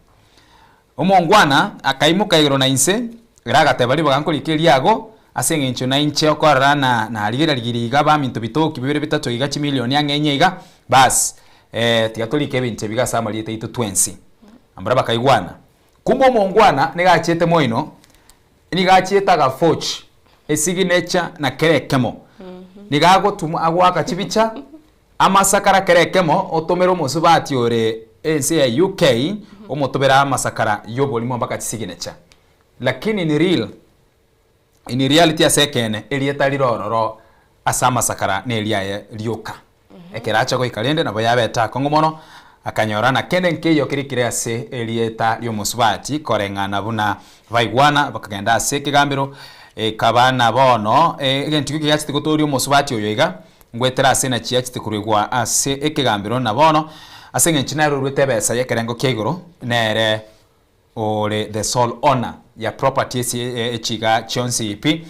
Omongwana akaimoka igoro na inse, ere agateba ribaga nkorika eriago, ase eng'encho nainche okorora na narigererigirie iga abaminto bitoki bibere bitato iga chimilioni ang'e inye iga, bas, tiga torike ebinto ebi iga ase amarieta aito twensi. Abwo bakaigwana. Kumbe omongwana nigo achiete moino, nigo achiete agaforge esignature na kera ekemo. Nigo agotumwa agoaka chibicha, amasakara kera ekemo, otomere omosubati ore ense ya UK, omotobere amasakara y'oborimo mpaka chisignature. Lakini in real, In reality ase ekeene, erieta rire ororo ase amasakara neriaye rioka. Ekero acha goika rende nabo yabete akong'u mono, akanyora na kende nkeiyo kerikire ase erieta ri'omosubati koreng'ana buna baigwana bakagenda ase ekegambero ekaba na bono egento ekio giachete gotoria omosubati oyo iga ngwetera ase nachi achete koruegwa ase ekegambero na bono ase eng'encho nere oruete ebesa y'ekerengo kia igoro nere Ore the sole owner ya property ase echiga chionsi pi.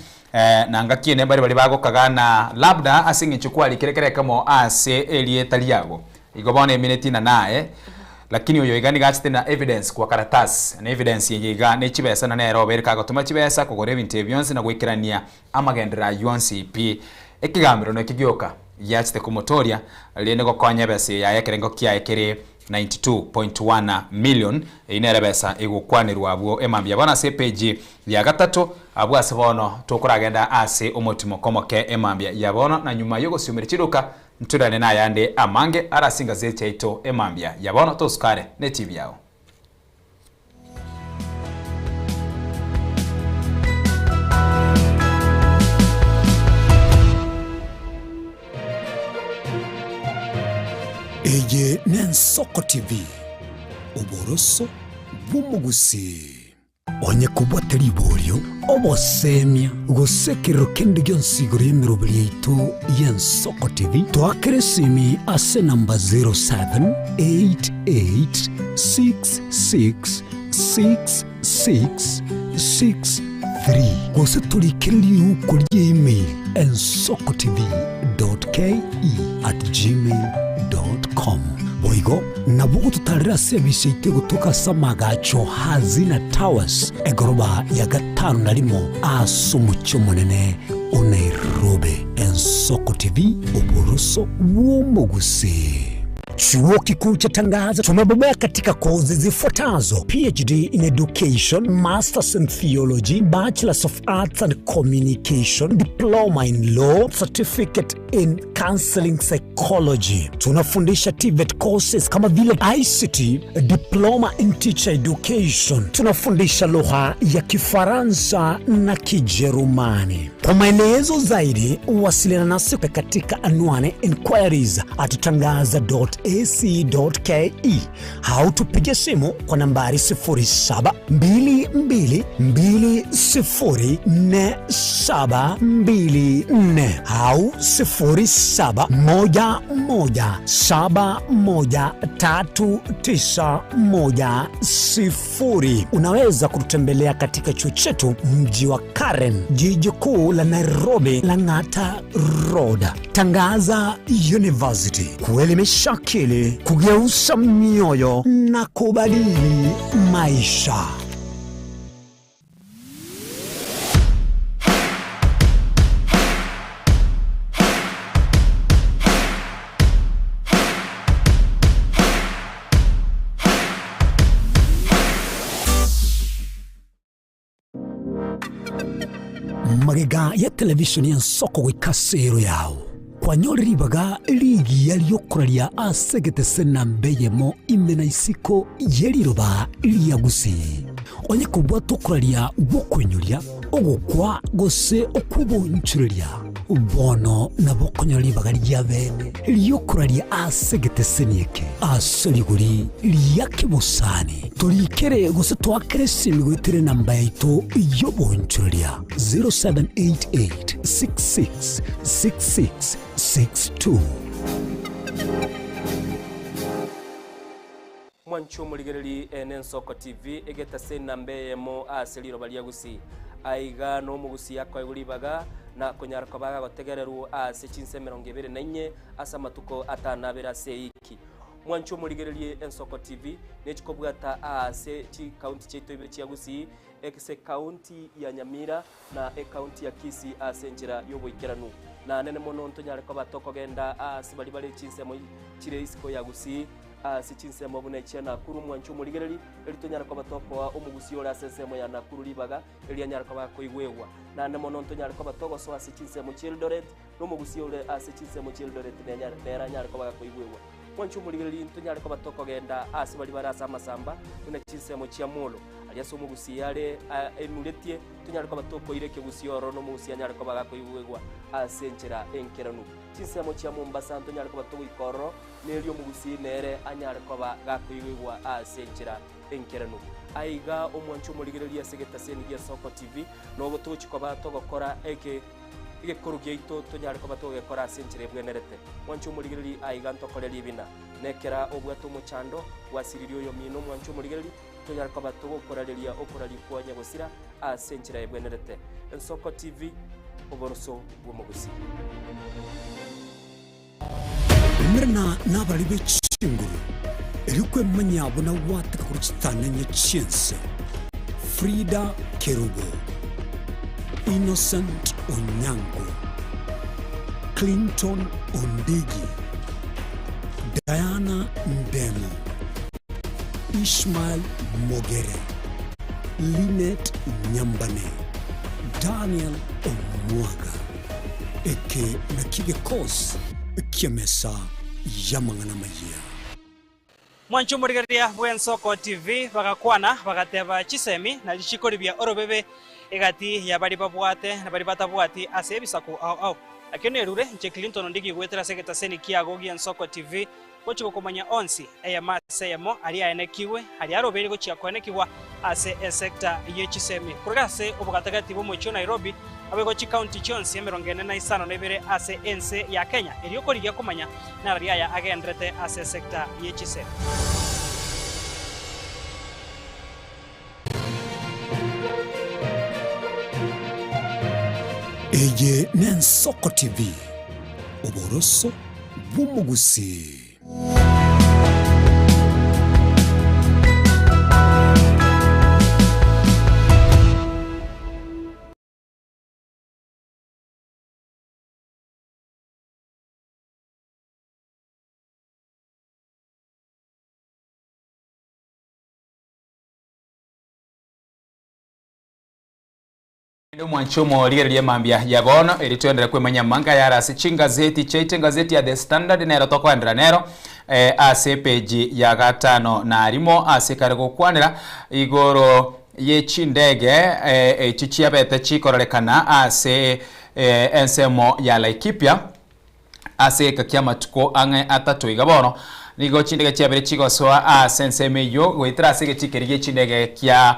Na ngaki ende mbare baria bagokaga na labda ase eng'encho kwarikire kera ekemo ase erieta riago. Igo bono emineti na naye, lakini oyo iga nigo achete na evidence kwa karatasi, na evidence eye iga ne chibesa na nere obeire kagotoma chibesa kogora ebinto ebi bionsi na goikerania amagenderero ayio onsi pi. Ekegambero nakio gioka giachete komotoria rende gokonya ebesa eye yaye ekerengo kiaye kere 92.1 million, eyio nere ebesa egokwanerwa abwo emambia bono ase epeji ya gatato, abwo ase bono tokoragenda ase omotimoko omoke emambia ya bono, na nyuma y'ogosiumeria chiduka ntoirane nayande amange are ase engazeti yaito emambia ya bono. Tosukare ne TV yao. Eye n'Ensoko TV, oboroso bw'omogusii. Onye kobwate riborio, obosemia, gose ekerero kende gionsi igoro y'emeroberi yaito y'Ensoko TV, toakere esimi ase enamba 0788666663 gose torikere riuko rie email ensokotv.ke@gmail.com. Boigo. Boigo nabo ogototarera ase ebise yaito egotoka ase amagacho Hazina Towers, egoroba ya gatano na rimo ase omochie omonene o Nairobi. Ensoko TV, oboroso bw'omogusii. Chuo Kikuu cha Tangaza tumebobea katika kozi zifuatazo: PhD in Education, Masters in Theology, Bachelors of Arts and Communication, Diploma in Law, Certificate in Counseling Psychology. Tunafundisha TVET courses kama vile ICT, Diploma in Teacher Education. Tunafundisha lugha ya Kifaransa na Kijerumani. Kwa maelezo zaidi, wasiliana nasi katika anwani inquiries at tangaza.ac.ke au tupige simu kwa nambari 0722204724 au 0711713910. Unaweza kututembelea katika chuo chetu mji wa Karen, jiji kuu la Nairobi, Lang'ata Road. Tangaza University, kuelimisha akili, kugeuza mioyo na kubadili maisha. Magega ya televisheni y'ensoko goika ase ero yao kwanyorire ribaga rigiya ri'okoraria ase egetese namba eyemo ime na isiko ye riroba ria Gusii. Onye kobwate okoraria gw'okoinyoria, ogokwa gose okw'obonchoreria, bono nabo okonyora ribaga ria bene ri'okoraria ase egeteseni eke ase rigori ria kebosani. Torikere gose toakere esimi goetera enamba yaito y'obonchoreria 0788 66 66 62. Mwanche omorigereri ene Ensoko TV egetase enamba eyemo ase riroba ria Gusii. Aiga nomogusii akoegwa ribaga na konyara koba agagotegererwa ase chinsa 24 ase amatuko atanabere ase eiki. Mwanche omorigererie Ensoko TV nechikobwata aase chikaunti chiaito ibere chia Gusii, ase ekaunti ya Nyamira na ekaunti ya Kisii ase enchera y'oboikeranu. Nanene mono ntonyare koba tokogenda aase baria bare chinsemo chire isiko ya Gusii, ase chinsemo buna echia Nakuru. Mwanche omorigereri, erio tonyare koba tokoa omogusii ore ase ensemo ya Nakuru ribaga, erio anyare koba akoigwegwa. Naende mono ntonyare koba togosoa ase chinsemo chi'Eldoret, na omogusii ore ase chinsemo chi'Eldoret nere anyare koba gakoigwegwa. Mwanche omorigereria, ntonyare koba tokogenda aase baria bare ase amasamba, buna chinsemo chia Molo, aria ase omogusii are aimuretie, tonyare koba tokoira ekegusii ororo, na omogusii anyare koba gakoigwegwa ase enchera enkeranu. Chinsemo chia Mombasa ntonyare koba togoika ororo, na erio omogusii nere anyare koba gakoigwegwa ase enchera enkeranu. Aiga omwanche omorigereria ase egetaseni gia Soko TV, nogo togochia koba togokora eke Egekoro giaito tonyare koba togekora ase enchera ebwenerete. Mwanche omorigereria aiga ntokore ribina. Nekera obwate omochando, gwasiririe oyomino omwanche omorigereria, tonyare koba togokorareria okoraria kwa nyagosira ase enchera ebwenerete. Ensoko TV, oboroso bw'omogusii. Umerana nabarari be chinguru, erio kwemanyia buna gwateka korwa chitananya chi'ense. Frida Kerubo, Innocent Onyango, Clinton Ondigi, Diana Ndemo, Ishmael Mogere, Linet Nyambane, Daniel Omwaga. Eke nakio gekosi ki'emesa y'amang'ana amayia. Mwanche omorigereria bw'Ensoko TV bagakwana, bagateba chisemi na richiko ribia orobebe egati ya baria babwate na baria batabwati ase ebisaku ao ao. Nakio nerure inche Clinton Ondigi goetera ase egetaseni kiago gi'Ensoko TV gochia gokomanya onsi eyemo ase eyemo aria aenekigwe, aria arobeire gochia koenekigwa ase esecta ye chisemi. Korwa ase obogatagati bw'omochie o Nairobi, naboigo chikaunti chionsi 45 ase ense ya Kenya, erio korigia komanya narari aya agenderete ase esecta ye chisemi. Eye n'Ensoko TV, oboroso bw'omogusii. Naende omwanche omorigereria emambia ya bono, erio toenderere kwemanyia amanga ayare ase chingazeti chiaito. Engazeti ya The Standard nero tokoenderera nero ase epeji ya gatano na rimo ase ekare gokwanera igoro ye chindege echio chiabete chikororekana ase ensemo ya Laikipia ase egeka ki'amatuko ang'e atato iga bono. Nigo chindege chiabere chigosoa ase ensemo eyio goetera ase egechiko keria gie chindege kia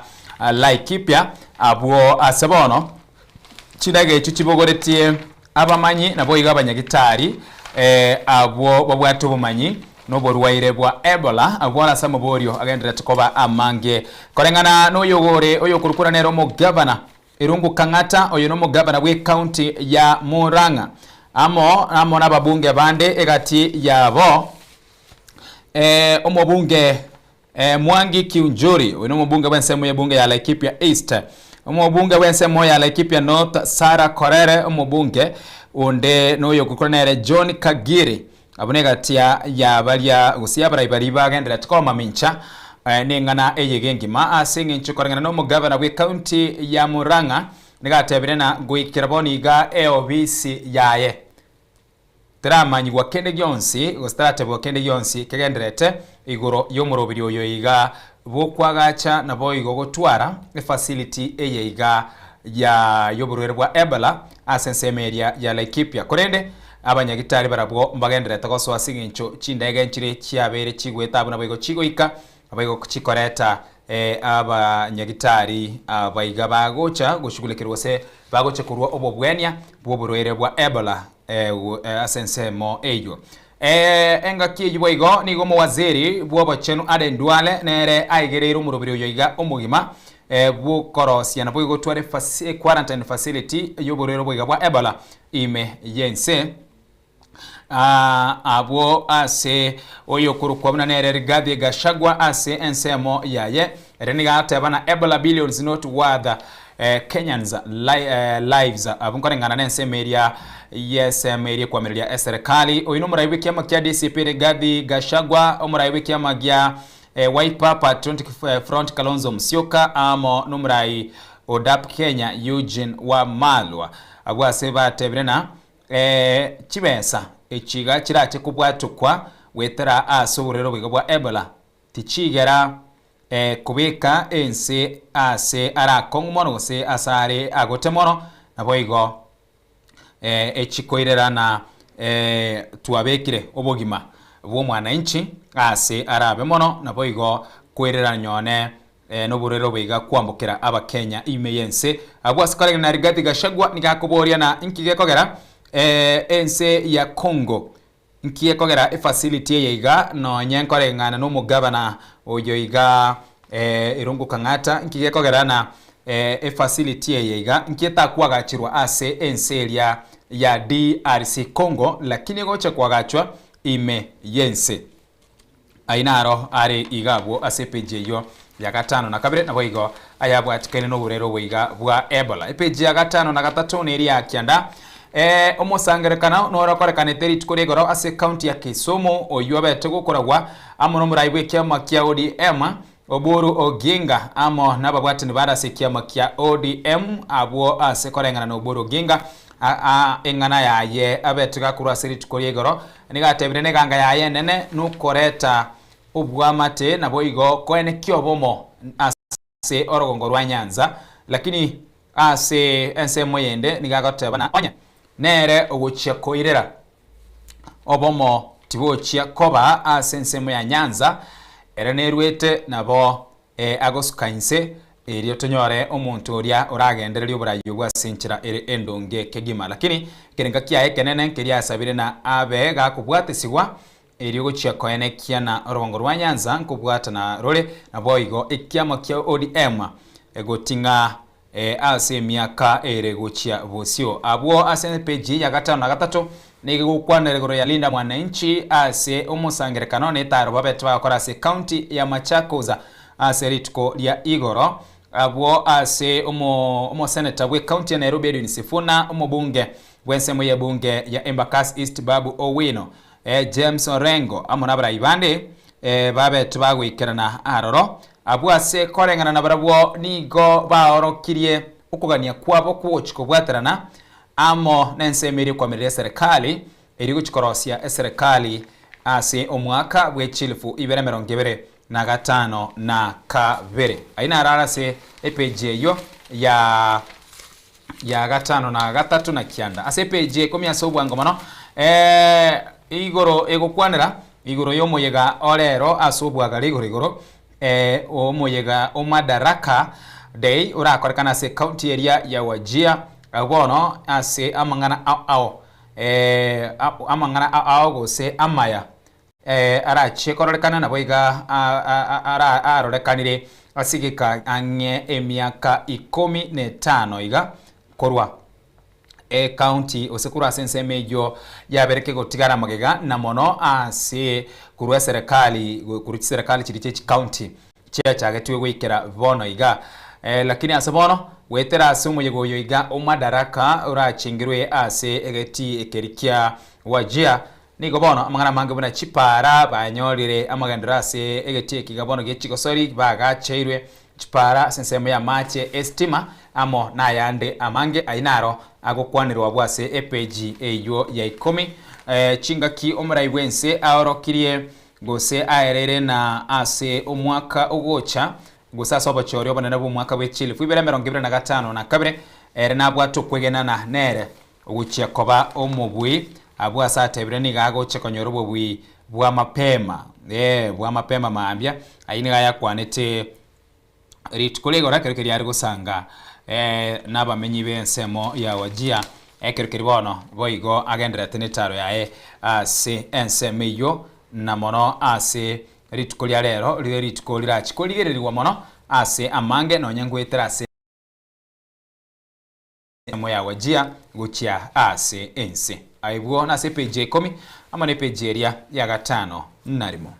Laikipia. Abwo ase bono chindege echio chibogoretie abamanyi naboigo abanyagitari abwo babwate obomanyi noborwaire bwa Ebola abwo ase amaborio agendererete koba amange. Koreng'ana noyogore oyokorokora nere omogavana Irungu Kang'ata, oyo nomogavana bw'ecounty ya Murang'a, amo amo nababunge bande egati yabo omobunge Mwangi Kiunjuri, oyo nomobunge bw'ensemo y'ebunge ya Laikipia East, omobunge bw'ensemo ya Laikipia North Sarah Korere, omobunge onde noyokokora nere John Kagiri, abwo negati ya baria gose abarai baria bagendererete komamincha neng'ana eye gengima ase eng'encho koreng'ana nomogavana bw'ecounty ya Murang'a nigo atebire na goikera bono iga eobisi yaye teramanyigwa kende gionsi gose teratebwa kende gionsi kegendererete igoro y'omoroberi oyo iga bw'okwagacha naboigo gotwara efacility eye iga ya y'oborwaire bwa Ebola ase ensemo eria ya Laikipia. Korende abanyagitari barabwo mbagendererete gosoa ase eng'encho chindege nchire chiabeire chigoeta abwo naboigo chigoika naboigo chikoreta abanyagitari abaiga bagocha goshugulikirwa gose bagocha korwa obobwenia bw'oborwaire bwa Ebola ase ensemo eyio. Engaki eyio boigo nigo omowaziri bw'obochenu Aden Duale nere aigereire omoroberi oyo iga omogima bw'okorosia naboigo gotwara equarantine facility y'oborwaire boiga bwa Ebola ime y'ense. Abwo ase oyokorokwa buna nere Rigathi Gachagua ase ensemo yaye, ere nigo ateba na Ebola billions not worth Kenyans lives. Abwo nkoreng'ana nensemo eria y'esemo eria ekwamireria eserekari. Oyo nomorai bw'ekiama kia DCP Rigathi Gachagua, omorai bw'ekiama gia Wiper Patriotic Front Kalonzo Musyoka amo nomorai o DAP Kenya Eugene Wamalwa. Abwo ase batebire na chibesa echi iga chirache kobwatokwa goetera ase oborwaire oboigo bwa Ebola tichigera kobeka ense ase are akong'u mono gose ase are agote mono, naboigo echikoirera na twabekire obogima bw'omwananchi ase arabe mono, naboigo koirera nyone noborwaire obo iga kwambokera Abakenya ime y'ense. Abwo ase koreng'ana na Rigathi Gachagua nigo akoboria na inki gekogera ense ya Congo Nki gekogera efacility eye iga nonye nkoreng'ana na omogavana oyo iga Irungu Kang'ata, nki gekogera na efacility eye iga nki etakwagachirwa ase ense eria ya DRC Congo lakini egocha kwagachwa ime yense. Ayio naro are iga abwo ase epeji eyio ya gatano na kabere, naboigo ayabwatikaine noborwaire obo iga bwa Ebola. Epeji ya gatano na gatato neria ya kianda. Omosangererekano noro okorekanete rituko ria igoro ase ekaunti ya Kisumu, oyio obete gokoragwa amo nomorai bw'ekiama kia ODM, Oburu Oginga, amo nababwatani bande ase ekiama kia ODM, abwo ase koreng'ana na Oburu Oginga, eng'ana yaye abete gakorwa ase rituko ria igoro, Nigo atebire neganga yaye enene nokoreta obwamate naboigo koenekia obomo ase orogongo rwa Nyanza, lakini ase ensemo yende nigo agoteba na onye nere ogochia koirera obomo tibochia koba ase ensemo ya Nyanza ere nerwete nabo agosuka inse, erio tonyore omonto oria oragendererie oborai obwo ase enchera ere endonge kegima. Lakini ekerenga kiaye ekenene nkeria asabire na abe gakobwatesigwa, erio gochia koenekia na orogongo rwa Nyanza nkobwatana rore, naboigo ekiama kia ODM goting'a ase emiaka ere gochia bosio. Abwo ase epeji ya gatano na gatato nigo egokwanera igoro ya Linda Mwananchi ase omosangerekano na etaro babete bagokora ase county ya Machakos ase rituko ria igoro. Abwo ase omoseneta bwe county ya Nairobi Edwin Sifuna, omobunge bw'ensemo y'ebunge ya Embakasi East Babu Owino, James Orengo amo nabarai bande babete bagoikerana aroro. Abwo ase koreng'ana nabarabwo nigo baorokirie okogania kwabo kw'ogochia kobwaterana amo nensemo eria ekoamerera eserekari eria egochia korosia eserekari ase omwaka bwe chilifu ibere emerongo ebere na gatano na kabere. Ayio naro are ase epeji eyio ya ya gatano na gatato na kianda. Ase epeji ya ikomi ase obwango mono, eh, igoro egokwanera igoro y'omoyega orero ase obwagare igoro igoro, eh, omoyega o Madaraka Day orakorekane ase ecounty eria ya Wajir, Agwo bono ase amang'ana ao ao, eh, amang'ana ao ao gose amaya Arachie kororekana naboigo arorekanire ase egeka ang'e emiaka ikomi na etano iga korwa ecounty gose korwa ase ensemo eyio yabere kegotigara magega na mono ase korwa eserekari korwa chiserekari chiria chia chicounty chiachagetwe goikera bono iga. Lakini ase bono goetera ase omoyega oyo iga o Madaraka orachengerwe ase egetii ekeri kia Wajir Nigo bono amang'ana amange buna chipaara banyorire amagenderero ase egetii ekiga bono gie chigosori, bagacheirwe chipaara ase ensemo y'amache, esitima, amo nayande amange. Ayio naro agokwanerwa abwo ase epeji eyio ya ikomi. Chingaki omorai bw'ense aorokirie gose aereire na ase omwaka ogocha, gose ase obochori obonene bw'omwaka bwe chilifu ibere emerongo ebere na gatano na kabere, ere nabwate okwegenana nere Ogochia koba omobui, abwo ase atebire nigo agochia konyora obobui bwa mapema, ee, bwa mapema mambia. Ayio nigo ayakwanete rituko rigoro ekero keria are gosanga nabamenyi b'ensemo ya Wajir, ekero keria bono boigo agendererete netaro yaye ase ensemo eyio, na mono ase rituko ria rero rire rituko rirachie korigererigwa mono ase amange nonya ngoetera ase Ensemo ya Wajir gochia ase ense. Aibwo nase epeji ya ikomi amo nepeji eria ya gatano na rimo.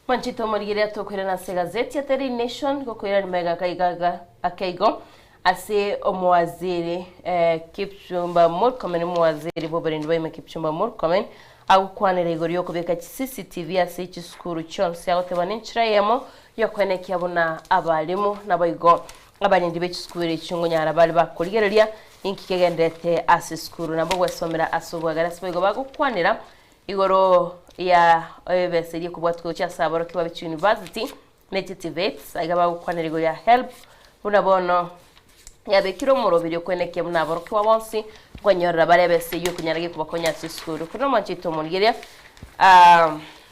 Mwanchete omorigereria tokoirana ase egazeti ya Daily Nation gokoirana magega akaiga akeigo ase omowaziri eh, Kipchumba Murkomen omowaziri bw'oborendi bwa ime Kipchumba Murkomen agokwanera igoro y'okobeka chi CCTV ase chisukuru chionsi agoteba nenchera eyemo y'okoenekia buna abalimu naboigo Abarendi be chisukuru echio ngonyara bare bakorigereria inki kegenderete ase esukuru, nabo gwesomera ase obwagare ase boigo bagokwanera igoro ya ebesa eria ekobwatwa gochia ase aborokigwa be chiuniversity ne chiTVETs, aiga bagokwanera igoro ya HELB buna bono yabekire omoroberi okwenekia buna aborokigwa bonsi nkonyorera bare ebesa eyio ekonyara gekobakonya ase esukuru. Korende omwancho oito omorigereria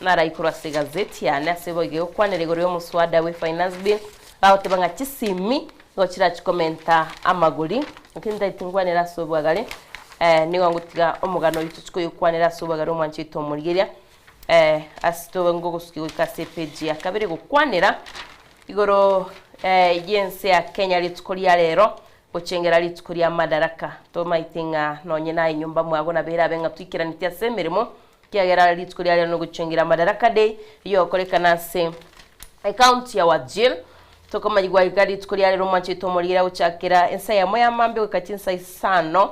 naraikorwe ase egazeti yane ase boigo egokwanera igoro y'omoswada bwe finance bill, Bagoteba ng'a chisimi nigo chirachi komenta amagori, lakini ntaeti nkwanere ase obwagare, nigo ngotiga omogano oyio tochi koyokwanera ase obwagare omwancho oito omorigeria, ase tobe ngogosukia goika ase epeji ya kabere gokwanera igoro y'ense ya Kenya rituko ria rero, gochengera rituko ria Madaraka. Tomaete ng'a nonye naye nyomba mwago nabo erabe ng'a toikeranetie ase emeremo, Ekiagera rituko ria rero nogochengera Madaraka Day rigokorekana ase ecounty ya Wajir. Tokomanyigwa iga rituko ria rero omwancho oito omorigera gochakera ensa eyemo ya mambia goika chinsa isano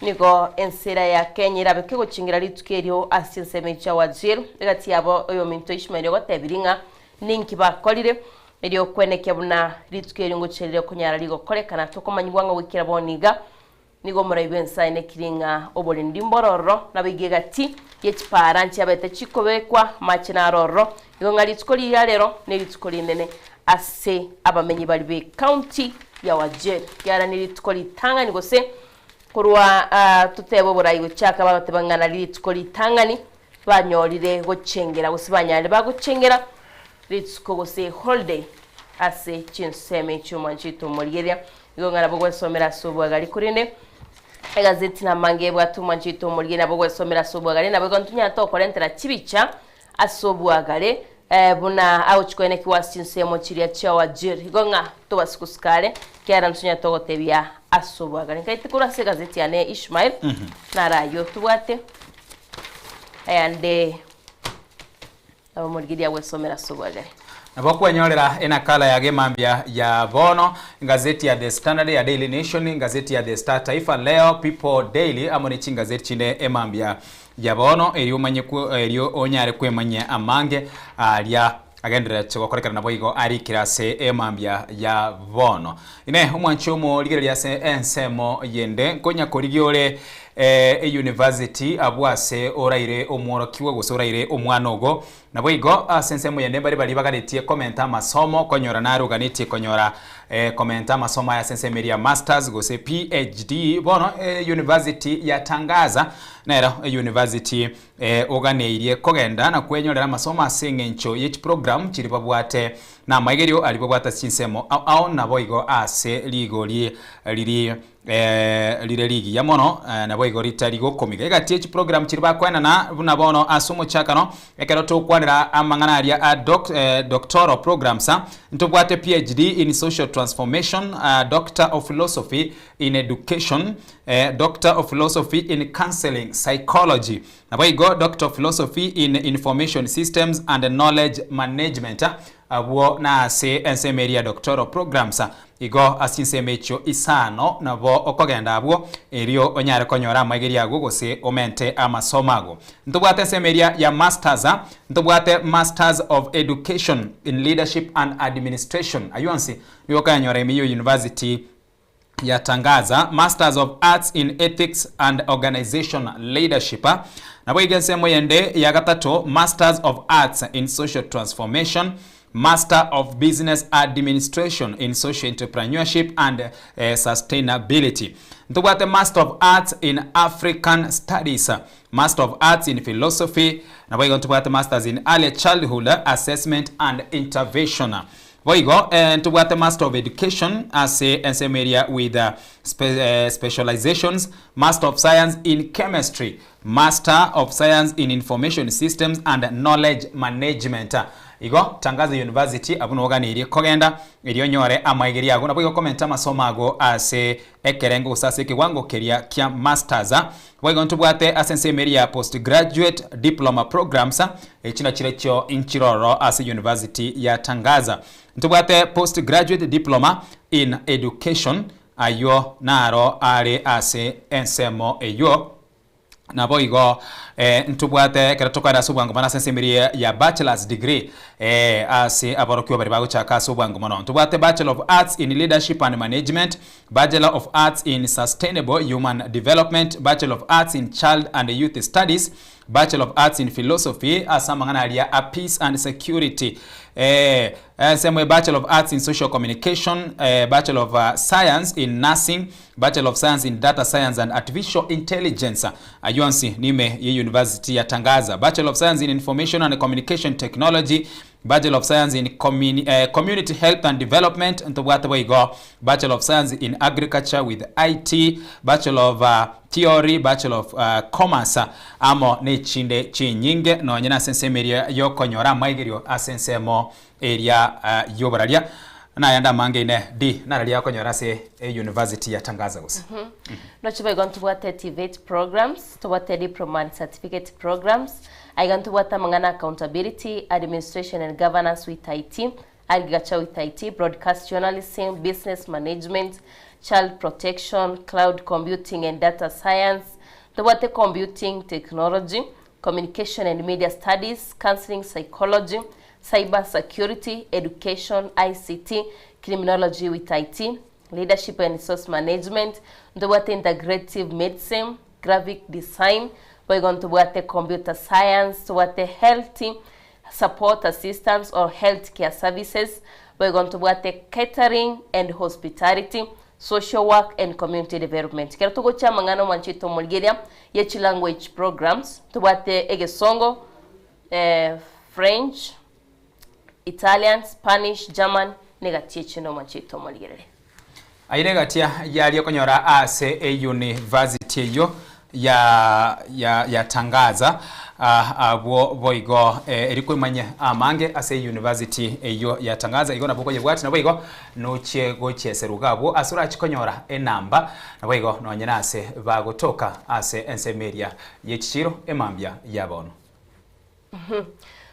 nigo ensera ya Kenya erabe kegochengera rituko erio ase chinsemo echio chia Wajir. Egati yabo oyominto Ishmael ogotebirie ng'a ninki bakorire erio kwenekia buna rituko erio ngochia rire konyara rigokorekana. Tokomanyigwa ng'a goikera bono iga Nigo omorai bw'ense aenekire ng'a oborendi mbororo, naboigo egati ye chipaara nchiabete chikobekwa amache naro ororo, igo ng'a rituko riria rero nerituko rinene ase abamenyi baria b'ecounty ya Wajir, ekiagera nerituko ritang'ani gose korwa totebe oborai gochaka bagoteba ng'a nari rituko ritang'ani banyorire gochengera gose banyarire bagochengera rituko gose holiday ase chinsemo echio mwanchete omorigereria. Igo ng'a nabo gwesomera ase obwagare korende egazeti namange ebwate omwanchete omorigereria nabo gwesomera ase obwagare nabo igo ntonyare tokorentera chibicha ase obwagare buna agochia koenekigwa ase chinsemo chiria chia Wajir igo ng'a tobasi gosuka are ekiagera ntonyare togotebia ase obwagare. Nkaete korwa ase egazeti yane ya Ishmael naro ayio tobwate ayande. Nabo morigereria gwesomera ase obwagare. Nabo okwenyorera enakala ya gemambia ya bono, engazeti ya The Standard, ya Daily Nation, engazeti ya The Star, Taifa Leo, People Daily amo ne chingazeti chinde emambia ya bono erio omanye erio onyare kwemanyia amange aria. Agendererete gokorekana naboigo arikire ase emambia ya bono. Inee, omwanchi omorigereria ase ensemo yende, nkonya korigia ore eyunivasiti abwo ase oraire omworokigwa gose oraire omwana ogo? Naboigo ase ensemo yende mbare baria baganetie komenta amasomo, konyora nare oganetie konyora komenta amasomo aya ase ensemo eria ya masters gose PhD, bono eyunivasiti ya Tangaza nero eyunivasiti Oganeirie kogenda na kwenyorera amasomo ase engencho ye chiprogramu chiria babwate, na amaigerio aria babwate ase chinsemo ao ao, naboigo ase rigori riri rire rigiya mono, naboigo ritari gokomiga. Egati ye chiprogramu chiria bakoenana buna bono ase omochakano, ekero tokwanera amang'ana aria a doctoral programs, ntobwate PhD in Social Transformation, Doctor of Philosophy in Education, Doctor of Philosophy in Counseling Psychology, naboigo Doctor of Philosophy in Information Systems and Knowledge Management, abwo nase ensemo eria ya Doctoral Programs. Igo ase chinsemo echio isano nabo okogenda abwo erio onyare konyora amaigerio ago gose omente amasomo ago. Ntobwate ensemo eria ya Masters, ntobwate Masters of Education in Leadership and Administration, ayio onsi nigo okayanyora ime ye University ya Tangaza, Masters of Arts in Ethics and Organization Leadership, naboigo ensemo yende ya gatato, Masters of Arts in Social Transformation, Master of Business Administration in Social Entrepreneurship and Sustainability. Ntobwate Master of Arts in African Studies, Master of Arts in Philosophy, naboigo ntobwate Masters in Early Childhood Assessment and Intervention. Boigo ntobwate Master of Education ase ensemo eria with specializations, Master of Science in Chemistry, Master of Science in Information Systems and Knowledge Management. Igo Tangaza University abwo noganeirie kogenda erio onyore amaigerio ago naboigo komenta amasomo ago ase ekerengo gose ase ekewango keria kia Masters. Boigo ntobwate ase ensemo eria ya Postgraduate Diploma Programs, echi nachirechio inchiroro ase University ya Tangaza. Ntobwate Postgraduate Diploma in Education, ayio naro are ase ensemo eyio. Naboigo ntobwate ekero tokoenda ase obwango mono ase ensemo eria ya Bachelor's Degree ase aborokigwa baria bagochaka ase obwango mono. Ntobwate Bachelor of Arts in Leadership and Management, Bachelor of Arts in Sustainable Human Development, Bachelor of Arts in Child and Youth Studies, Bachelor of Arts in Philosophy ase amang'ana aria a Peace and Security, ensemo ya Bachelor of Arts in Social Communication, Bachelor of Science in Nursing, Bachelor of Science in Data Science and Artificial Intelligence, ayio onsi nime ye University ya Tangaza, Bachelor of Science in Information and Communication Technology, Bachelor of Science in Community Health and Development, ntobwate boigo Bachelor of Science in Agriculture with IT, Bachelor of Theory, Bachelor of Commerce, amo nechinde chinyinge nonye nase ensemo eria yokonyora amaigerio ase ensemo eria yoboraria nayande amange ine di nararia okonyora ase University ya Tangaza gose. Noche boigo ntobwate TVET programs, tobwate diploma and certificate programs, aiga ntobwate amang'ana accountability, administration and governance with IT, agriculture with IT, broadcast journalism, business management, child protection, cloud computing and data science, ntobwate computing technology, communication and media studies, counseling psychology, cyber security, education, ICT, criminology with IT, leadership and resource management, ntobwate integrative medicine, graphic design, boigo ntobwate computer science, ntobwate health support assistance or health care services, boigo ntobwate catering and hospitality, social work and community development. Ekero togochia amang'ana omwanchete omorigeria ye chilanguage programs, ntobwate egesongo, French, Italian, Spanish, German, negati echio nomwanchete omorigereria. Aye negatia yaria okonyora ase eyunivasiti eyio ya ya ya Tangaza abwo boigo eri koimanye amange ase eyunivasiti eyio ya Tangaza igo nabo okoyebwati naboigo nochie gochieserwa iga abwo ase orachi konyora enamba naboigo nonye nase bagotoka ase ensemo eria ye chichiro emambia ya bono.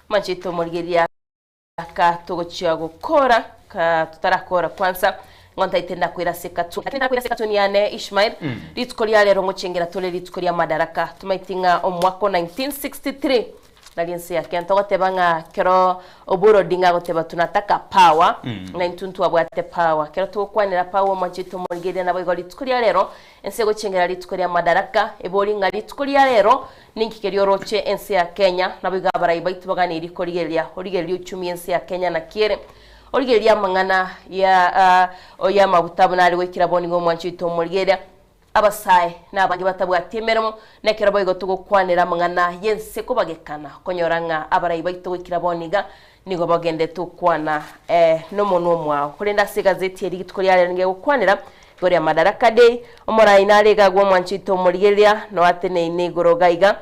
Mwanchete omorigereria Ka togochia gokora, ka totarakora kwanza, ng'o ntaete ndakwera ase ekatu, ntaete ndakwera ase ekatuni yane Ishmael, rituko ria rero ngochengera tore rituko ria madaraka, tomaeti ng'a omwaka o 1963, Nari ense ya Kenya togoteba ng'a kero Oburu Odinga agoteba tunataka power, ng'a intwe ntwabwate power. Kero togokwanera power omwanchete omorigereria naboigo rituko ria rero, ense egochengera rituko ria Madaraka, ebori ng'a rituko ria rero ninki keria oroche ense ya Kenya, naboigo abarai baito baganeirie korigereria origereria uchumi ense ya Kenya naki ere. Origereria amang'ana ya y'amaguta buna are goikera bono igo omwanchi oito omorigereria. Abasae na abange batabwati emeremo, na ekero boigo togokwanera amang'ana y'ense kobagekana, okonyora ng'a abarai baito goikera bono iga nigo bagenderete gokwana nomonwa omwao. Korende ase egazeti eri rituko ria rero nigo egokwanera igoro ya Madaraka Day, omorai nare iga agwo omwanchi oito omorigereria, noateneine igoro iga iga.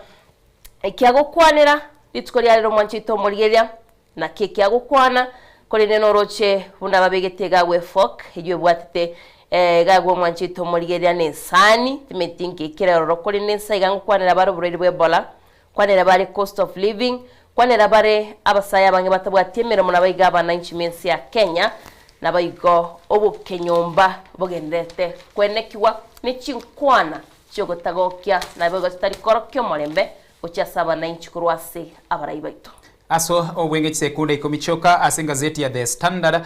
Ekiagokwanera rituko ria rero omwanchi oito omorigereria, Naki ekiagokwana, korende noroche buna babegete egagwa efork, eyio ebwatete egagwa omwanchete omorigereria na esani, timeti nki ekere ororo, korende inse iga ngokwanera bare oborwaire bwa Ebola, nkwanera bare cost of living, nkwanera bare abasae abange batabwati emeremo nabaiga abananchi mense ya Kenya, nabaigo obokenyomba bogendererete kwenekigwa ne chinkwana chiogotagokia naboigo chitari korokia omorembe gochia ase abananchi korwa ase abarai baito. Ase obwenge chisekunde ikomi chioka ase engazeti ya The Standard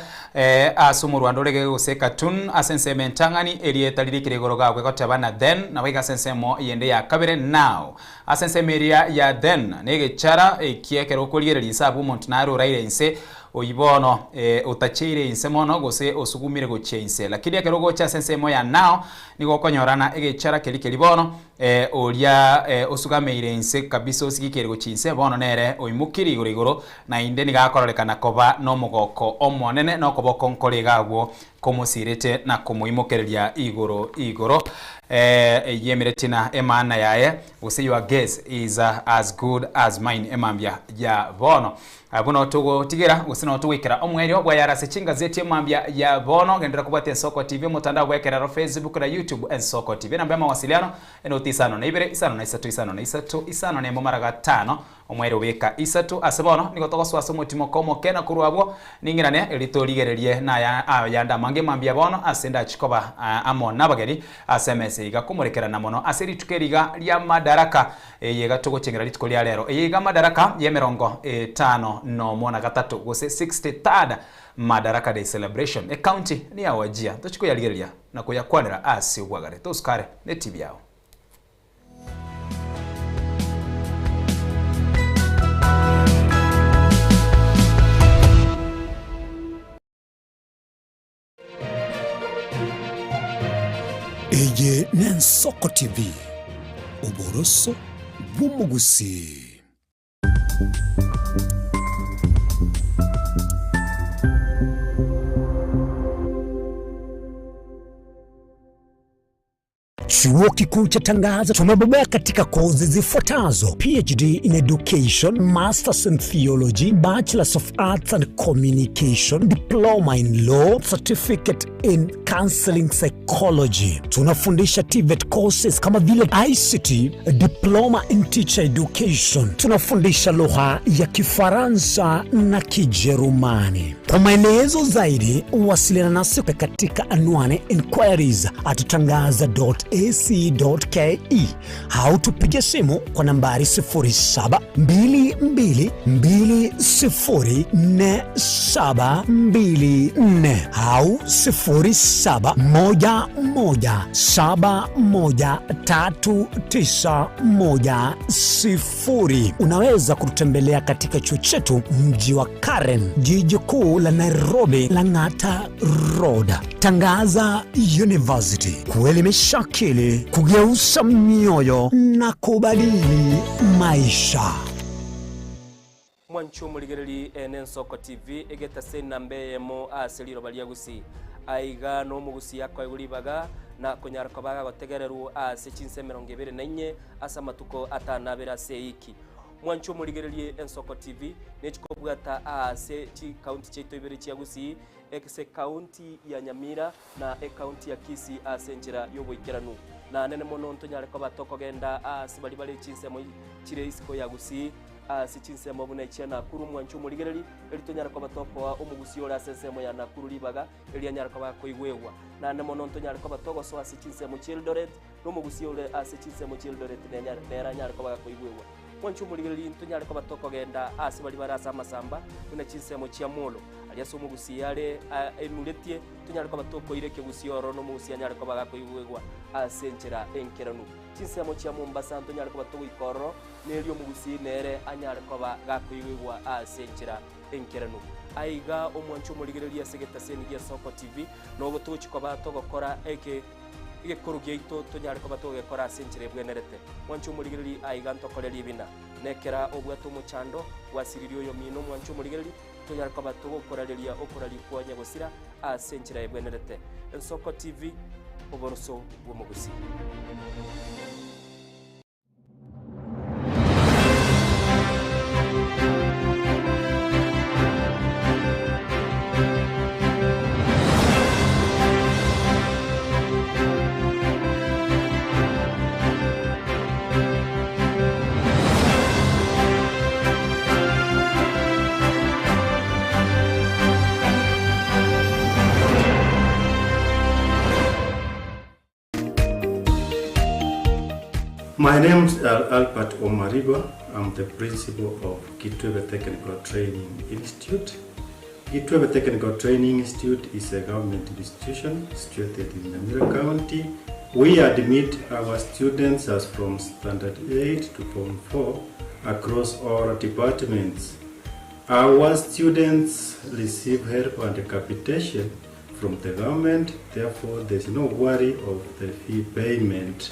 ase omorwando ore gose cartoon ase ensemo entang'ani erieta ririkire igoro gakwe goteba na then naboigo ase ensemo yende ya kabere now. Ase ensemo eria ya then negechara ekia ekero okorigereria inse abwo omonto nare oraire inse oyio bono otacheire inse mono gose osugumire gochia inse lakini ekero ogocha ase ensemo ya now nigo okonyorana egechara keria keria bono Oria osugameire inse kabisa osigikeire gochia inse, bono nere oimokirie igoro igoro, naende nigo akororekana koba nomogoko omonene, na okoboko nkore iga agwo komosirete na komoimokereria igoro igoro. Eyio emereti na emaana yaye, gose your guess is as good as mine, emambia ya bono. Buna togotigera gose nabo togoikera omoerio bwayare ase chingazeti emambia ya bono, genderera kobwatia Ensoko TV omotandao bw'ekerero Facebook na YouTube Ensoko TV. Enamba y'amawasiliano enoti isano na ibere isano na isato isano na isato isano na emo mara gatano omoerio beka isato. Ase bono nigo togosoa ase omotimoko omoke na korwa abwo ning'irane erio torigererie naya ayande amange mambia bono ase ndachi koba amo nabageni ase emesa iga komorekerana mono ase rituko eri iga ria Madaraka. Eye iga togochengera rituko ria rero. Eye iga Madaraka y'emerongo etano nomo na gatato gose 63rd Madaraka Day Celebration. Ecounty ni ya Wajir. Tochi koyarigereria na koyakwanera ase obwagare. Tosukare ne TV yao. Eye n'Ensoko TV, oboroso bw'omogusii. Chuo Kikuu cha Tangaza tumebobea katika kozi zifuatazo: PhD in Education, Masters in Theology, Bachelors of Arts and Communication, Diploma in Law, Certificate in Counseling Psychology. Tunafundisha TVET courses kama vile ICT, Diploma in Teacher Education. Tunafundisha lugha ya Kifaransa na Kijerumani. Kwa maelezo zaidi, wasiliana nasi katika anwani inquiries at tangaza.ac.ke au tupige simu kwa nambari 0722204724 au 0711713910. Unaweza kututembelea katika chuo chetu mji wa Karen, jiji kuu la Nairobi, Lang'ata Road. Tangaza University, kuelimisha akili, kugeuza mioyo na kubadili maisha. Mwanche omorigereri ene Ensoko TV, egetase enamba eyemo ase riroba ria Gusii. Aiga nomogusii akoegwa ribaga na konyara koba agotegererwa ase chinsa emerongo ebere na inye ase amatuko atano abere ase eiki. Mwanche omorigererie Ensoko TV nechikobwata aase chikaunti chiaito ibere chia Gusii, ase ekaunti ya Nyamira na ekaunti ya Kisii ase enchera y'oboikeranu. Naanene mono ntonyare koba tokogenda aase baria bare chinsemo chire isiko ya Gusii, ase chinsemo buna echia Nakuru. Mwanche omorigereri, erio tonyare koba tokoa omogusii ore ase ensemo ya Nakuru ribaga, erio anyare koba akoigwegwa. Naende mono ntonyare koba togosoa ase chinsemo chia Eldoret, na omogusii ore ase chinsemo chia Eldoret nere anyare koba gakoigwegwa. Mwanche omorigereria ntonyare koba tokogenda ase baria bare ase amasamba buna chinsemo chia molo, aria ase omogusii are enuretie, tonyare koba tokoira ekegusii ororo na omogusii anyare koba gakoigwegwa ase enchera enkeranu. Chinsemo chia Mombasa ntonyare koba togoika ororo, na erio omogusii nere anyare koba gakoigwegwa ase enchera enkeranu. Aiga omwanche omorigereria ase egetaseni gia Soko TV, nogo togochia koba togokora eke egekoro giaito tonyare koba togegekora ase enchera ebwenerete. Mwanche omorigereria aiga ntokore ribina. Nekera obwate omochando, gwasiririe oyomino omwanche omorigereria, tonyare koba togokorareria okoraria kwa nyagosira ase enchera ebwenerete. Ensoko TV, oboroso bw'omogusii. My name is Albert Omariba. I'm the principal of Kitwebe Technical Training Institute. Kitwebe Technical Training Institute is a government institution situated in Nyamira County. We admit our students as from Standard 8 to Form 4 across all departments. Our students receive help and capitation from the government, therefore there's no worry of the fee payment.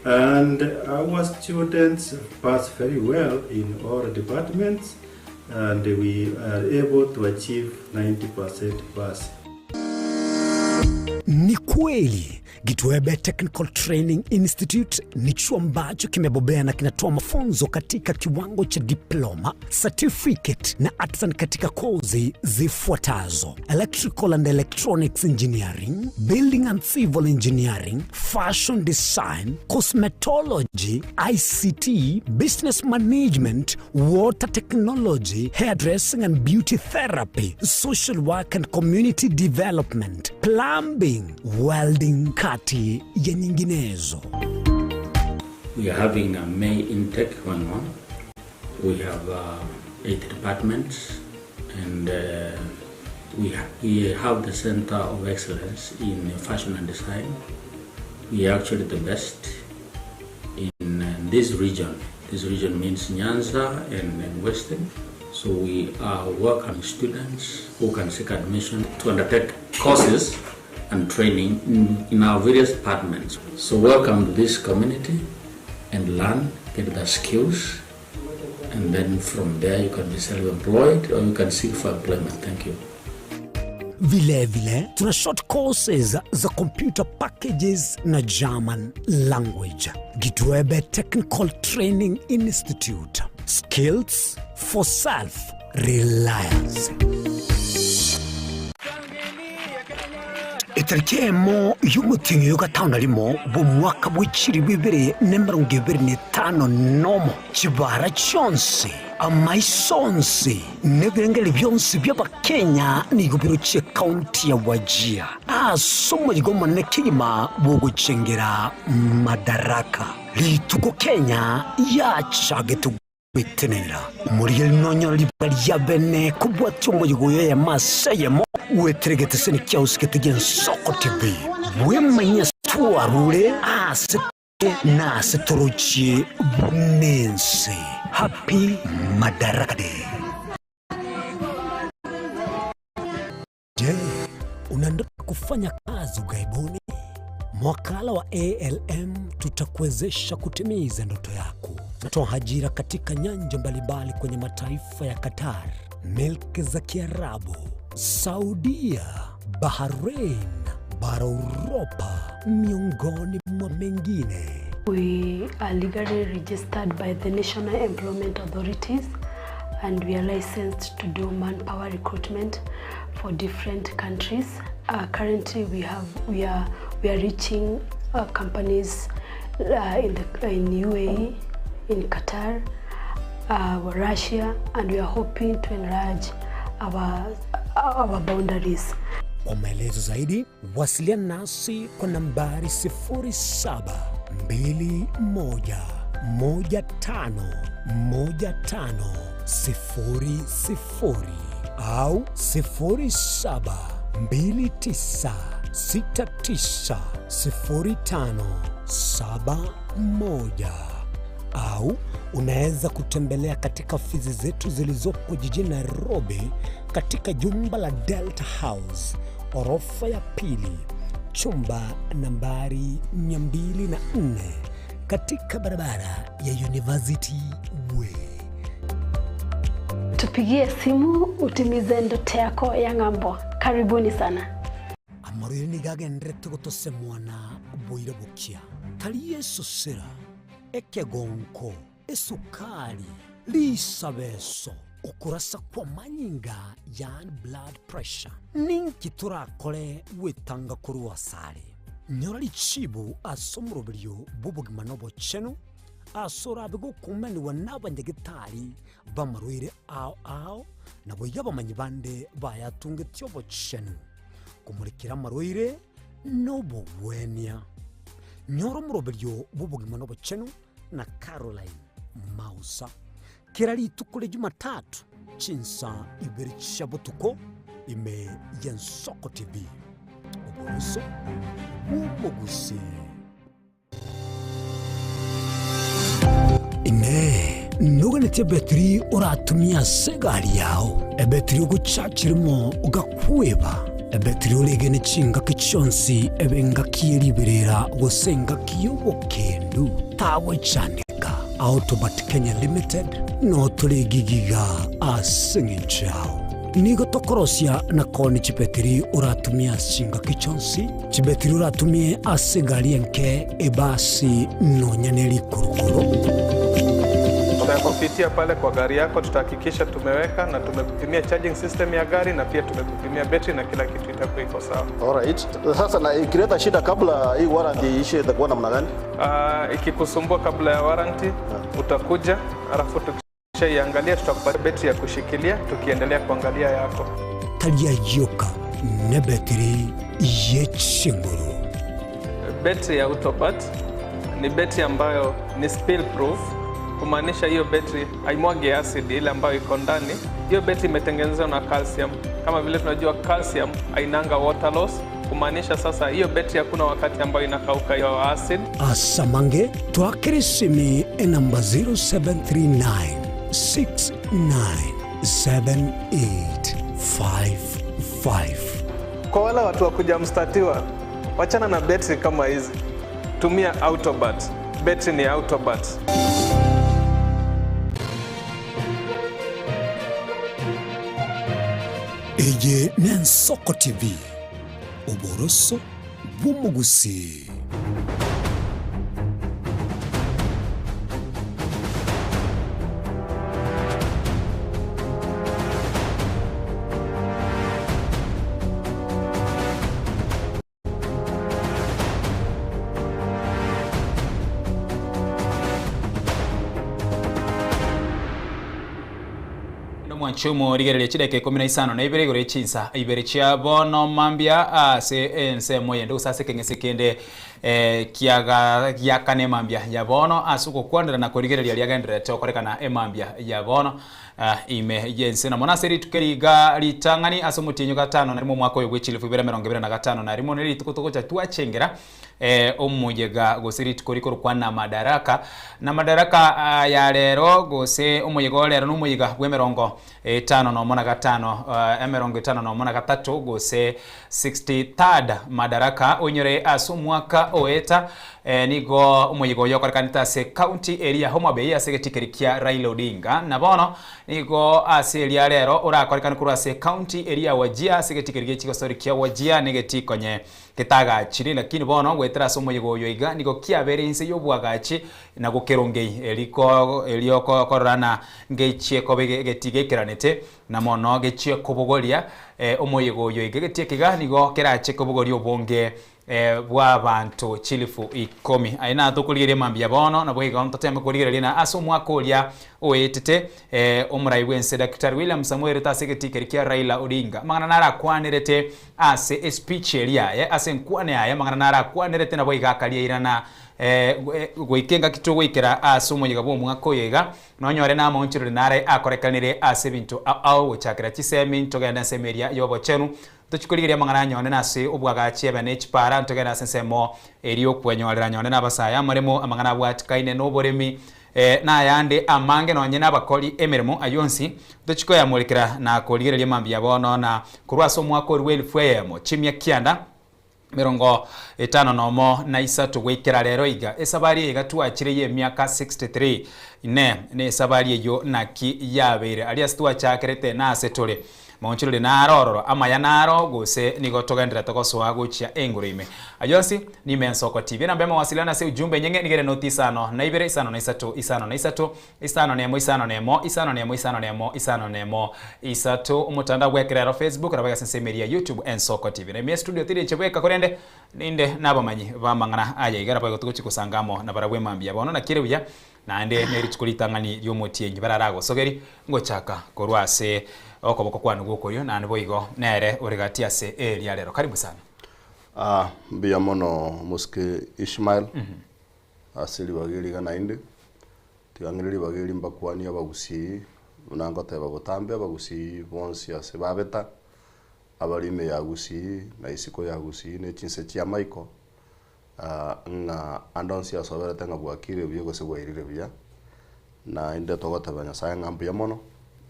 And our students pass very well in all departments and we are able to achieve 90% pass. Ni kweli Gitwebe Technical Training Institute ni chuo ambacho kimebobea na kinatoa mafunzo katika kiwango cha diploma, certificate na artisan katika kozi zifuatazo: Electrical and Electronics Engineering, Building and Civil Engineering, Fashion Design, Cosmetology, ICT, Business Management, Water Technology, Hairdressing and Beauty Therapy, Social Work and Community Development, Plumbing, Welding kati ya nyinginezo. We are having a May intake going on. We have eight departments and we, ha we have the Center of Excellence in Fashion and Design. We are actually the best in this region. This region means Nyanza and, and Western. So we are welcoming students who can seek admission to undertake courses and training in, in our various departments. So welcome to this community and learn, get the skills, and then from there you can be self-employed or you can seek for employment. Thank you. Vile vile tuna short courses za computer packages na German language. Gitwebe Technical Training Institute. Skills for self reliance. Etariki eyemo y'omotienyi oyo gatano na rimo bw'omwaka bwe chilifu ibere na emerongo ebere na etano nomo, chibara chionsi, amaiso onsi, na ebirengererio bionsi bi'Abakenya nigo birochie ekaunti ya Wajir ase omoyiga omonene kegima bw'ogochengera Madaraka. Rituko Kenya yachagete Gwetenenera omorigereria nonyore ribaga ria bene kobwatia omoyega oyo eyemo ase eyemo, gwetere egeteseni kiao sigete gi'ensoko TV. Bwemanyie ase twarure, aase tore, na aase torochie buna ense. Happy Madaraka Day. Je, una ndoto ya kufanya kazi ughaibuni? Mwakala wa ALM tutakuwezesha kutimiza ndoto yako. Tunatoa ajira katika nyanja mbalimbali kwenye mataifa ya Qatar, milki za Kiarabu, Saudia, Bahrain, bara Uropa, miongoni mwa mengine. We are legally registered by the National Employment Authorities and we are licensed to do manpower recruitment for different countries. Currently we have we are we are reaching companies in the in UAE, in Qatar, Russia and we are hoping to enlarge our our boundaries. Kwa maelezo zaidi wasiliana nasi kwa nambari 0721 15 15 00 au 07 29 69 05 71 au unaweza kutembelea katika ofisi zetu zilizopo jijini Nairobi katika jumba la Delta House orofa ya pili chumba nambari 204 katika barabara ya University Way. Tupigie simu utimize ndoto yako ya ng'ambo. Karibuni sana. Amarwaire nigo agenderete gotosemwana boira bokia, tari esosera, ekegonko, esukari, risabeso, okorasa kw'amanyinga yaani blood pressure. Ninki torakore gwetanga korwa asare? Nyora richibu ase omoroberio bw'obogima na obochenu, ase orabe gokumanigwa nabanyagetari b'amarwaire ao ao, naboigo abamanyi bande bayatungetie obochenu, komorekera amarwaire na obogwenia. Nyora omoroberio bw'obogima na obochenu na Caroline Mausa, kera rituko ria Jumatatu chinsa ibere chia botuko ime y'Ensoko TV, oboroso bw'omogusii. Inee! Noganetie ebetiri oratumie ase egari yao, ebetiri ogochachera imo ogakweba, ebetiri oregene chingaki chionsi ebe engaki ye riberera gose engaki y'obokendu? Tagwechandeka. Autobat Kenya Limited noo tore egigiga ase eng'encho yao. Nigo tokorosia na koonia chibetiri oratumie ase chingaki chionsi, chibetiri oratumie ase egari enke, ebasi, nonya ne rikurukuru. Tutakupitia pale kwa gari yako, tutahakikisha tumeweka na tumekupimia charging system ya gari na pia tumekupimia betri na kila kitu itakuwa iko sawa. Alright. Sasa na ikileta shida kabla hii warranty iishe itakuwa namna gani? Ikikusumbua kabla ya warranty utakuja, alafu tukishaiangalia tutakupatia betri ya kushikilia tukiendelea kuangalia yako. Tari ayio ka nebetiri ye chinguru. Betri ya Autobat ni betri ambayo ni spill proof, kumaanisha hiyo betri haimwagi acid ile ambayo iko ndani. Hiyo betri imetengenezwa na calcium. Kama vile tunajua calcium hainanga water loss, kumaanisha sasa hiyo betri hakuna wakati ambayo inakauka hiyo acid. Asamange twakere esimi enamba 0739 697855. Kwa wale watu wa kuja mstatiwa, wachana na betri kama hizi, tumia Autobat. Betri ni Autobat. Eye n'Ensoko TV, oboroso bw'omogusii. Omwanche omorigereria chidakika ikomi na isano na ibere igoro ye chinsa ibere chia bono mambia ase ensemo eyende gose ase ekeng'ese kende eh, kiaga giakana emambia ya bono ase ogokwanera na korigereria riagendererete gokorekana emambia ya bono ah, ime yense na mono ase rituko riga ritang'ani ase omotienyi gatano na rimo omwaka oyo bwe chilifu ibere emerongo ebere na gatano na rimo nere rituko togocha twachengera eh, omoyega gose rituko rikorokwa na madaraka na madaraka ah, ya rero gose omoyega o rero na omoyega bwa emerongo etano nomo na gatano uh, emerongo etano nomo na gatato gose 63rd madaraka onyore ase omwaka oeta eh, nigo omoyega oyo okorekanete ase county eri ya Homa Bay ase egetikeri kia Raila Odinga na bono nigo ase eria rero orakorekane korwa ase county eri ya Wajir ase egetikeri gia chigosori kia Wajir na egetikonye getagachire lakini bono goetera ase omoyega oyo iga nigo kiabere inse ya obwagachi na gokerongei eriko erio kororana ngechie koba egeti geikeranete na mono gechie kobogoria eh, omoyega oyo iga egetie ekiga nigo kerache kobogoria obonge. Bw'abanto chilifu ikomi. Aye natokorigereria mambia bono, naboigo ntoteme korigereria na ase omwaka oria oetete, omorai bw'ense Daktari William Samoei Ruto ase egetii keria kia Raila Odinga. Amang'ana narakwanerete ase espeech eria yaye, ase enkwana yaye, amang'ana narakwanerete naboigo akariairana goika engaki togoikera ase omoyega bw'omwaka oyo iga, nonyore namaonchoreri nare akorekanire ase ebinto ao gochakera chisemi, ntogende ensemo eria y'obochenu, Tochie korigereria amang'ana anyone nase obwagachi ebe ne chipara, ntogende ase ensemo eria okwenyorera anyone nabasae amaremo, amang'ana abwatikaine noboremi, na ayande amange nonye nabakori emeremo, ayio onsi tochie koyamorekera na korigereria mambia bono na korwa ase omwaka oria bw'elifu eyemo chimia kianda emerongo etano nomo na isato goikera rero iga. Esabari eye iga twachire y'emiaka 63 Inee, nesabari eyio naki yabeire? Aria ase twachakerete nase tore. Maonchoreri naro ororo, amaya naro, gose nigo togendererete gosoa gochia engoro ime. Ayio onsi nime ensoko TV. Enamba y'amawasiliano ase ujumbe enyeng'e nigo ere noti isano na ibere, isano na isato, isano na isato, isano na emo, isano na emo, isano na emo, isano na emo, isano na emo, isato. Omotandao bw'ekerero Facebook nabo ase ensemo eria ya YouTube Ensoko TV. Na ime estudio tiri inche bweka korende ninde nabamanyi b'amang'ana aya iga nabo igo togochia gosanga amo nabarabwo emambia bono. Naki ere buya Naende nerituko ritang'ani ri'omotienyi bararagosogeri ngochaka korwa ase okoboko kwane gw'okorio, naende boigo nere ore gati ase eria rero. Karibu sana. Ah, mbuya mono omosike Ishmael ase ribaga eri iga naende, tiga ng'ire ribaga eri mbakwanie abagusii buna ngoteba botambe abagusii bonsi ase babeta, abare ime ya Gusii na isiko ya Gusii ne chinse chi'amaiko, ng'a ande onsi asoberete ng'a bwakire buya gose bwairire buya, naende togoteba Nyasaye ng'a mbuya mono,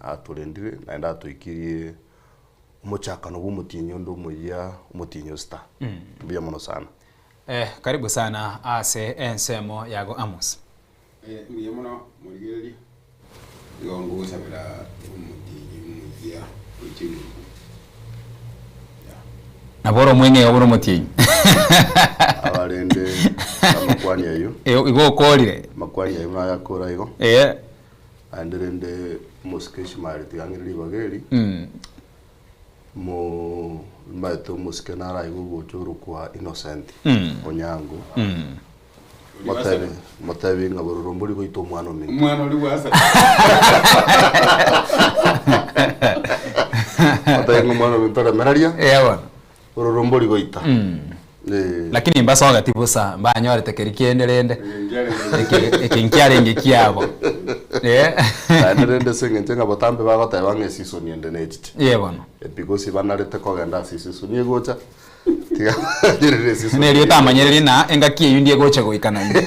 atorendire naende atoikirie omochakano bwa omotienyi onde omoyia, omotienyi o sita. Mbuya mono sana. Eh, karibu sana ase ensemo yago Amos. Mbuya mono morigereria, nigo ngosabera omotienyi omoyia gochia ebiruku. Nabo ore omweng'e buna omotienyi. Abarende amakwani ayio. Igo okorire. Amakwani ayio nayakora igo. Ee. Naende rende omosike Ishmael tiga ang'ire ribaga eri. Mo mbaete omosike naraigwe ogocha orokwa Innocent Onyango. Motebi motebi ng'a bororo mbori goita omwana ominto. Omwana oria bwasa. Motebi ng'a omwana ominto remereria. Eeh bono. Bororo mbori goita. Eh. Lakini mbasogeti bosa, mbanyorete keria kende rende, eke eke nkiarenge kiabo. Eh. Naende rende ase eng'encho ng'a botambe bagoteba ng'a esisoni ende nechiche. Ee bono. Because banarete kogenda ase esisoni egocha, tiga banyerere esisoni Nerio otamanyereri na engaki eyio ndie egocha goika naende.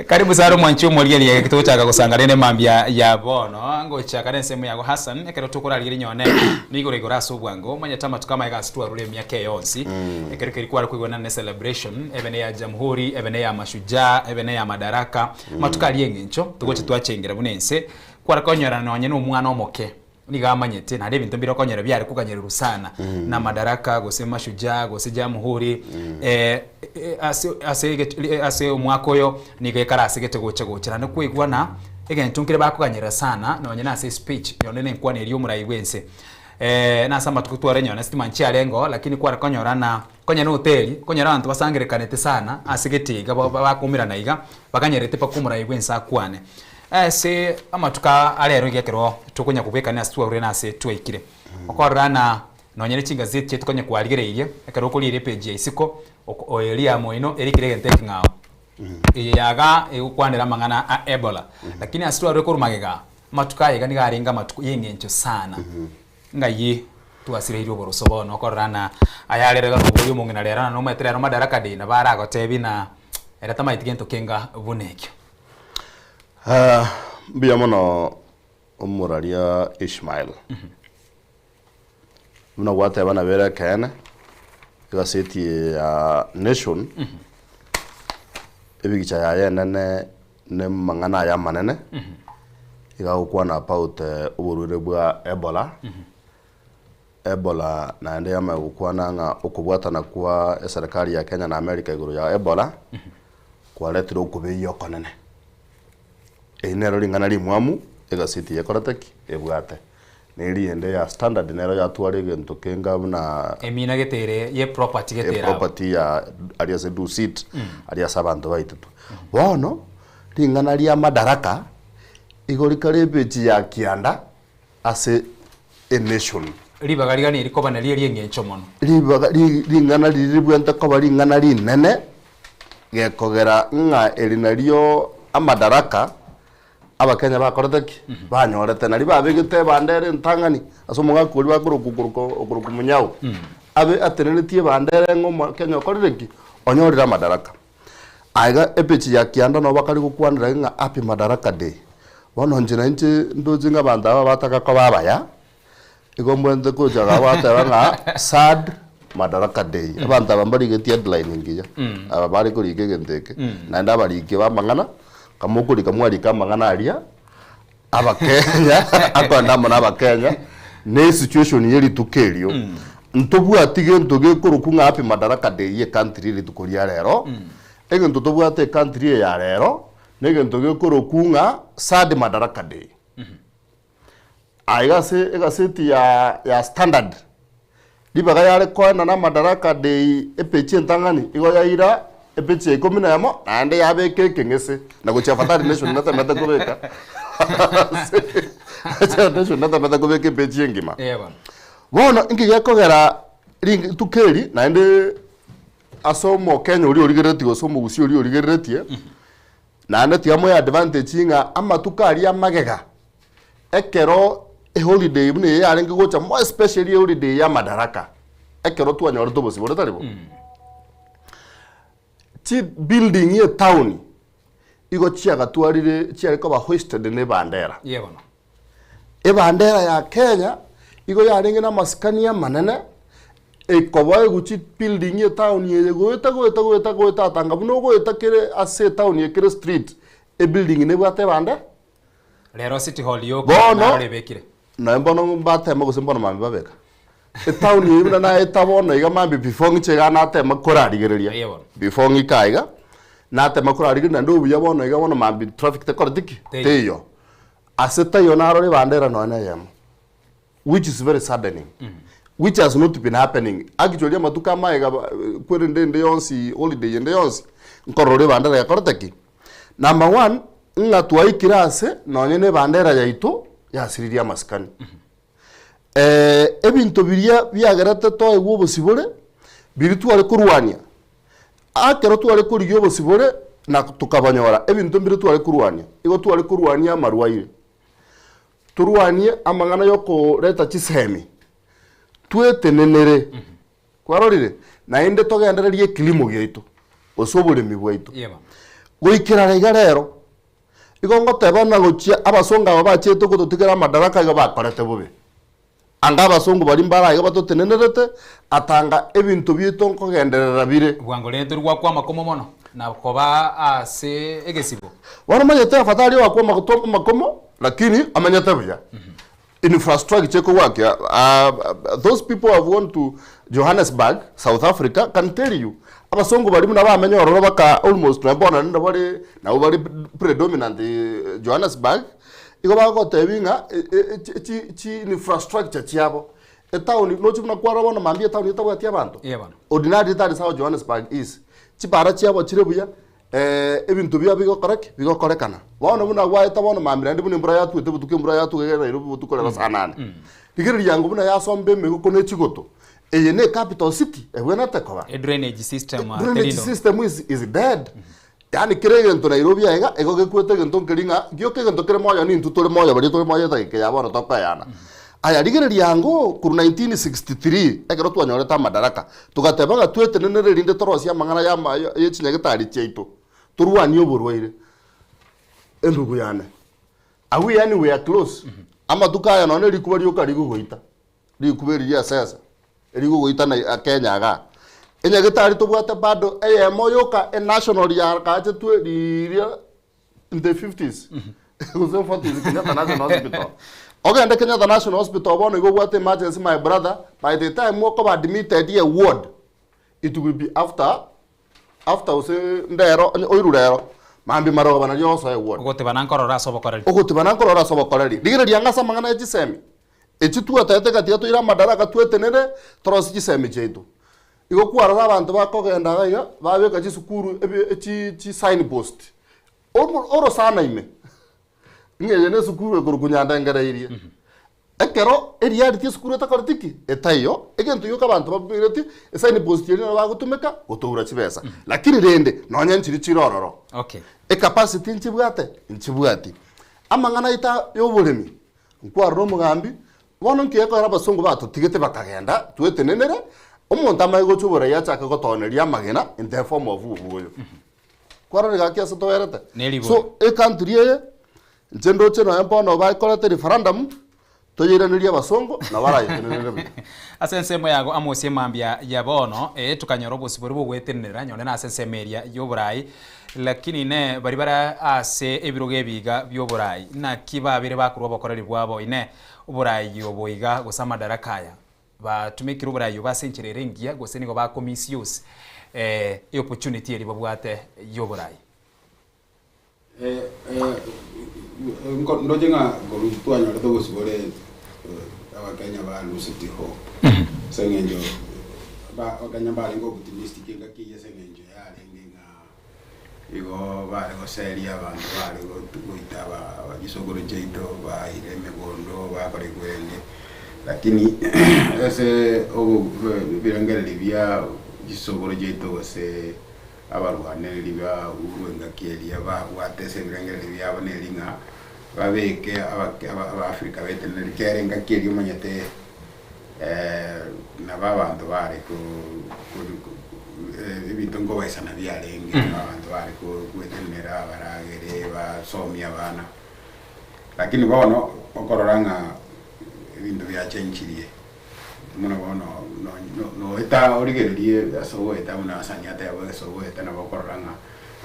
Karibu sana omwanchi omorigereria gaki togochaka gosanga rende mambia ya bono ngochaka na ensemo yago Hassan ekero tokorarigeria nyone nigoro igoro ase obwango omanyete amatuko amaye ase twarure emiaka eye yonsi ekero keria kware koigwana ne celebration ebe ne ya Jamhuri ebe ne ya Mashujaa ebe ne ya Madaraka amatuko aria eng'encho togocha twachengera buna ense kware konyora nonye na omwana omoke Nigo amanyete, naende ebinto mbire okonyora biare koganyererwa sana na Madaraka gose Mashujaa gose Jamhuri eh, eh, ase ase eget- ri- ase omwaka oyo nigo ekare ase gete gocha gocha naende kwaigwa na egento nkere bakoganyerera sana nonye na ase espeech nonye na enkwana eria omorai bwense nase amatuko twarenyora sitima nchiarengeo lakini kware konyora na konya na hoteli okonyora abanto basangerekanete sana ase gete iga ba- bakomerana iga baganyerete mpaka omorai bwense akwane. Ase amatuko aa rero iga ekero tokonya kobwekania ase twarure na ase twaikire, okorora na nonye ne chingazeti chiaito konya kwarigereirie, ekero okoriera epage ya isiko, oko eria ya moino erikire egento ekeng'ao. Eye yaga egokwanera amang'ana a Ebola. Lakini ase twarure korwa magega, amatuko aya iga nigo arenge amatuko ya eng'encho sana. Ng'ai twasireirwe oboroso bono okorora na ayarere iga noboria omong'ina rero na nomaete rero Madaraka Day nabo aragotebi na ere tamaeti gento kenga buna ekio. Mbuya mono omoraria Ishmael. Buna gwateba nabo ere ekeene, egaseti eye ya Nation, ebigicha yaye enene na amang'ana aye amanene, iga agokwana about oborwaire bwa Ebola, Ebola naende yamanya gokwana ng'a okobwatana kwa eserekari ya Kenya na America igoro ya Ebola, kwaretire okobeyia okonene. Eri nero ring'ana rimwamu egaseti eye ekorete ki? Ebwate. Na eria ende ya Standard nero yatwara egento kenga buna Emina gete ere ye property gete ere abwo. eproperty ya aria ase Dusit, aria ase abanto baitetwe. Bono, ring'ana ria Madaraka igo rikare epeji ya kianda ase enation. Ribaga riga neri koba nario eri'engencho mono. Ribaga ri ring'ana riria ribwente koba ring'ana rinene, gekogera ng'a eri nario amadaraka Abakenya bakorete ki? Banyorete. Nario babegete ebandera entang'ani ase omogaka oria bakorokwa okorokwa okorokwa Munyao, abe atenenetie ebandera ng'a omokenya okorire ki? Onyorire amadaraka. Aiga epeji ya kianda nabo bakare gokwanera ng'a happy madaraka day. Bono inche nainche ndoche ng'a abanto aba bataka koba abaya, igo mbwenerete gocha igaa gwateba ng'a sad madaraka day. Abanto aba mbarigeti headline engiya, aba bare korika egento eke, naende abariki ba amang'ana, kamokorika mwarika amang'ana aria, abakenya akoenda amo na abakenya, na esituation ya rituko erio, ntobwati gento gekorokwa ng'a happy madaraka day ecountry rituko ria rero, egento tobwate ecountry eye ya rero, na egento gekorokwa ng'a sad madaraka day. Aiga ase egaseti ya ya Standard, ribaga yare koenana amadaraka day epeji entang'ani igo yaira epeji ya ikomi na emo naende yabeka ekeng'ese na gochia afadhali Nation natemete kobeka ase Nation natemete kobeka epeji engima. Ee bono. Bono inki gekogera rituko eri naende ase omokenya oria origereretie gose omogusii oria origereretie, Naende tiga moe advantage ng'a amatuko aria amagega ekero eholiday buna eye yarenge gocha more especially eholiday ya madaraka ekero twanyorete obosibore tari bo? Chi building ya etown igo chiagatwarire chiare koba hoisted na ebandera. Ye bono. Ebandera ya Kenya igo yarenge na amasikani amanene, ekoba eguchi building etown eye goeta goeta goeta goeta atanga buna ogoeta kere ase etown eye kere street, ebuilding nebwate ebande. Rero City Hall yoka Bono, naroro ebekire. Nonya bono mbatema gose mbono mambia babeka. Etown eye buna naeta bono iga mambia before ng'iche iga natema korarigereria. Aye bono. Before ng'ike aiga, natema korarigereria naende obuya bono iga bono mambia traffic tekoreti ki? Teiyo. Teiyo. Ase taiyo narore ebandera nonya na eyemo, which is very saddening, which has not been happening. Actually amatuko amaega ba kwerende ende yonsi holiday ende yonsi, nkorora ebandera yakorete ki? Number one, ng'a twaikire ase nonye na ebandera yaito yasiririe amasikani. Ebinto biria biagerete toegwe obosibore, biria tware korwania, Ekero tware korigia obosibore na tokabonyora, ebinto mbire tware korwania. Igo tware korwania amarwaire, torwanie amang'ana y'okoreta chisemi, twetenenere, kwarorire? Naende togendererie ekilimo giaito, gose oboremi bwaito. Goikera iga rero, igo ngoteba na gochia abasongo aba bachiete gototigera amadaraka igo bakorete bobe. Anga abasongo baria mbare aiga batotenenerete, atanga ebinto biaito nkogenderera bire. Bwango rende tori gwakwa amakomo mono, na koba ase egesibo. Bono omanyete afadhali oakwe amakomo lakini omenyete buya. Infrastructure ekogwakia those people who have gone to Johannesburg, South Africa can tell you abasongo baria buna bamenya ororo baka almost nonye bono naende bare nabo bare predominant Johannesburg. Igo bagotebia ng'a chi infrastructure chiabo, etown nochi buna kwarora bono mambia etown etabwati abanto. Ee bono. Ordinarily that is how Johannesburg is. Chipara chiabo chire buya, ebinto biabo bigokora ki? Bigokorekana. Bono buna gwaeta bono mambia naende buna embura yatwete botuko embura yatwa iga Nairobi botuko rero saa nane. Rigereria ango buna yasomba emegoko ne chigoto. Eye ne ecapital city ebwenerete koba. Edrainage system Drainage teri ndo. system is dead. Yaani kera egento Nairobi aiga, igo gekwete egento nkeri ng'a gioka egento kere moyo nintwe tore moyo baria tore moyo edageka ya bono tokoeana. Aya rigereria ango korwa 1963 ekero twanyorete amadaraka, togateba ng'a twetenenere erinde torosie amang'ana ya ama ya chinyagetari chiaito, torwanie oborwaire. Endugu yane, abwo yaani we are close, amatuko aya nonye rikuba rioka rigogoita. Rikuba eri ri'esesa erigogoita na Kenya igaa. Enyagetari tobwate bado eyemo yoka enational yagachetwe riria in the fifties gose forties Kenyatta National Hospital. Ogende Kenyatta National Hospital bono igo obwate emergency my brother, by the time okoba admitted eward, it will be after after gose ndero onye oirwe rero, mambia marogoba nario osoe eward. Ogotebana nkorora ase obokoreri. Ogotebana nkorora ase obokoreri. Rigereria ang'e ase amang'ana ya chisemi. Echi twataete gatiga toire amadaraka twetenene torosie chisemi chiaito. Igo kwarora abanto bakogenda iga iga, babeka chisukuru ebi chi chi sign post, omo orosana ime, ng'a eye na esukuru ekorokwa Nyandengereirie. Ekero eriariti esukuru etakoreti ki? Etaiyo, egento gioka abanto baberetie, esign post eria nero bagotumeka gotoura chibesa. Lakini rende, nonye nchiria chire ororo, Okay. ecapacity nchibwate? Nchibwati. Amang'ana aito ya oboremi, Nkwarora omogambi, bono nki gekoera abasongo batotigete bakagenda twetenenere, omonto amanye gocha oborai achake gotoneria amagena in the form of obwoyo. Kwarorire gaki ase toerete? Neribori. So ecountry eye, inche ndoche nonya bono bakorete referendum, toyeiranerie abasongo nabo barayetenenere buya. Ase ensemo yago amosie mambia ya bono, ee, tokanyora obosibore bw'ogwetenenera nyonde nase ensemo eria y'oborai, Lakini inee, baria bare ase ebirogo ebiiga bi'oboraai, naki babeire bakorua obokoreri bwabo? Inee, oboraai obo iga, gose amadaraka aya, batumekire oboraai obo ase enchera ere engiya, gose nigo bakomisuse eopportunity eria babwate y'oboraai? Ndoche ng'a korwa twanyorete obosibore abakenya ba loseti hope ase eng'encho abakenya mbarenge optimistic engaki eyio ase eng'encho yarenge ng'a Igo bare goseria abanto bare goita chisokoro chiaito, baire emegondo, bakora ekwerende. Lakini ase ebirengererio bia chisokoro chiaito gose abarwanereri ba Uhuru engaki eria babwate ase ebirengererio biabo neri ng'a babeke Abaafrika beteneneri kera engaki eria omanyete Nabo abanto bare ebinto nkobaisana biarenge, nabo abanto bare gwetenenera abaragere, basomie abana. Lakini bono okorora ng'a ebinto biachenchirie, buna bono noeta origererie ase ogoeta buna Hassan ateba ase ogoeta nabo okorora ng'a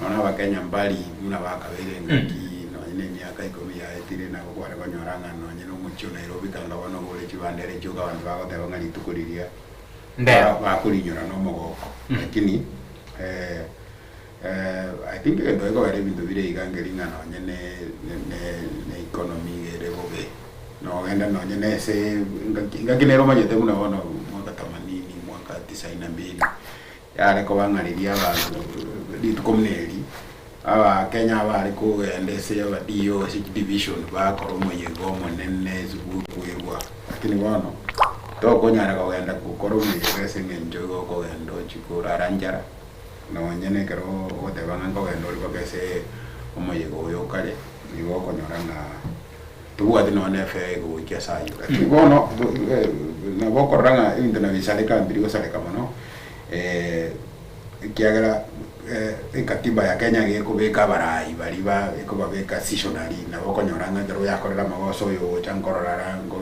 Nonya Abakenya mbari buna bakabeire engaki nonya na emiaka ikomi yaetire, nabo kware konyora ng'a nonya na omochie o Nairobi kanga bono ogore chibandera echio abanto bagoteba ng'a rituko riria bakorinyora na omogoko. Lakini I think egento gekogera ebinto bire iga nkeri ng'a nonya ne ne economy iga ere bobe, nogenda nonya na ase engaki engaki nere omanyete buna bono mwaka themanini, mwaka tisaini na mbili. Yare koba ng'a riria abanto rituko buna eri, Abakenya abare kogenda ase aba DO ase chidivision bakora omoyega omonene ase bw'okwerwa. Lakini bono, tokonyara kogenda gokora omoyega ase eng'encho igo okogenda ochie korara nchara, nonye na ekero ogoteba ng'a nkogenda ore mpaka ase omoyega oyo okare, nigo okonyora ng'a tobwati nonya na efare egogoikia ase ayio. Lakini bono, nabo okorora ng'a ebinto nabisareka mbiri gosareka mono. Ekiagera ekatiba ya Kenya gekobeka abarai baria ba ekobabeka seasonally, nabo okonyora ng'a ekero oyakorire amagoso oyo ogocha nkorora ara nko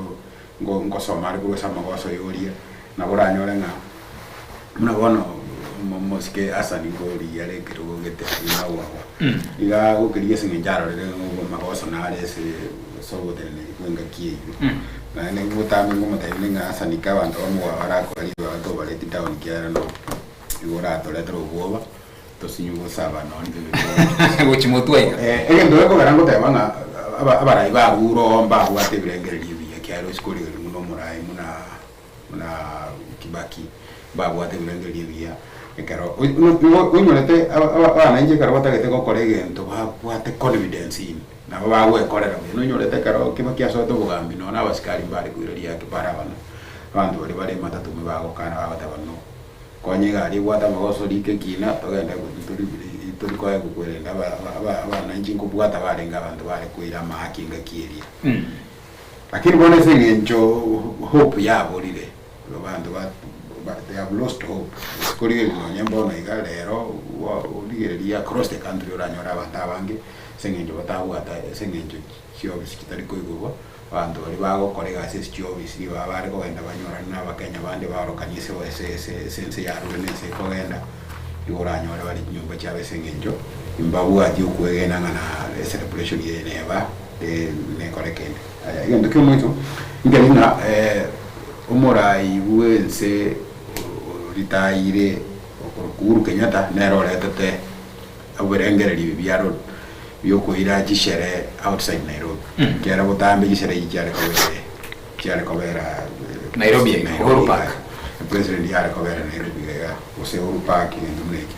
nko nkosoma are korwa ase amagoso ya oria, nabo oranyore ng'a buna bono omosike Hassan nkorigia are ekerogo gete magwagwa, iga agokerigia ase eng'encho arorire ng'a amagoso nare ase ase oboteneneri bwa engaki eywo. Naende botambe ngomotebia ng'a Hassan ika abanto bamogwagwa barakoe ribaga tobareti town kiagera no igo oratoretere obwoba tosinye gosaba nonye Gochi motwe iga. Egento gekogera ngoteba ng'a abarai barure oo mbabwate ebirengererio ebiya ekiagera ase korigereria buna omorai buna buna Kibaki mbabwate ebirengererio ebiya ekero oinyorete abananchi ekero batagete gokora egento babwate confidence in nabo bagwekorera buya nonyorete ekero Kibaki asoete obogambi nonya na abasikari mbare koiraria bare abana abanto baria bare matatu ime bagokana bagoteba no. Konya egari ebwate amagoso rika ekina, togende tori koegwa kwerenda abananchi nkobwata barenge abanto bare koira amahaki engaki eria. Lakini bono ase eng'encho hope yaborire, abanto they have lost hope, gose korigereria nonye mbono iga rero origereria across the country oranyore abanto abange ase eng'encho batabwata ase eng'encho chiofisi chitari koigorwa. Abanto baria bagokora egasi ase chiofisi nigo baba bare kogenda banyorane na Abakenya bande baorokanie ase ase ase ase ense yarure na ense ekogenda, nigo oranyore bare chinyomba chiabo ase eng'encho mbabwati okwegena ng'a na ecelebration eye neba nekore kende. Aya egento kia omoiso, nkeri ng'a omorai bwense oritaire okorokwa Uhuru Kenyatta nere oretete Obirengererio ebi biaro biokoira chishere outside Nairobi, ekiagera botambe chishere echi chiare koba ere. Chiare kobera Nairobi iga, Uhuru Park. President yare kobera Nairobi iga iga, gose Uhuru Park egento buna ekio,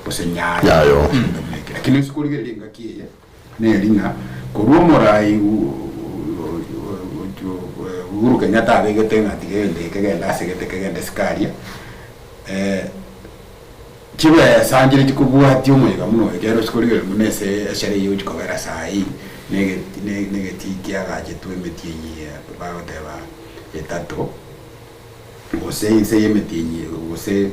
gose Nyayo, Nyayo. egento buna ekio. Lakini ase korigereria engaki eye, neri ng'a korwa omorai Uhuru Kenyatta abegete ng'a tiga egento eke kegende ase gete kegende sikaria, Chibesa nchiria chikobwatia omoyega buna oyo, ekiagera ase korigereria buna ase eshere eyio egochia kobera saa hii, negetii kiagachetwe emetienyi bagoteba etato, gose inse y'emetienyi gose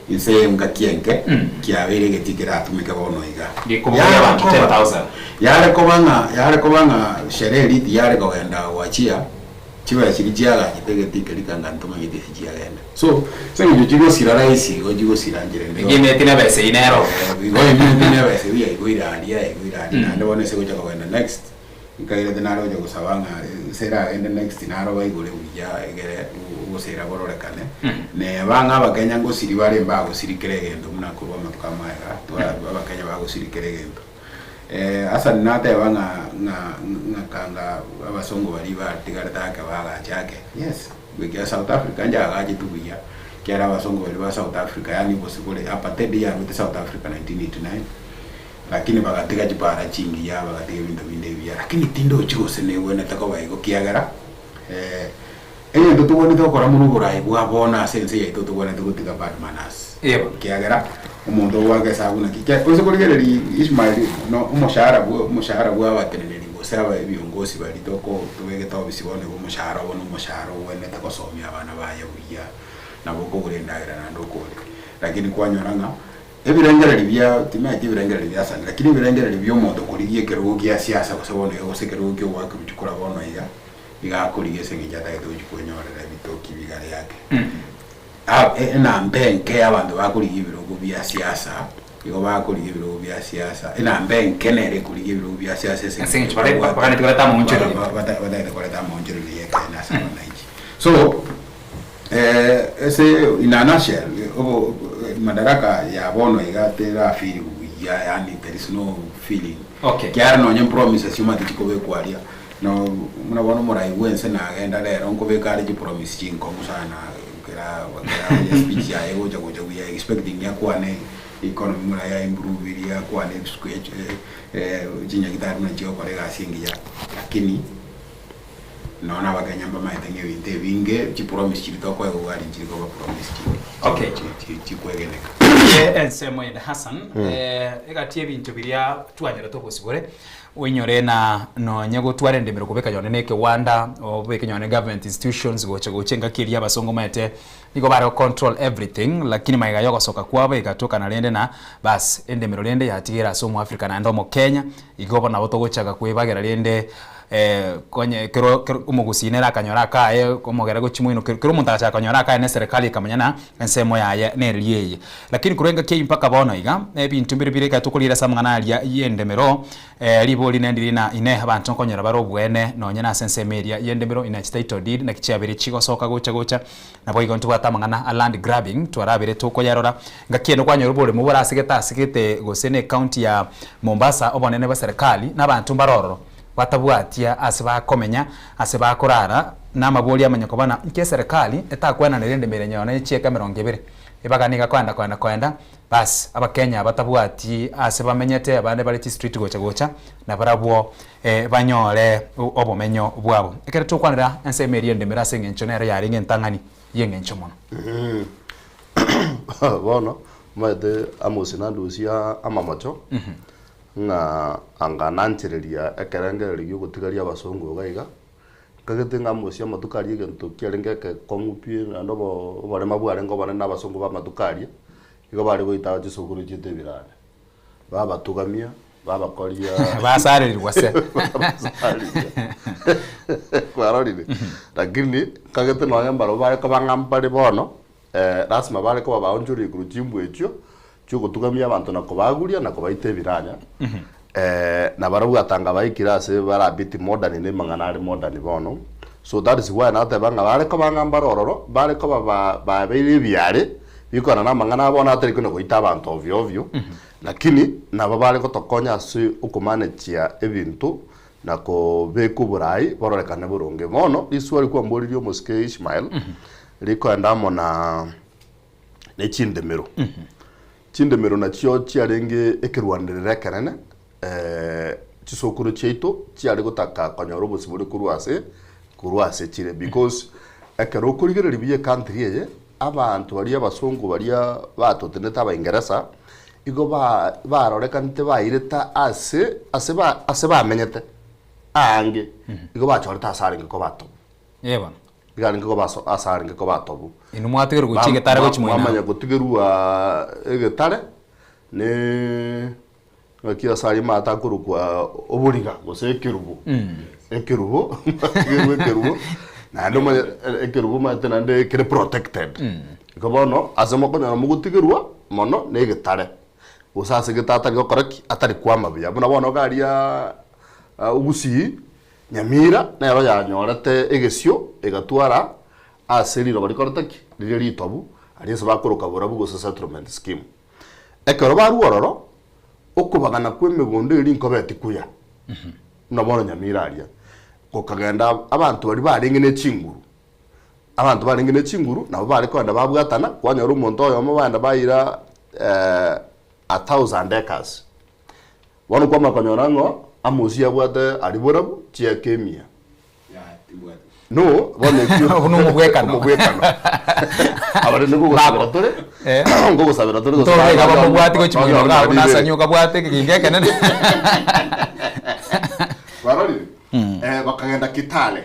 inse y'engaki enke, kiabeire egetii keratumeke bono iga. Gekobogoria abanto 10,000. Yare koba ng'a yare koba ng'a sherehe eria tiyare kogenda gwachia. Chibesa chiria chiagachete egetii keria kanga ntomanyeti ase chiagenda. So, ase eng'encho chigosira rahisi igo chigosira nchera ende Igo imeti na ebesa eyio nero. Igo imeti na ebesa eyio yaigoire aria yaigoire aria naende bono ase gocha kogenda next, nkairete nare gocha gosaba ng'a ase eragende next naro baigore buya egere ogosira bororekane. Neba ng'a abakenya ngosiri bare mbagosiri kera egento buna korwa amatuko amaega, abakenya bagosiri kera egento. Hassan nateba ng'a ng'a ng'a kanga abasongo baria batigarete ake bagache ake, yes, goikera South Africa nchagachetwe buya, ekiagera abasongo baria ba South Africa yaani gose bore apartheid yarwete South Africa 1989, lakini bagatiga chipara chingiya, bagatiga ebinto binde ebiya, lakini tindochi gose negwenerete koba igo kiagera egento togwenerete gokora mono oborai bwa bono ase ense yaito togwenerete gotiga bad manners. Ekiagera omonto ogoaka esabu naki ki ose korigereria Ishmael no omoshahara bwa omoshahara bwa abateneneri gose aba ebiongosi baria toko tobegete obisi bono igo omoshahara obo na omoshahara ogwenerete gosomia abana baye buya nabo okogora endagera naende okore. Lakini kwanyora ng'a ebirengererio bia timaeti ebirengererio bia sani lakini ebirengererio bia omonto korigia ekerogo gia siasa gose bono iga gose ekerogo kia ogoaka ebichukura bono iga, iga akorigia ase eng'encho atagete gochia kwenyorera ebitoki bigare yake. Enamba enke y'abanto bakorigia ebirogo bia siasa, igo bakorigia ebirogo bia siasa, enamba enke nere ekorigia ebirogo bia siasa ase Ase eng'encho bare baganeti koreta amaonchoreria. batagete koreta amaonchoreria y'ekeene ase abananchi. So, ase in a nutshell, obo madaraka ya bono iga terafeel buya yaani there is no feeling. Okay. Ekiagera nonye promises omanyete chikobekwa aria, No buna bono omorai bw'ense nagenda rero nkobeka are chipromise chinkong'u sana kera kera onye speech yaye gocha gocha we are expecting akwane economy buna ya improve iria akwane ebisuku chinyagitari buna chigokora egasi engiya lakini nonya na abakenya mbamaete ng'a ebinto ebinge chipromise chiria tokoegwa iga aria nchiri koba promise Okay. chikwegeneka. Ensemo ende Hassan, egati ebinto biria twanyarete obosibore Oinyore na nonye gotwara endemero kobeka yonde na ekewanda, obeke yonde government institutions gocha gocha engaki eria abasongo omanyete nigo bare go control everything lakini magega ya ogosoka kwabo egatokana rende na bas endemero rende yatigera ase omoafrica naende omokenya igo bono nabo togochaka kwebagera rende konye kero kero omogusii nere akanyora akaye omogere gochia moino kero kera omonto agachaka konyora akaye na eserekari ekamanya na ensemo yaye neriria eye. Lakini korwa engaki eyio mpaka bono iga, ebinto mbire bire ekero tokoriera ase amang'ana aria y'endemero, ribori nende rina inee abanto nkonyora bare oboene nonye nase ensemo eria y'endemero inee chititle deed naki chiabeire chigosoka gocha gocha. Naboigo ntobwate amang'ana a land grabbing twarabere tokoyarora, ngaki ende kwanyora oboremo bore asegete asegete gose ne ecounty ya Mombasa obonene bwa serikali na abanto mbare ororo batabwatia ase bakomenya, ase bakorara, na amabori amanye koba na inki eserekari etakwenanera endemero enye nonye chieka emerongo ebere. Ebaga nigo akoenda koenda koenda, bas abakenya batabwati ase bamenyete abande bare chistreet gocha gocha, nabarabwo banyore obomenyo bwabo. Ekero tokwanera ensemo eria endemero ase eng'encho nero yarenge entang'ani y'eng'encho mono. Bono omanyete Amosi nandusia amamocho, ng'a anga nanchereria ekerengererio gi'ogotigaria abasongo iga iga, Nkagete ng'a mosie amatuko aria egento kiarenge egekong'u pi naende obo oborema bwarenge obonene na abasongo b'amatuko aria, nigo bare goita chisukuru chiaito ebiranya, babatugamia, babakoria Basarerigwa se. Babasareria. Kwarorire? Lakini nkagete nonye mbarabwo bare koba ng'a mbare bono, lasima bare koba baonchoreire korwa chimbwa echio, chiogotugamia abanto na kobaguria na kobaita ebiranya, na barabwo atanga baikire ase barabiti modern na amang'ana are modern bono. So that is why nateba ng'a bare koba ng'a mbare ororo, bare koba ba babeire ebiare, bikwana na amang'ana abo bono atari konya goita abanto ovyo ovyo, lakini nabo bare gotokonya ase okomanejia ebinto. na kobeka oborai bororekane boronge. Bono riswali kwamboririe omosike Ishmael rikoenda amo na ne chindemero. Chindemero nachio chiarenge ekerwanerero ekenene chisokoro chiaito chiare gotaka konyora obosibore korwa ase korwa ase chire because ekero okorigereria buya ecountry eye abanto baria abasongo baria batotenete abaingeresa igo ba barorekanete bairete ase ase ba ase bamenyete aange igo bachorete ase arenge koba atobu. Ee bono. Iga arenge koba aso ase arenge koba atobu. Inwe mwatigerwa gochia egetare gochia moino. Mwamanya gotigerwa egetare ne Ng'aki ase aria amato akorokwa oboriga gose ekerubo. Ekerubo, mwatigerwe ekerubo, naende omanye ekerubo omanyete naende kere protected. Igo bono, ase mokonyora mogotigerwa mono na egetare, gose ase gete atari gokora ki? Atari kwama buya. Buna bono iga aria Gusii, Nyamira nero yanyorete egesio egatwara ase riroba rikorete ki? Riria ritobu, aria ase bakoroka borabu gose settlement scheme. Ekero barua ororo, okobagana kw'emegondo eria nkobe tikuya, buna bono nyamira aria, gokagenda abanto baria barenge ne chinguru, abanto barenge ne chinguru nabo bare kogenda babwatana, kwanyora omonto oyomo bagenda baira a thousand acres. Bono kwamanya konyora ng'o amosi abwate aria borabu chieka emia. No, bono ekio Obwo nomobwekano. omobwekano. Abare nigogosabera tore, ngogosabera tore gose Ntobeka bamobwati gochia moino iga abwo nasani okabwate ekegingo ekenene. Kwarorire? Eh, bakagenda Kitale.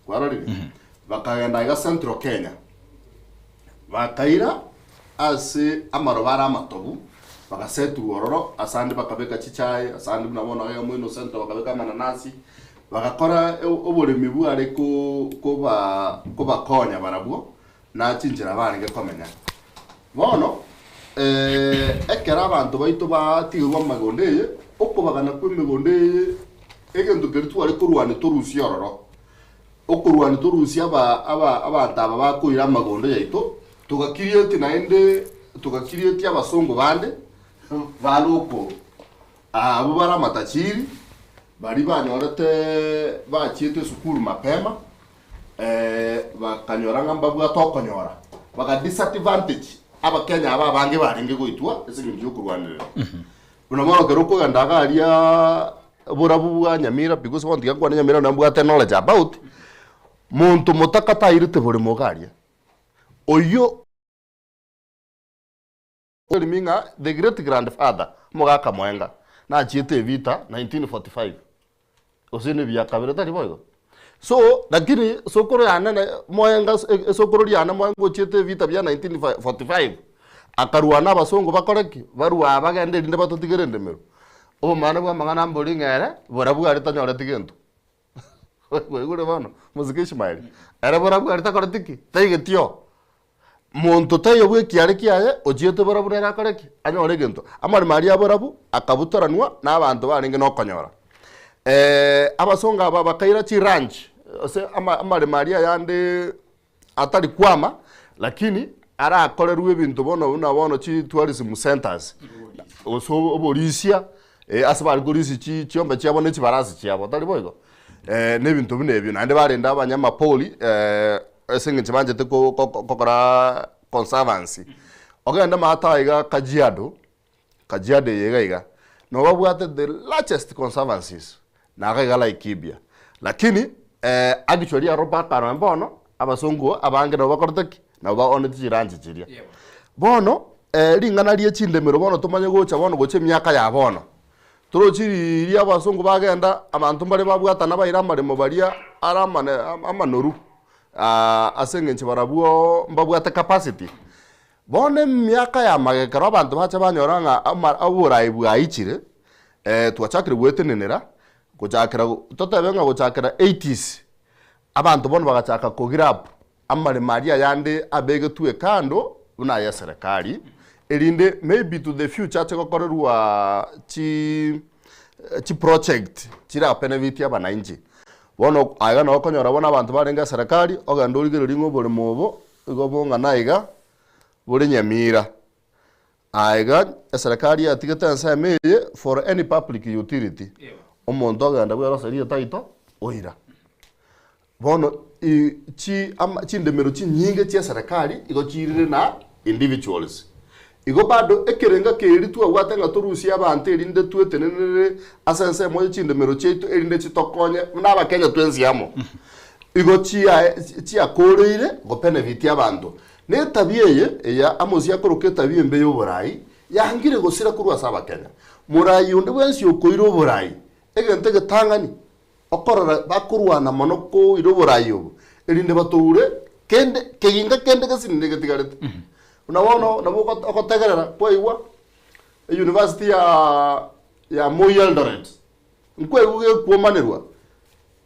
Kwarorire? Bakagenda iga Central Kenya. Bakaira ase amaroba are amatobu, bagaseturwa ororo, asande bakabeka chichae, asande buna bono iga moino Central bakabeka amananasi, Bagakora oboremi bware kobakonya barabwo na chinchera barenge komenya. Bono ekero abanto baito batigirwe amegondo eye, okobagana kw'emegondo eye, egento keria tware korwania torusie ororo, okorwania torusie abanto aba bakoira amagondo yaito, togakirieti naende togakirieti abasongo bande bare oko Abwo bare amatachiri, baria banyorete bachiete esukuru mapema, bakanyora ng'a mbabwate okonyora, baga disadvantage Abakenya aba abange barenge goitwa ase eng'encho y'okorwanerera. Buna bono ekero okogenda iga aria borabu bwa Nyamira because bono tiga nkwane Nyamira nambwate knowledge about, monto motaka tairete boremo iga aria, oyio. Orimi ng'a the great grandfather omogaka Mwenga nachiete evita 1945 gose nebiya kabere tari boigo? So lakini sokoro yane ne Mwenga esokoro riane Mwenga ochiete evita bia 1945 akarwana abasongo bakore ki? Barwe aa bagende erinde batotigere endemero. Obomani bwa amang'ana mbori ng'a ere barabwo aria tanyoreti gento. Kwaigure bono? Mosike Ishmael, ere barabwo aria takoreti ki? Taigeti oo. Monto taiyo bw'ekiare kiaye ochiete borabu nere akore ki? Anyore egento. Amaremo aria aborabu akabutoranwa nabanto barenge nokonyora. Abasongo aba bakaira chiranch ase amaremo aria ayande atari kwama lakini arakorerwe ebinto bono buna bono chi tourism centers gose oborisia ase bare korisia chiombe chiabo ne chibarasi chiabo tari boigo? Na ebinto buna ebio naende barende abanyamapori. Ase engencho banchete gokora conservancy. Ogende maate aiga Kajiado, Kajiado eye iga iga, nabo babwate the largest conservancies na iga iga Laikipia. Lakini actually aro mpaka nonye bono, abasongo abange nabo bakorete ki? Nabo baoneti chiranchi chiria. Bono ring'ana rie chindemero bono tomanye gocha bono gocha emiaka ya bono, Torochi riria abasongo bagenda, abanto mbare babwatana baira amaremo baria are amane amanoru ase eng'encho barabwo mbabwate capacity. Bono emiaka ya magega ekero abanto bacha banyora ng'a ama oboraai bwaichire, twachakire goetenenera, gochakera totebe ng'a gochakera eighties, abanto bono bagachaka kograb amaremo aria ayande abegetwe kando buna aya eserekari, erinde maybe to the future ache gokorerwa chi chiproject chirabenefit abananchi. Bono aiga nabo okonyora bono abanto barenge eserekari, ogende origererie ng'a oboremo obo igo bong'ana iga, bore Nyamira. Aiga eserekari yatigete ensemo eye for any public utility. Omonto ogenda bweroseria etaito, oira. Bono i chi ama chindemero chinyinge chia eserekari igo chirire na individuals. Igo bado ekerenga keria twabwate ng'a torusie abanto erinde twetenenere ase ensemo ye chindemero chiaito erinde chitokonye buna abakenya twensi amo. Igo chiae chiakoreire gobenefit abanto. Na etabia eye eya Amosi akoroka etabia embe ya oborai, yangire gosira korwa ase abakenya. Morai onde bwensi okoira oborai, egento egetang'ani Okorora bakorwana mono koira oborai obo, erinde batoure kende keginga kende gesinini getigarete. Buna bono nabo ogo- ogotegerera kwaigwa eyunivasiti ya ya Moi Eldoret, nkwaigwa gekwomanerwa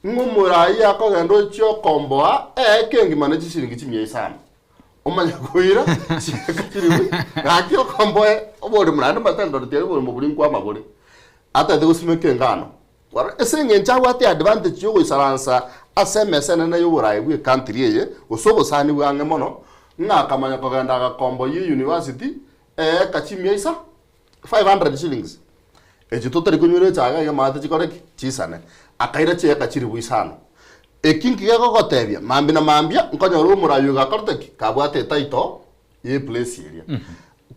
ng'a omorai akogenda ochia okomboa eeka engima ne chisiringi chimia isano, omanye koira chieka chiribu gaki okomboe oboremo naende omanyete Eldoret aria oboremo boria nkwama bore, atagete gosimeka engano. Kwarora, ase engencho abwate advantage y'ogoisaransa ase emesa enene y'oboraai bw'ecountry eye, gose obosani bw'ang'e mono, ng'a akamanya kogenda agakomboyia euniversity eeka chimia isa 500 shillings. Echi totari konywera echaga iga maate chikore ki? Chisane. Akaira chieka chiribu isano. Eki nki gegogotebia? Mambia na mambia nkonyora omorai oyo gakorete ki? Kabwate etitle y'eplace eria.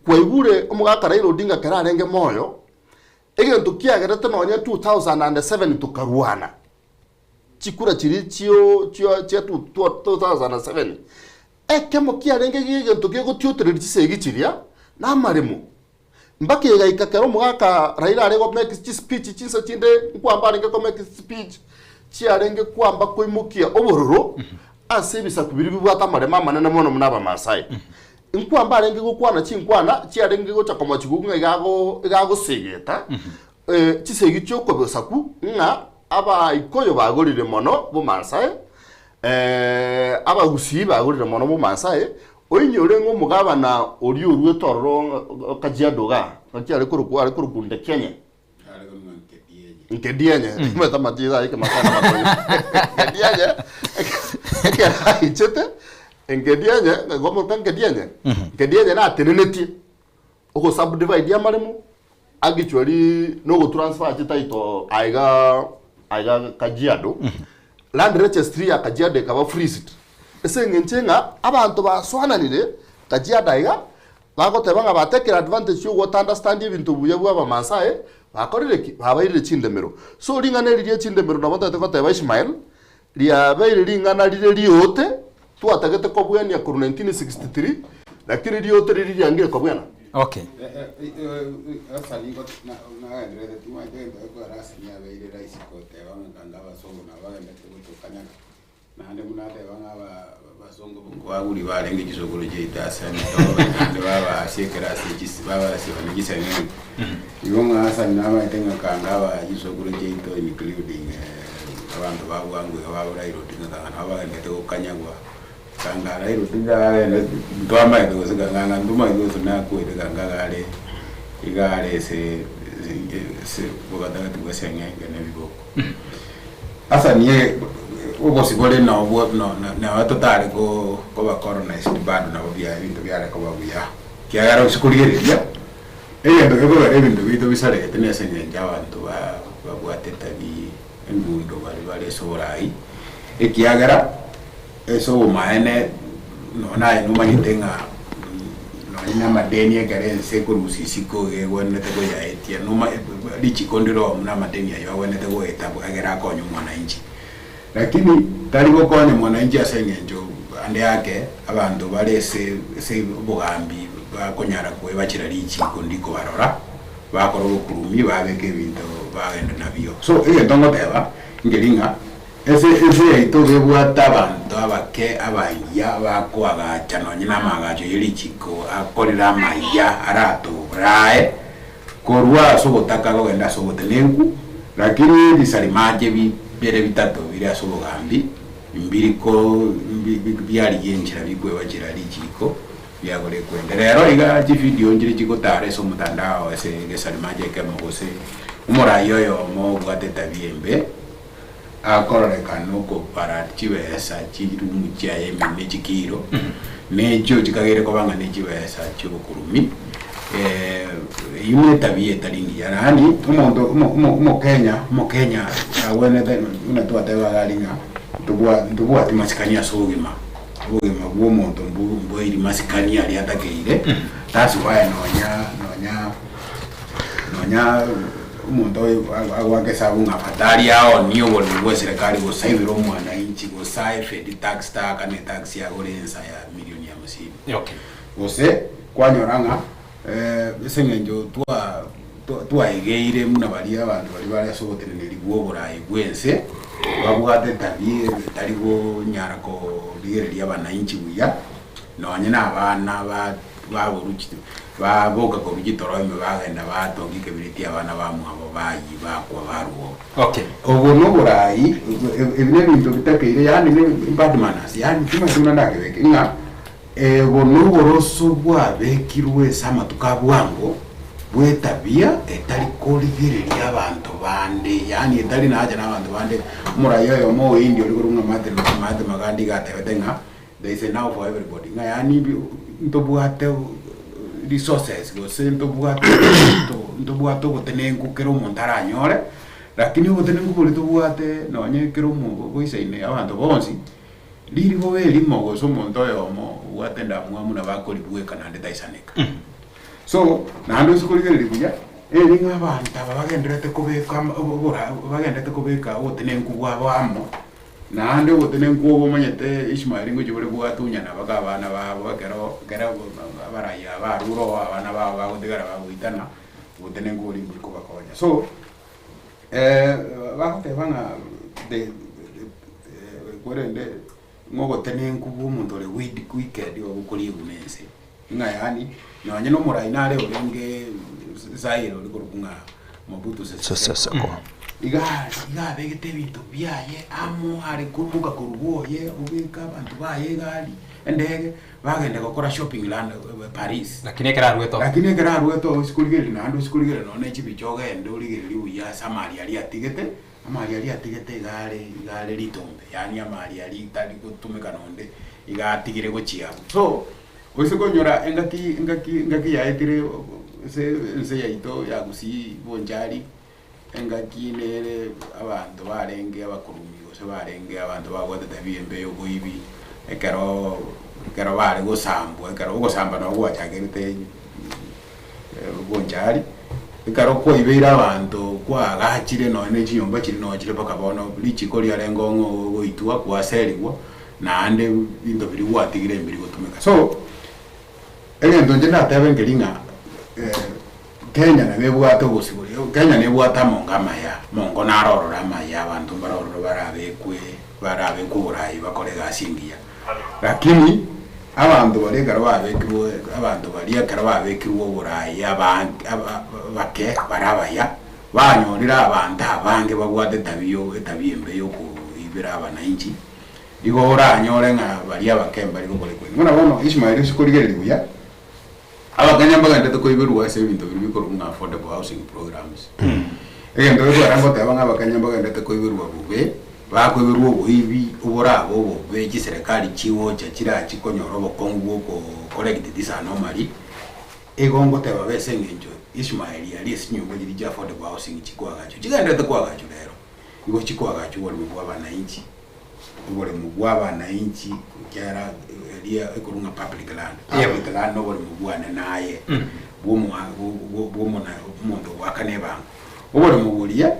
Kwaigure omogaka Raila Odinga kero arenge moyo, Egento kiagerete nonya 2007 tokarwana chikura chiria chio chio chia 2007, ekemo kiarenge gi'egento gegotiotereria chisegi chiria na amaremo. Mpaka egaika kero omogaka Raila are go make chispeech chinsa chinde nkwamba arenge ko make speech chiarenge kwamba koimokia obororo ase ebisaku biria bibwate amaremo amanene mono buna Abamasai. Nkwamba arenge gokwana chinkwana chiarenge gocha komochigwa ng'a iga ago iga agosegeta chisegi chi'okobosaku ng'a Abaikoyo bagorire mono Bomaasai, Abagusii bagorire mono Bomaasai, oinyore ng'a omogabana oria oruete ororo Kajiado igaa, naki are korokwa are korokwa Ndekenye. Nkedienye, omanyete amatiga aye ekemasai na amakonyo. Nkedienye, ekero aichete, Nkedienye, ngomoka Nkedienye, Nkedienye natenenetie ogosubdivide amaremo, actually na ogotransfer chititle aiga aiga Kajiado, land registry ya Kajiado ekaba freezed, ase eng'encho ng'a abanto basoananire Kajiado aiga, Bagoteba ng'a batekire advantage y'ogota understand ebinto buya bwa Abamasai, bakorire ki? Babairire chindemero. So ring'ana eri rie chindemero nabo ntagete goteba Ishmael, riabeire ring'ana rire riote, twatagete kobwenia korwa 1963, lakini riote riria riangire kobwena. Okay. Naende buna ateba ng'a abasongo nkoaguri barenge chisukuru chiaito ase emetobe, naende babaasia ekerasi chis babasiba ne chiseng'eng'e. Igo ng'a ase namaete ng'a kanga aba chisukuru chiaito including abanto ba bwango iga ba Raila Odinga kanga nabo bagendete gokanyagwa, kanga Raila Odinga agendete ntwamaete gose kanga ng'a ntomaete gose nakwete kanga iga are iga are ase ase obogatagati bwa eseng'enge na ebiboko. Asa niye obosibore nobwo nabo totare koba colonized bado nabo ebinto biare koba buya, ekiagera gose korigereria egento gekogera ebinto biaito bisaregete nase eng'encho abanto babwate etabi engundo baria bare ase oborai, ekiagera ase obomaene nonya naye nomanyete ng'a nonye na amadeni ekero ense ekorusia isiko iga egwenerete koyaetia noma richiko ndire oo buna amadeni aywo agwenerete goeta egere akonye omwananchi. Lakini tari gokonya mwananchi ase eng'encho ande ake abanto bare ase ase obogambi bakonyara koebachera richiko ndikobarora, bakora obokurumi babeka ebinto bagenda nabio. So egento ngoteba nkeri ng'a. Ase ense yaito bebwate abanto abake abayia bakoagacha nonye namaagacho ye richiko akorire amayia aratorae korwa ase obotaka kogenda ase obotenenku, lakini ebisarimache bibere bitato bire ase obogambi mbiri ko biarigia enchera bikwebachera richiko biagora ekwende. Rero iga chividio nchire chigotara ase omotandao ase egesarimache ekemo gose omorai oyomo obwate etabia embe. Akororekana okobara chibesa chirumu chiaye ime ne chikiro, na echio chikageire koba ng'a ne chibesa chi'obokurumi. Eyio netabia etari engiya, yaani omonto omo omo omokenya omokenya agwenerete buna twateba iga aria ng'a ntobwa ntobwati masikani ase obogima, obogima bwa omonto mbu mbwairi masikani aria atakeire, that's why nonya nonya nonya omonto oyo agoaka esabu ng'a afadhali aonie oboremo bwa eserekari gose aibere omwananchi gose aefedi tax taakane etax agore ensa ya milioni hamsini. Okay. Gose kwanyora ng'a ase eng'encho twa twaegeire buna baria abanto baria bare ase oboteneneri bw'oboraai bw'ense, babwate etabia etari konyara korigereria abananchi buya, nonye na abana ba baborwa chi baboka korwa chitoro ime bagenda batongia ekebiriti abana bamwabo bayia bakwa barwa oo. Okay. Obwo noboraai, ebi nebinto bitakeire yaani ne bad manners, yaani timanyeti buna ndakebeke ng'a Obo noboroso bwabekirwe ase amatuko a bwango bw'etabia etari korigereria abanto bande, yaani etari nacha nabanto bande. Omoraia oyomo o India oria korwa ng'a Martin Mahatma Gandhi iga atebete ng'a there is enough for everybody, ng'a yaani ntobwate resources gose ntobwate ntobwate obotenenku kera omonto aranyore, lakini obotenenku boria tobwate nonye kera omonto boisaine abanto bonsi. Ririgoba erimo gose omonto oyomo obwate endamwamu nabo akoribweka naende taisaneka. So, naende ase korigereria buya, eri ng'a abanto aba bagendererete kobeka ama obora bagendererete kobeka obotenenku bwabo amo, naende obotenenku obo omanyete Ishmael ngochia bore bwatunyana mpaka abana babo ekero ekero abarayia barure oo abana babo bagotigara bagoitana, obotenenku boria mbori kobakonya. So. Bagoteba ng'a the korende ng'a obotenenku bwa omonto ore wicked igo bokoriegwa na ense, ng'a yaani nonye na omorai nare orenge Zaire oria korokwa ng'a Mobutu Sese Seko, iga iga abegete ebinto biaye amo are koimoka korwa bwoye obeka abanto baye egari, endege. Bagenda gokora shopping London, Paris. Lakini ekero arwete oo. Lakini ekero arwete oo osikorigereria naende osikorigereria nonya ne chibicha ogende origererie buya ase amari aria atigete, amari aria atigete iga are iga are ritombe yaani amari aria tari gotumeka nonde iga atigire gochia abwo. So, oise konyora engaki engaki engaki yaetire ase ense yaito ya Gusii Bonchari, engaki nere abanto barenge abakurumi gose barenge abanto babwate tabia embe ya oboibi, ekero ekero bare gosambwa ekero ogosamba nabo gwachakerete bonchari, ekero kwaibeire abanto kwagachire nonye na chinyomba chiria nonye chire mpaka bono richiko riarenge ong'o ogoitwa kwaserigwa, naende ebinto biria gwatigire mbiri gotumeka. So, egento inche ndatebe nkeri ng'a. Kenya nabo ebwate obosibore, Kenya nebwate amongo amaya, amongo naro ororo amaya abanto mbare ororo barabekwe barabekwe oborayi bakore egasi engiya. Lakini abanto baria ekero babekirwe abanto baria ekero babekirwe oborayi abange aba abake bare abaya, banyorire abanto abange babwate etabi yo etabi embe ya okoibera abanainchi, igo oranyore ng'a baria abake mbari gokora ekweri. Buna bono Ishmael ase korigereria buya. Abakenya mbagenderete koiberwa ase ebinto biria bikorokwa ng'a affordable housing programs. Egento gekwera ngoteba ng'a abakenya mbagenderete koiberwa bobe, bakoiberwa oboibi oborabe obobe chiserekari chigocha chirachi konyora obokong'u bwa oko correct this anomaly, igo ngoteba bo ase eng'encho Ishmael aria ase chinyomba chiria chia affordable housing chikoagachwa, chigenderete koagachwa rero, igo chikoagachwa oboremo bwa abananchi. Oboremo bwa abanainchi ekiagera eria ekorwa ng'a public land. Public land noboremo bwane naye, bwa bwa omona omonto ogoakana ebango. Oboremo boria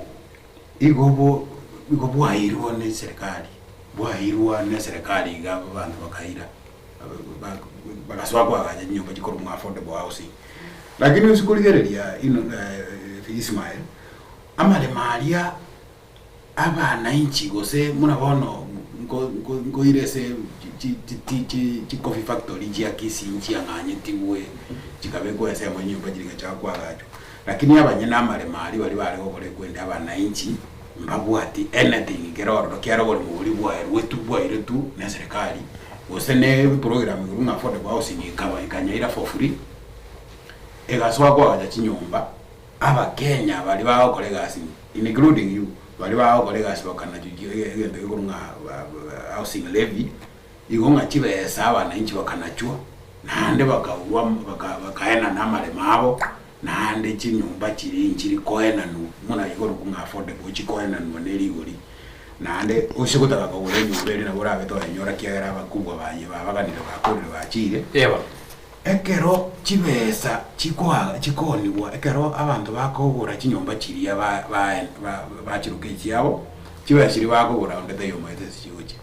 igo bo igo bwairwa ne eserekari, bwairwa ne eserekari iga abanto bakaira bagasoa koagacha chinyomba chikorwa ng'a affordable housing. Lakini ase korigereria ino Ismael, amaremo aria. Abanainchi gose buna bono nkoire ase chi coffee factory chia Kisii nchiang'anyetigwe chikabekwa ensemo chinyomba chiria chigacha koagachwa, lakini abanyene amaremo aria baria bare gokora ekwende abanainchi mbabwati anything kere ororo kiagera oboremo boria bwaerwetwe bwairetwe na eserekari gose na eprogram igoro ng'a affordable housing ekaba ekanyaira for free, egasoa koagacha chinyomba. Abakenya baria bagokora egasi including you, baria bagokora egasi bakanacha egento gekorwa ng'a housing levy, igo ng'a chibesa abananchi bakanachwa, Naende bakaurwa bakaenana amaremo abo, naende chinyomba chiria nchiri koenanwa, buna igoro buna affordable chikoenanwa ne rigori, naende ase gotaka kogora enyomba eria nabo orabe toyenyora kiagera abakubwa baye babaganire bakorire bachiire. Ekero chibesa chikoa chikoonigwa, ekero abanto bakogora chinyomba chiria ba ba bachiroka echiabo, chibesa chiria bakogora onde taiyo omaete ase chigochia.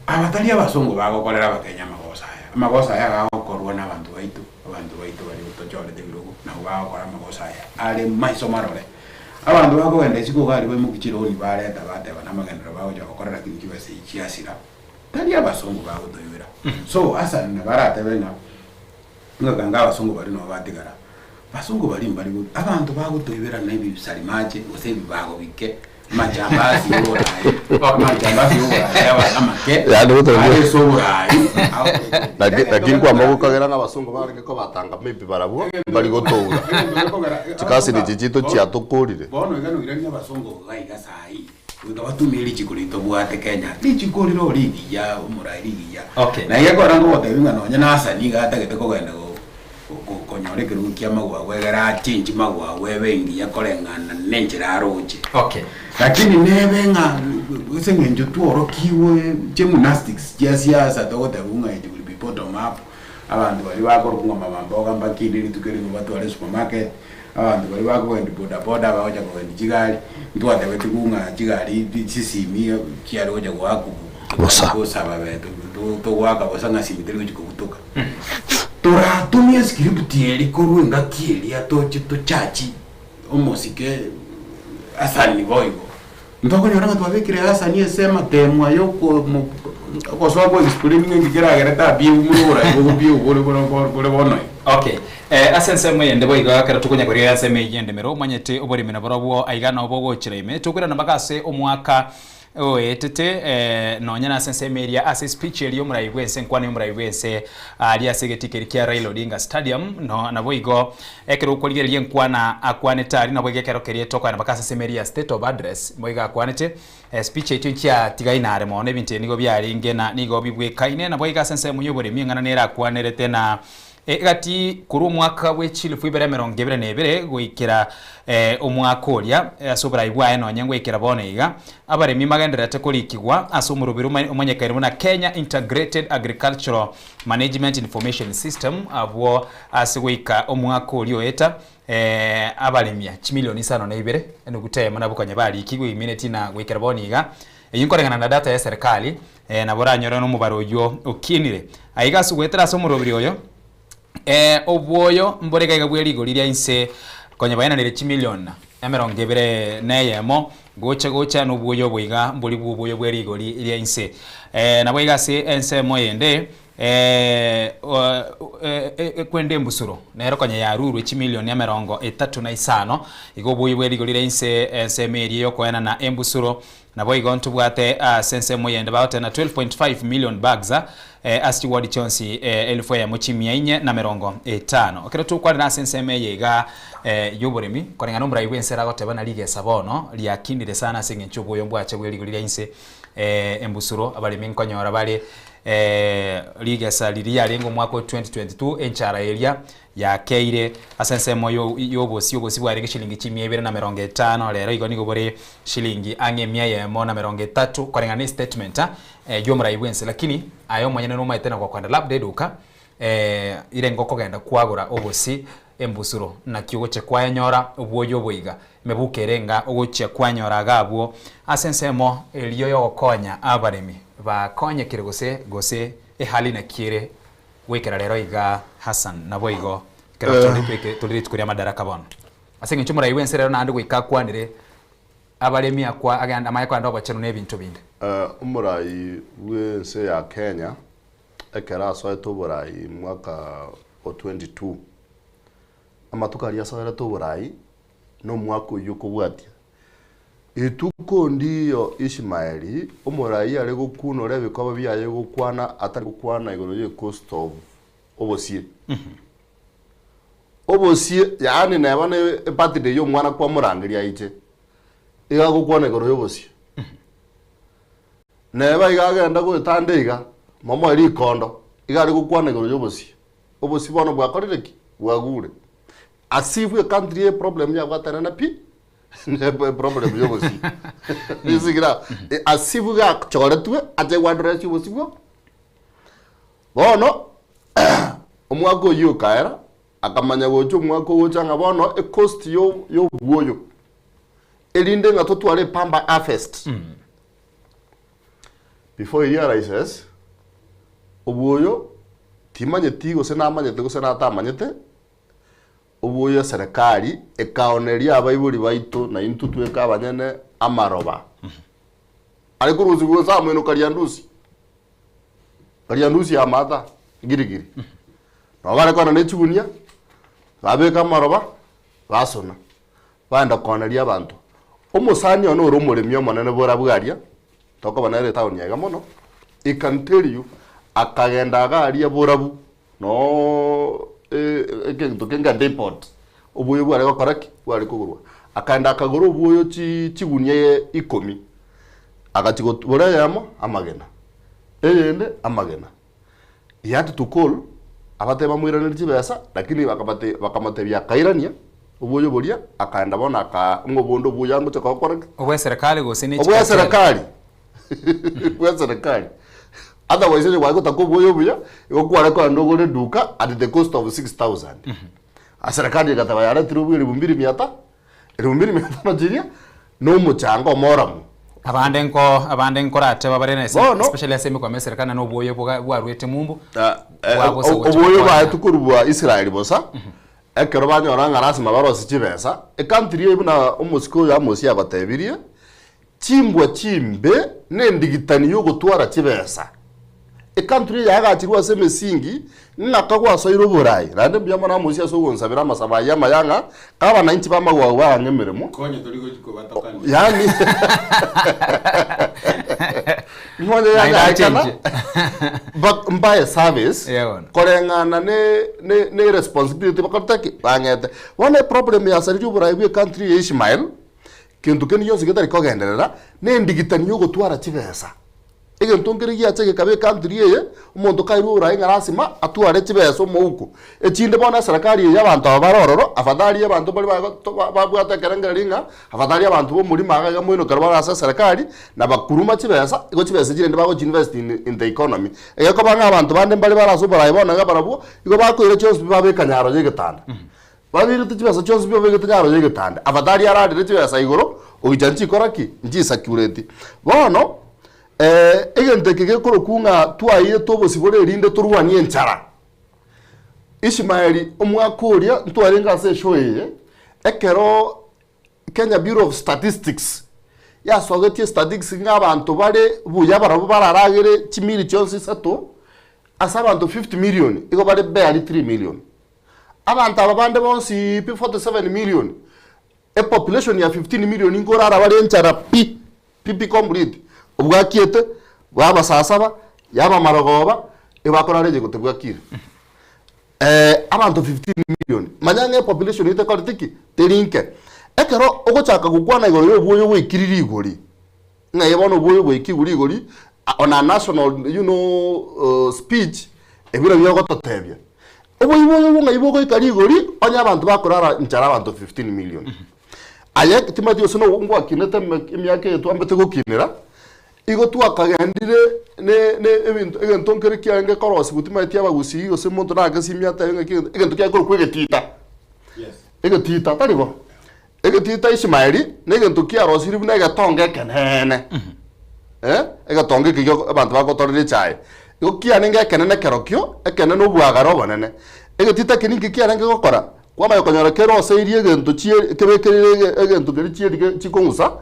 Aba tari abasongo bagokorera abakenya amagoso aya. Amagoso aya agagokorwa nabanto baito, abanto baito baria tochorete ebirogo, nabwo bagokora amagoso aya are maiso marore. Abanto bakogenda isiko iga aria baimokia chironi bareta bateba namagenderero bagocha gokora lakini chibesa echi chiasira, tari abasongo bagotoibera. So Hassan nabo aratebe ng'a ng'a kanga abasongo baria nabo batigara, basongo baria mbari abanto bagotoibera na ebisari mache gose ebibago bike. Amajambasi y'oboraai, amajambasi y'oboraai aba amake, Yaani gotogia. are ase oboraai. Laki- Lakini kwamba gokagera ng'a abasongo barenge kobatanga maybe barabwo mbari gotoura. Chikasini echi chiaito chiatokorire. Bono iga noiranie abasongo iga iga saii, goika batumie richiko riria tobwate Kenya. Richiko rire oo rigiya, omoraai rigiya. Okay. Na iga ekero ngogotebia ng'a nonye na Hassan iga atagete kogenda go konyora ekerogo kia magwagwa egere achenche magwagwa ebe engiya koreng'ana nenchera aroche. Okay. Lakini nebe ng'a ase eng'encho tworokigwe gymnastics chia siasa togoteba ng'a it will be bottom up, abanto baria bakorokwa ng'a mama mboga mbakine rituko erimo batware supermarket, abanto baria bakogendi boda boda bagocha kogendi chigari, ntwatebetigwe ng'a chigari chisimi chiare gocha goakwa Bosa. bosa babe togoaka bosa ng'a simi teri gochi kobutoka. Toratumie escript eria korwa engaki eria toche tochachi omosike Hasani boigo. Ntokonyora ng'a twabekire Hasani ase amatemo aya okomo ogosoa kwa explain ng'a inki keragere tabiegwe buna oborai bogobiegwa bore bore bore bono iga. Okay, eh, ase ensemo eyende boigo ekero tokonya korigereria ensemo eyio y'endemero, omanyete oboremi naborobwo aiga nabo bogochera ime. Tokoirana mpaka ase omwaka Oetete nonya nase ensemo eria ase speech eria y'omorai bw'ense enkwana y'omorai bw'ense aria ase egetii keria kia Raila Odinga Stadium no naboigo ekero okorigereria enkwana akwanete aria naboigo ekero keria tokoenda mpaka ase ensemo eria ya state of address boigo akwanete speech echio nchiatigaine are mono ebinto ebi nigo biarenge na nigo bibwekaine naboigo ase ensemo y'oboremi eng'ana nere akwanerete na Egati korwa omwaka bwe chilifu ibere emerongo ebere na ebere goikera omwaka oria, ase oborai bwaye nonye ngoikera bono iga, abaremi magendererete korikigwa ase omoroberi omonyekaine buna Kenya Integrated Agricultural Management Information System abwo ase goika omwaka oria oeta abaremia chimilioni isano na ibere enuguta eyemo nabwo konya barikigwe imineti na goikera bono iga. Eyio nkoreng'ana na data ya eserikali. Nabo oranyore nomobaro oyio okinire. Aiga ase goetera ase omorobiri oyo, obwoyo mbore iga iga bwe rigori ria inse konya baenanire chimilion 21 gocha gocha nobwoyo obo iga mbori bw'obwoyo bwe rigori ria inse. Nabo iga ase ensemo eyende ekwende embusuro nero konya yarurwe chimilion 35 iga obwoyo bwe rigori ria inse ensemo eria yokoenana embusuro Naboigo ntobwate ase ensemo eyende bagoteba 12.5 million bags ase chiward chionsi 1450. Ekero tokwarera ase ensemo eye iga y'oboremi, koreng'ana omorai bw'ense aragoteba na rigesa bono riakinire sana ase eng'encho obwoyo mbwacha bwe rigori ria inse embusuro abaremi nkonyora bare rigesa riria riarenge omwaka o 2022 enchara eria Yakeire ase ensemo y'obosio, obosio bwarenge shilingi chimia ibere na emerongo etano, rero igo nigo bore shilingi ang'e emia eyemo na emerongo etato, koreng'ana ne statement y'omorai bw'ense. Lakini aye omonyene nomaete na gokoenda labda eduka ire ngokogenda kwagora obosie embusuro, naki ogochia kwayenyora obwoyo obo iga, emebuko ere enga ogochia kwanyora iga abwo ase ensemo erio yogokonya abaremi bakonyekire gose gose ehali naki ere Goikera rero iga Hassan, naboigo ekero tore tweke tore rituko ria madaraka bono. Ase eng'encho omorai bw'ense rero naende goika akwanire abaremi akwa agende amanye kogenda obochenu na ebinto binde. Omorai bw'ense ya Kenya ekero asoete oborai mwaka o 22, amatuko aria asoerete oborai na omwaka oyio okobwatia Rituko ndiyo Ishmaeli omoraia are gokunora ebikoba biaye gokwana atari gokwana igoro ye cost of obosie. Obosie yaani neba ne ebirthday ya omwana kwamorangeria aiche, iga agokwana igoro ya obosie. Neba iga agenda goeta ande iga, momoe rikondo. Iga are gokwana igoro y'obosie. Obosie bono bwakorire ki? Bwagure. As if ecountry eye eproblem yabwatana na pi, ne eproblem y'obosie. Ekiagera as if iga achoretwe ache goaddress obosie bwo. Bono, omwaka oyio okaera, akamanya gocha omwaka ogocha ng'a bono ecost yo y'obwoyo, erinde ng'a totware epamba harvest. Before he realizes, obwoyo timanyeti gose namanyete gose natamanyete, obwoyo eserekari ekaoneria abaibori baito na intwe tweka abanyene amaroba. Are korusigwa gose amoino Kariandusi, Kariandusi ya Maata, Gilgil. Nabo bare kogenda ne chigunia, babeka amaroba, basona. Baenda kooneria abanto. Omosani one ore omoremi omonene borabwo aria, tokoba nere etown aiga mono, he can tell you, akagenda iga aria borabu, noo egento kenge depot, oboyo bware gokora ki? Bware kogorwa. Akaenda akagora oboyo chi chigunia ikomi, agachia gotubora eyemo amagena, eyende amagena. He had to call abatebie bamoiranerie chibesa lakini bakabate bakamotebia akairania oboyo boria akaenda bono aka ng'a obonde obuya ngocha gokora ki? Obwa eserekari gose ne Obwa chikarteli? eserekari bwa eserekari otherwise onye gwagotaka oboyo obuya igo kware kogenda ogore eduka at the cost of 6000. Eserekari egateba yaretire obuya elifu mbili mia ta elifu mbili mia tano chiria na omochanga omoramu. Abande nko abande nkorateba bare na Bono especially ase emekwamo y'eserekari na noboyo boga bwarwete mumbu bwagosa gocha oboyo gokonya. baetwe korwa bwa Israeli bosa, ekero banyora ng'a lasima barosie chibesa, ecountry eye buna omosike oyo Amosi agotebirie, chimbwa chimbe na endigitani y'ogotwara chibesa. Ecountry eye yaagachirwe ase emesingi ng'a kagwasoire oborai, naende mbuya mono Amosi ase ogonsabera amasabo ayio amaya ng'a kabananchi b'amagwago baang'e emeremo, Konya tori gochi kobatokania. yaani Nonye Naende yanyarekana achenche. ba- mbae service Yeah, bono. koreng'ana ne ne ne responsibility bakorete ki? Bang'ete. Bono eproblem yasaririe oborai bwa ecountry ya Ishmael, kento kende gionsi getari kogenderera, na endigitani ya ogotwara chibesa. Egento nkere giacha gekaba ecountry eye, omonto kairwe oborai ng'a lasima atware chibesa omouko. Echinde bono eserekari eye abanto aba bare ororo, afadhali abanto baria bagoto babwate ekerengererio ng'a afadhali abanto b'omorimo iga iga moino ekero bare ase eserekari, na bakuruma chibesa, igo chibesa echi rende bagochi invest in in the economy. Egekoba ng'a abanto bande mbare bare ase oborai bono iga barabwo, igo bakoira chionsi pi babeka nyaro ya egetanda. Babirete chibesa chionsi pi babegete nyaro ya egetanda, afadhali ararire chibesa igoro, ogicha nchikora ki? Nchisakureti. Bono, egento eke gekorokwa ng'a twairete obosibore erinde torwanie enchara. Ishmaeli omwaka oria ntwarenge ase eshow eye, ekero Kenya Bureau of Statistics yasogetie statistics ng'a abanto bare buya barabwo bararagere chimili chionsi isato, ase abanto 50 million igo bare barely 3 million. Abanto aba bande bonsi pi 47 million, epopulation ya 15 million nkorara bare enchara pi, pi pi complete, obwakiete, bwaba saa saba, yaba marogoba, ebakorara enye gotebwakire. Abanto 15 million, manya ng'a epopulation eye tekoreti ki? Teri nke. Ekero ogochaka gokwana igoro ya obwoyo bwaikire rigori, ng'a ee bono obwoyo bwaikigwe rigori, on a national you know speech, ebio nabio ogototebia. Oboibo oyo ng'ai bogoika rigori, onye abanto bakorara nchara abanto 15 million. Aye timanyeti gose no ngwakinete emiaka eye twambete gokinera, igo twakagendire ne ne ebinto egento nkere kiarenge korosigwa timanyeti abagusii gose omonto nagesimia atebe ng'aki egento egento kiare korokwa egetita. Egetita, tari bo? Egetita Ishmaeli, na egento kiarosirie buna egetonga ekeneene, eh, egetonga eke gio abanto bagotorera echae. Igo kiarenge ekenene kerokio, ekenene obwagare obonene. Egetita eke ninki kiarenge gokora? Kwamanya konyora keroseirie egento chie kebekereire ege egento keria chieri ge chikong'usa,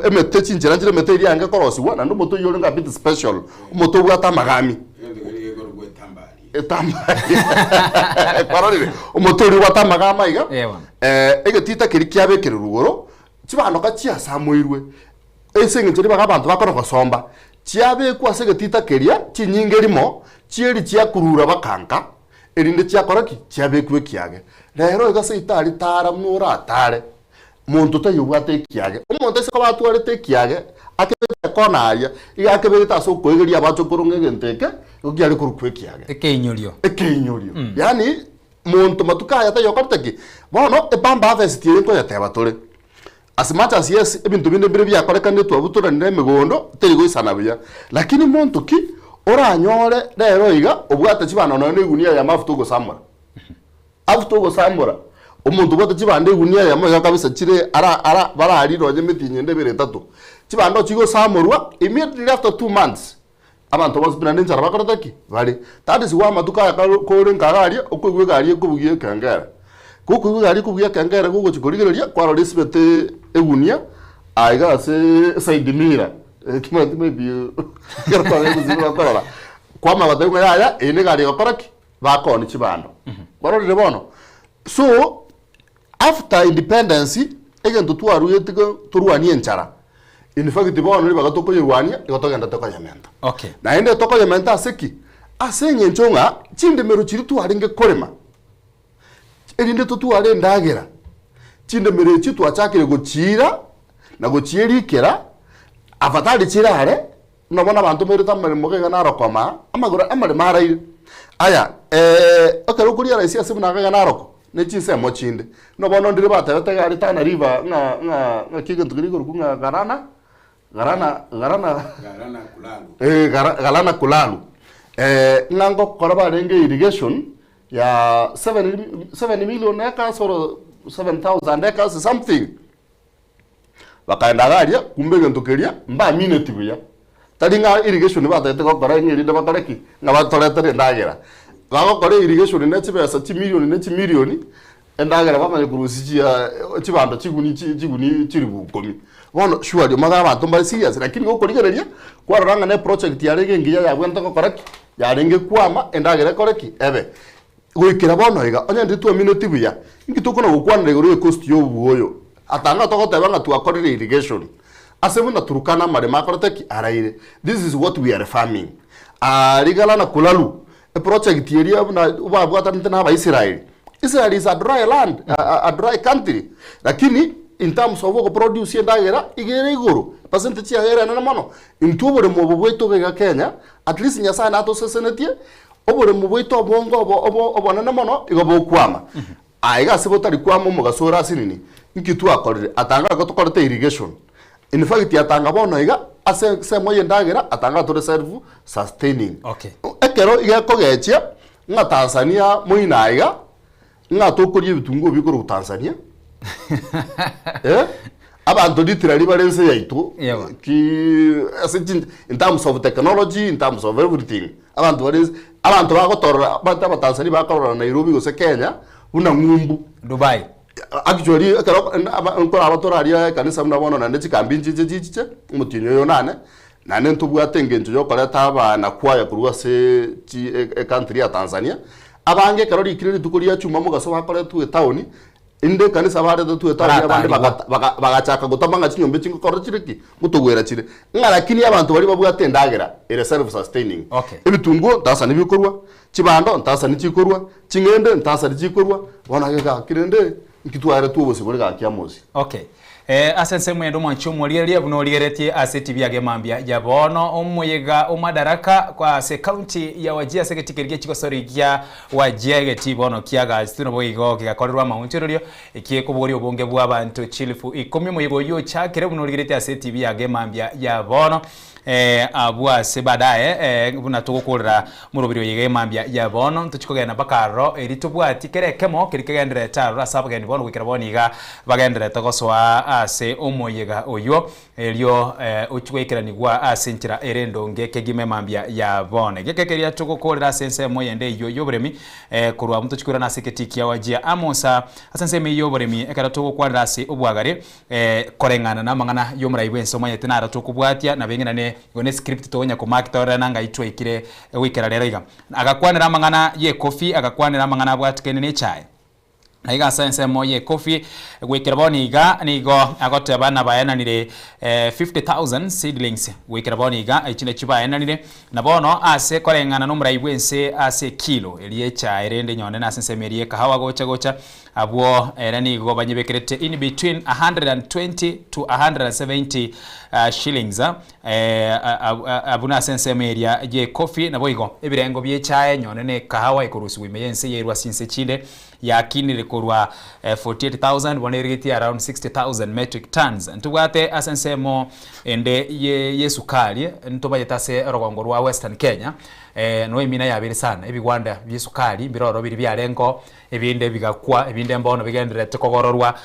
emete chinchera nchire emete eria yarenge korosigwa, naende omote oyio orenge a bit special, omote obwate amagami. Egento keria gekorokwa etambari. Etambari. Kwarorire? Omote oria obwate amagama iga, Eh, bono. egetita keria kiabekererwa igoro, chibandoka chiasamoirwe, ase eng'encho ribaga abanto bakona gosomba, chiabekwa ase egetita keria chinyinge rimo, chieri chiakurura bakanka, erinde chiakora ki? Chiabekwa ekiage. Rero iga seito aria tara buna oratare, monto taiyo obwate ekiage. Omonto ase koba atwarete ekiage, akebeke. ekona aria, iga akebegete ase okoegeria abachokoro ng'a egento eke, nigo kiare korokwa ekiage. Ekeinyorio. Ekeinyorio. Yaani, monto matuko aya taiyo okorete ki? Bono, ebamba harvest eye nkoyeteba tore, as much as yes, ebinto binde mbire biakorekanire twabutoranire emegondo, teri goisana buya, lakini monto ki oranyore rero iga obwate chibando nonya na egunia ya mafuta ogosamora? After ogosamora, omonto obwate chibando egunia eyemo iga kabisa chire ara ara bararie nonye emetienyi ende ebere etato. Chibando chigosamorwa immediately after 2 months, abanto bonsi pi naende enchara bakorete ki? Bare. That is why amatuko aya kare kore nka iga aria, okoigwa egari ekobugia ekengere. Gokoigwa egari ekobugia ekengere gogochia korigereria, kwarora esibete egunia aiga ase side mirror, ekimanyete maybe ekero kwarorire gose bakorora, kwamanya goteba ng'a yaya eye negari egokora ki? Bakoonia chibando. Kwarorire bono? So, after independence, egento twaruete go torwanie enchara, in fact bono ribaga tokoyerwania, igo togenderete koyementa. Naende tokoyementa ase ki? Ase eng'encho ng'a chindemero chiria twarenge korema, erinde totware endagera, chindemero echio twachakire gochiira na gochierikera, afadhali chirare, Buna bono abanto mbairete amaremo iga iga narokoma, amagoro amaremo araire. Aya, ekero okoria rahisi ase buna iga iga naroko, ne chinsemo chinde. Buna bono ndire batebete iga aria Tana River ng'a ng'a ng'aki egento keria ikorokwa ng'a Galana, Galana Galana Galana Kulalu. Eh, Gara Galana Kulalu. Ng'a ngokora barenge irrigation ya 7 7 million acres or 7,000 acres something. Bakaenda iga aria, kumbe egento keria mbamineti buya. Tari ng'a irrigation batagete gokora ng'a erinde bakore ki? Ng'a batoretere endagera. Bagokora irrigation ne chibesa chimilioni ne chimilioni, endagera bamanye korusia chia chibando chiguni chi chiguni chilifu ikomi. Bono surely omanyete abanto mbare serious lakini gokorigereria, kwarora ng'a ne project yarenge engiya yabwenerete gokora ki? Yarenge kwama endagera ekore ki? Ebe. Goikera bono iga, onye ndiri twamineti buya, inki tokona gokwanera igoro y'ecost y'obuoyo? Atang'a togoteba ng'a twakorire irrigation ase buna Turkana amaremo akorete ki? Araire. This is what we are farming. Aah rigana na Kulalu, eproject eria buna babwatanete na Abaisraeli. Israel is a dry land, a dry country, lakini in terms of ogoproduce endagera, iga ere igoro, percentage yaye ere enene mono. Intwe oboremo obo bwaito iga iga Kenya, at least Nyasaye natosesenetie, Oboremu bwaito obonge obo obo obonene mono igo bokwama. Aa iga ase botari kwama omogaso ore ase nini? Nki twakorire? Atanga igo tokorete irrigation. In fact atanga bono iga ase ensemo ye endagera atanga tore self sustaining. Okay. Ekero iga ekogechia ng'a Tanzania moino aiga Ng'a tokoria ebitunguo bikorwa Tanzania, eh, abanto literally bare ense yaito ki ase chin in terms of technology, in terms of everything, abanto bare ense abanto bagotorora abanto abatanzania bakorora Nairobi gose Kenya buna ng'umbu. Dubai. Actually ekero nkoraba tore aria ekanisa buna bono naende chikambi nchiche chichiche omotienyi oyo onane, naende ntobwate engencho ya okoreta abana kwaya korwa ase chi ecountry ya Tanzania, Abange ekero rikire rituko ria chuma mogaso bakoretwe etaoni, inde ekanisa baretetwe etaoni abande Baratarigwa. bagachaka gotama ng'a chinyomba echi ngokorora chire ki? Ngotogwera chire. Ng'a lakini abanto baria babwate endagera ere self sustaining. Ebitunguo ntasani bikorwa, chibando ntasani chikorwa, ching'ende ntasani chikorwa, bono ake gaki rende nki twaeretwe obosibore gaki amosi. Okay. Eh, ase ensemo ende omwanchi omorigereria buna origeretie ase etibi yage mambia ya bono omoyega o Madaraka kwa ase county ya Wajir ase egetii keria giechigosori gia Wajir egetii bono kiagachitwe nabo igo gegakorerwa amaonchorerio ekiekobori obonge bwa abanto chilifu ikomi omoyega oyio ochakire buna origeretie ase etibi yage mambia ya bono Eh, abwo ase baadaye, eh, buna togokorera moroberi oyo iga emambia ya bono, ntochi kogenda mpaka aroro, eri tobwati kera ekemo keria kegendererete aroro ase abageni bono goikera bono iga bagendererete gosoa ase omoyega oyio, erio eh, ochie goikeranigwa ase enchera ere endonge kegima emambia ya bono. Egeka keria togokorera ase ensemo eyende eyio y'oboremi, eh, korwa abwo ntochi koirana ase egetii kia Wajir Amosa, ase ensemo eyio y'oboremi, ekero togokwanera ase obwagare, Koreng'ana namang'ana y'omorai bw'ense omanyete naro tokobwatia, nabo eng'enane igo ne script tokonya komark torore nanga ayio twaikire goikera rero iga. Agakwanera amang'ana y'ekofi, agakwanera amang'ana abwatikene nechae. Na iga ase ensemo y'ekofi goikera bono iga nigo agoteba nabaenanire 50,000 seedlings goikera bono iga echi nachio baenanire. Na bono ase koreng'ana nomorai bw'ense ase ekilo eria echae rende nyonde nase ensemo eria y'ekahawa gocha gocha abwo ere nigo banyebekerete in between 120 to 170 shillings abwo nase ensemo eria y'ekofi. Naboigo ebirengo bi'echae nyonde na ekahawa ekorusigwa ime y'ense yairwa ase chinse chinde Yakinire korwa 48,000 bono erigetie around 60,000 metric tons. Ntobwate ase ensemo ende ye yesukari ntobayete ase orogongo rwa Western Kenya no emina yabere sana ebigwanda bie esukari mbiroro biria biarengeo ebinde bigakwa ebinde mbono bigendererete kogororwa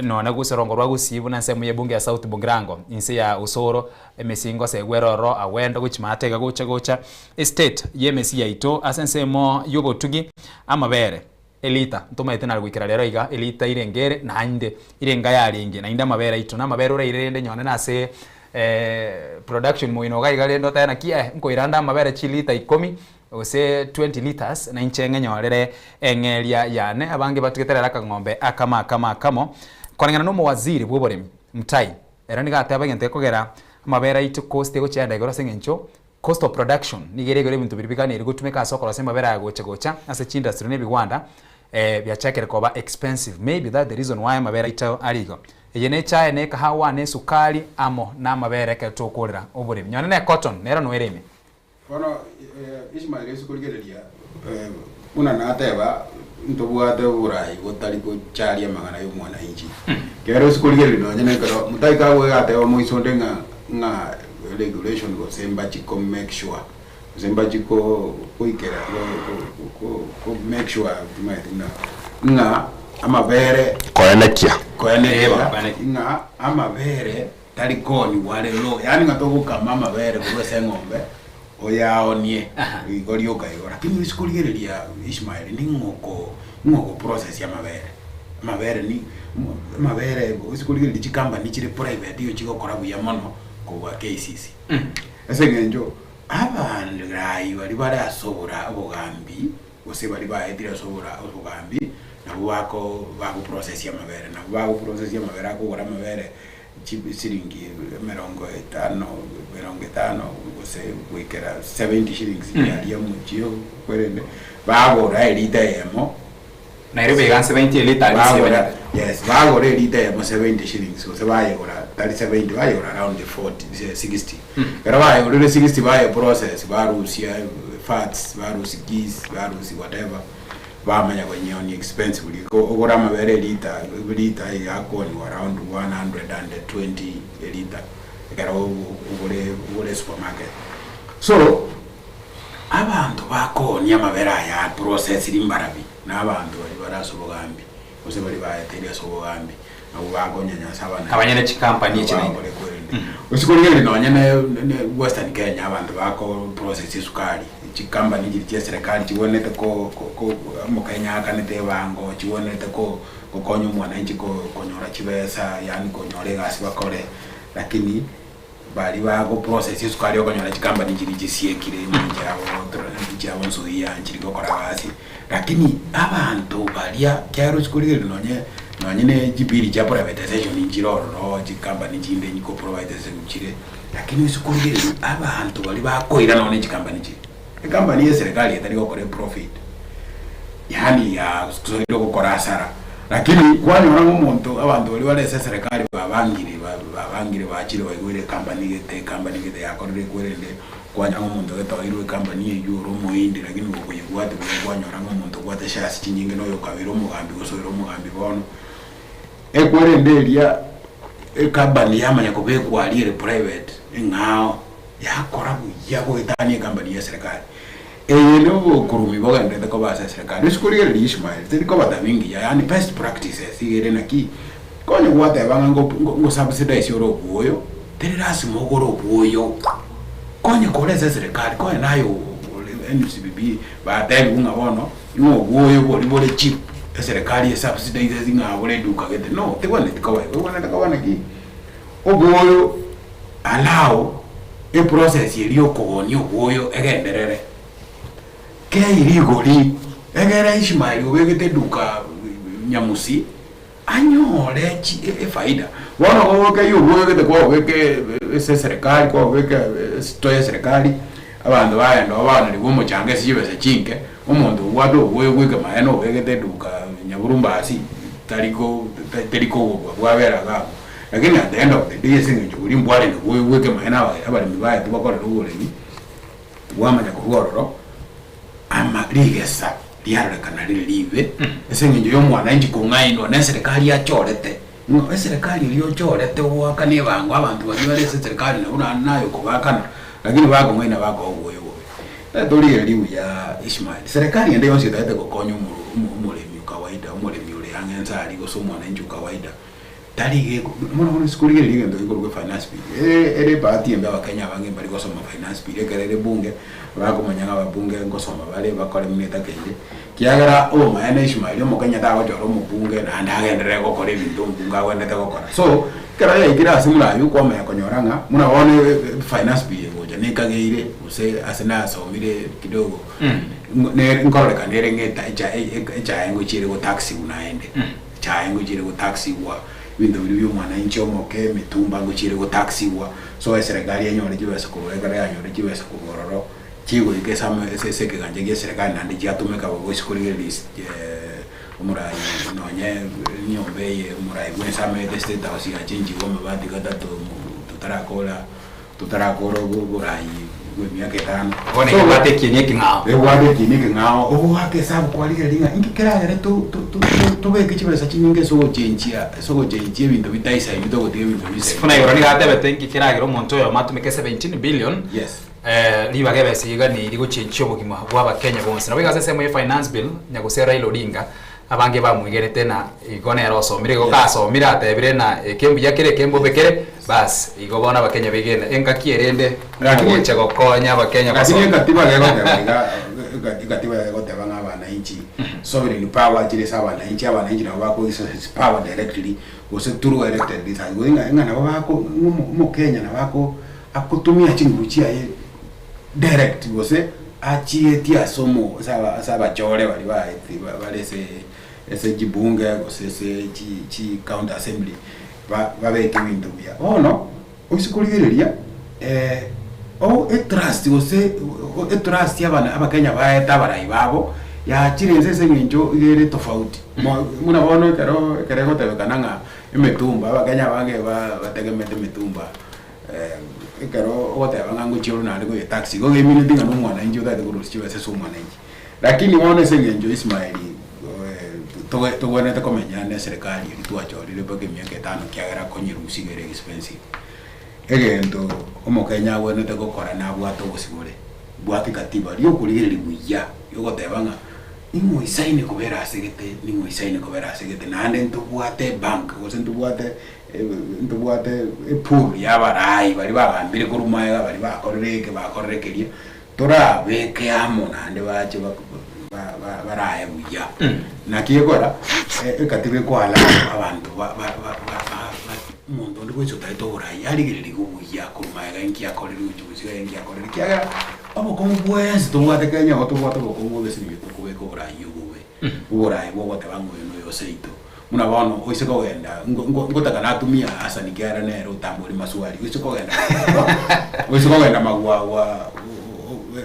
nonye gose orongo rwa Gusii buna ensemo ye bunge ya South Mugirango inse ya Osoro emesingo ase egwere ororo agwende gochia maate iga gocha gocha Estate y'emesi yaito ase ensemo y'obotugi amabere elita ntomaete nare goikera rero iga elita irenge ere naende irenga yarenge naende amabere aito na amabere oraire rende nyone nase production moino iga iga rende otebe naki eh nkoira nde amabere chilita ikomi gose 20 litres na inche ng'enyorere eng'eria yane abange batugete rero akang'ombe akamo akamo akamo koreng'ana na omowaziri bw'oboremi Mutai ere nigo ateba egento gekogera amabere aito cost egochienda igoro ase eng'encho Cost of production nigo ere igoro ebinto biria biganeiri gotumeka ase okorosia amabere aya gocha gocha ase chiindustry na ebigwanda biachakire koba expensive maybe that the reason why amabere aito are igo. Eye ne echae ne ekahawa ne esukari amo na amabere ekero tokorera oboremi. Nonye ne cotton nero noere ime. Bono Ishmael ase korigereria buna nateba ntobwate oborai botari gocharia amang'ana y'omwananchi. Kero ase korigereria nonye nekero motaika agoika ateba moisonde ng'a ng'a regulation gose mbachi ko make sure gose mbachi ko koikera ko ko ko make sure timanyeti buna ng'a amabere Koenekia. koenekia ng'a amabere tari koonigwa are low yaani ng'a togokama amabere korwa ase eng'ombe oyaonie igo rioka igo. Lakini ase korigereria Ishmael ning'o oko ning'o oko process amabere. Amabere ni amabere ase korigereria chicompany chire private igo chigokora buya mono kobua KCC. Ase eng'encho abanrai baria bare ase obora obogambi gose baria baetire ase obora obogambi nabwo bako bagoprocessia amabere nabwo bagoprocessia amabere akogora amabere chisiringi emerongo etano emerongo etano gose goikera 70 shillings riaria omochie kwerende bagora elita eyemo Nairobi iga 70 elita aria ase bagora yes bagora elita eyemo 70 shillings gose bayegora tari 70 bayegora around 40 60 ekero bayegorire 60 baye process barusia fats barusia ghee barusia whatever Bamanya konyeonia expensive riko ogore amabere elita elita yakooniwa around 120 elita ekero ogore ogore supermarket. So abanto bakoonia amabere aya aprocessiri mbarabi na abanto baria bare ase obogambi gose baria baeteire ase obogambi nabwo bakonyanyasa abana Abanyene chikampani echi naende. bakore kwerende. Gose korigereria nonye ne ne western Kenya abanto bako process esukari Chikampani chiria chia serikali chigwenerete ko ko omokenya aakanete ebango, chigwenerete ko gokonya omwananchi ko konyora chibesa yaani konyora egasi bakore, lakini baria bago process esukari okonyora chikampani chiria chisiekire engencho yabo chiabo nsoia nchiri gokora gasi, lakini abanto baria ekero chikorigereria nonye nonye na chibiri chia privatization nchire ororo chikampani chinde ko privatization chire. Lakini ase korigereria abanto baria bakoira nonya ne chikampani chiria, ekampani ya eserekari etari gokora eprofit, yaani yasoire gokora hasara, lakini kwanyora ng'a omonto abanto baria bare ase eserekari babangire babangire bachire baigwere ekampani gete ekampani gete yakorire ekwerende, kwanyora ng'a omonto gete oirwe ekampani eywo ore omohindi lakini gokoyebwati buya kwanyora ng'a omonto obwate shares chinyinge noyo okabeire omogambi gose oire omogambi bono. Ekwerende eria ekampani yamanya kobekwa aria ere private eng'ao yakora buya goetania ekampani ya eserekari. Eye nobokorumi bogendererete koba ase eserekari. Ase korigereria Ishmael teri koba tabi engiya yaani best practices iga ere naki konya gwateba ng'a ngo ngo subsidize ore obwoyo teri lasima ogore obwoyo konya kore ase eserekari konya naye ore NCBB batebiwu ng'a bono Ng'a obwoyo boria bore cheap, eserekari e subsidize ng'a bore eduka gete, no, tebwenereti koba igo, ebwenerete koba naki, obwoyo allow eprocess eria ya okogonia obwoyo egenderere, kei rigori, egere Ishmael obegete eduka. Nyamusi anyore chi efaida. Bono gogoika eywo obwegete kwabobeka ase eserekari kwabobeka esito ya eserekari, abanto bagenda oo baonerigwe omochanga ase chibesa chinke, omonto obwate oboyo bwa ekemaene obegete eduka nyaburumba ase tari ko teri kogorwa bwabera iga abwo. Lakini at the end of the day ase eng'encho boria mbwarenge boyo bwa ekemaene aba abaremi baye tibakorera oboremi, bwamanya korwa ororo, ama rigesa riarorekana rire ribe, ase eng'encho ya omwananchi kong'ainwa na eserekari achorete, ng'a eserekari eria ochorete ogoakana ebango abanto baria bare ase eserekari nabo naende naye okobaakana, lakini bakong'aina bakoa oboyo obobe. Torigereria buya Ishmael, serikali ende yonsi etagete gokonya omoro omoremi o kawaida, omoremi ore ang'e nsa aria gose omwananchi o kawaida, Tari geko, mono mono isiko rigereria egento gekorokwa efinance bill. Ere ere ebahati embe abakenya abange mbari gosoma finance bill ekero ere ebunge, bakomanya ng'a ababunge ngosoma bare bakore buna etakeire, kiagera obomaene Ishmael omokenya tagochora omobunge naende agenderere gokora ebinto omobunge agwenerete gokora. So, ekero yaikire ase buna aywo kwamanya konyora ng'a buna bono efinance bill egocha nekageire gose ase nasomire kidogo, nere nkororekana ere ng'a eta echa echae ngochia ere gotaxiwa naende. Echae ngochiire gotaxigwa, ebinto biria bia omwananchi omoke, emitumba ngochiire gotaxigwa, so eserekari enyore chibesa korwa ekero yanyore chibesa korwa ororo, chigoika ase amo ase ase ekegancha gia eserekari naende chiatumeka bobe gose korigereria ase omorai nonye enyomba eye omorai bwa ense amaete estate house yachenchigwe amabati gatato totarakora Totarakora oboraai bwa emiaka etano. Bono So, ebwate ekieni ekeng'ao. Ebwate ekieni ekeng'ao, ogoaka esabu kwarigereria ng'a inki keragere to- to- to- to- tobeke chibesa chinyinge ase ogochenchia ase ogochenchia ebinto bitaisaini togotiga ebinto bisaine. Buna igoro nigo atebete inki keragere omonto oyomo atumeke 17 billion Yes. ribaga ebesa eyio eganeirie gochenchia obogima bwa abakenya bonsi. Nabo igo ase ensemo ya finance bill, nyagusii Raila Odinga, Abange bamwegenete na igo nere osomire, igo kasomire atebire na eke mbuya kere eke mbobe kere, bas igo bono abakenya begene engaki erende Lakini- ogocha gokonya abakenya Lakini gosoma. ekatiba gegoteba iga eka- ekatiba gegoteba ng'a abananchi sovereign power chire ase abananchi, abananchi nabo bako exercise power directly gose through elected leaders gose ng'a ng'a nabo bako ng'a omo omokenya nabo ako akotumia chinguru chiaye direct gose achietie ase omo ase aba ase abachore baria baeti bare ase ase chibunge gose ase chi chi county assembly ba babeke ebinto buya. Bono, oise korigereria o etrust gose etrust abana abakenya baete abarai babo, yachire inse ase eng'encho iga ere tofauti. Mo buna bono ekero ekero egotebekana ng'a emetumba abakenya abange ba bategemete emetumba. Ekero ogoteba ng'a ngochia ore naende koyia taxi, igo gemineti ng'a na omwananchi otagete korusia chibesa ase omwananchi. Lakini bono ase eng'encho Ismael toge togwenerete komenya na eserekari eria twachorire mpaka emiaka etano ekiagera konyerusia iga ere expensive. Egento omokenya agwenerete gokora nabwate obosibore bwa kikatiba riokorigereria buya, riogoteba ng'a ning'o oisaine kobera ase gete, ning'o oisaine kobera ase gete, naende ntobwate ebank gose ntobwate Ntobwate epool y'abarai baria bagambire korwa magega baria bakorire eke bakorire keria, torabeke amo naende bache baraye buya. Naki ekora, ekatiba ekoallow abanto ba ba ba ba omonto onde bwensi otagete oborai arigererigwe buya korwa magega inki akorire gochia bosio iga inki akorire ekiagera obokong'u bwensi tobwate Kenya igo tobwate obokong'u bobe ase eng'encho tokobeka oborai obobe, oborai bwa ogoteba ng'a oyo noyo oseito. Buna bono oise kogenda, ngo- ngo- ngotaka natumia Hassan kiagera nere otambori maswali, oise kogenda magwagwa, oise kogenda magwagwa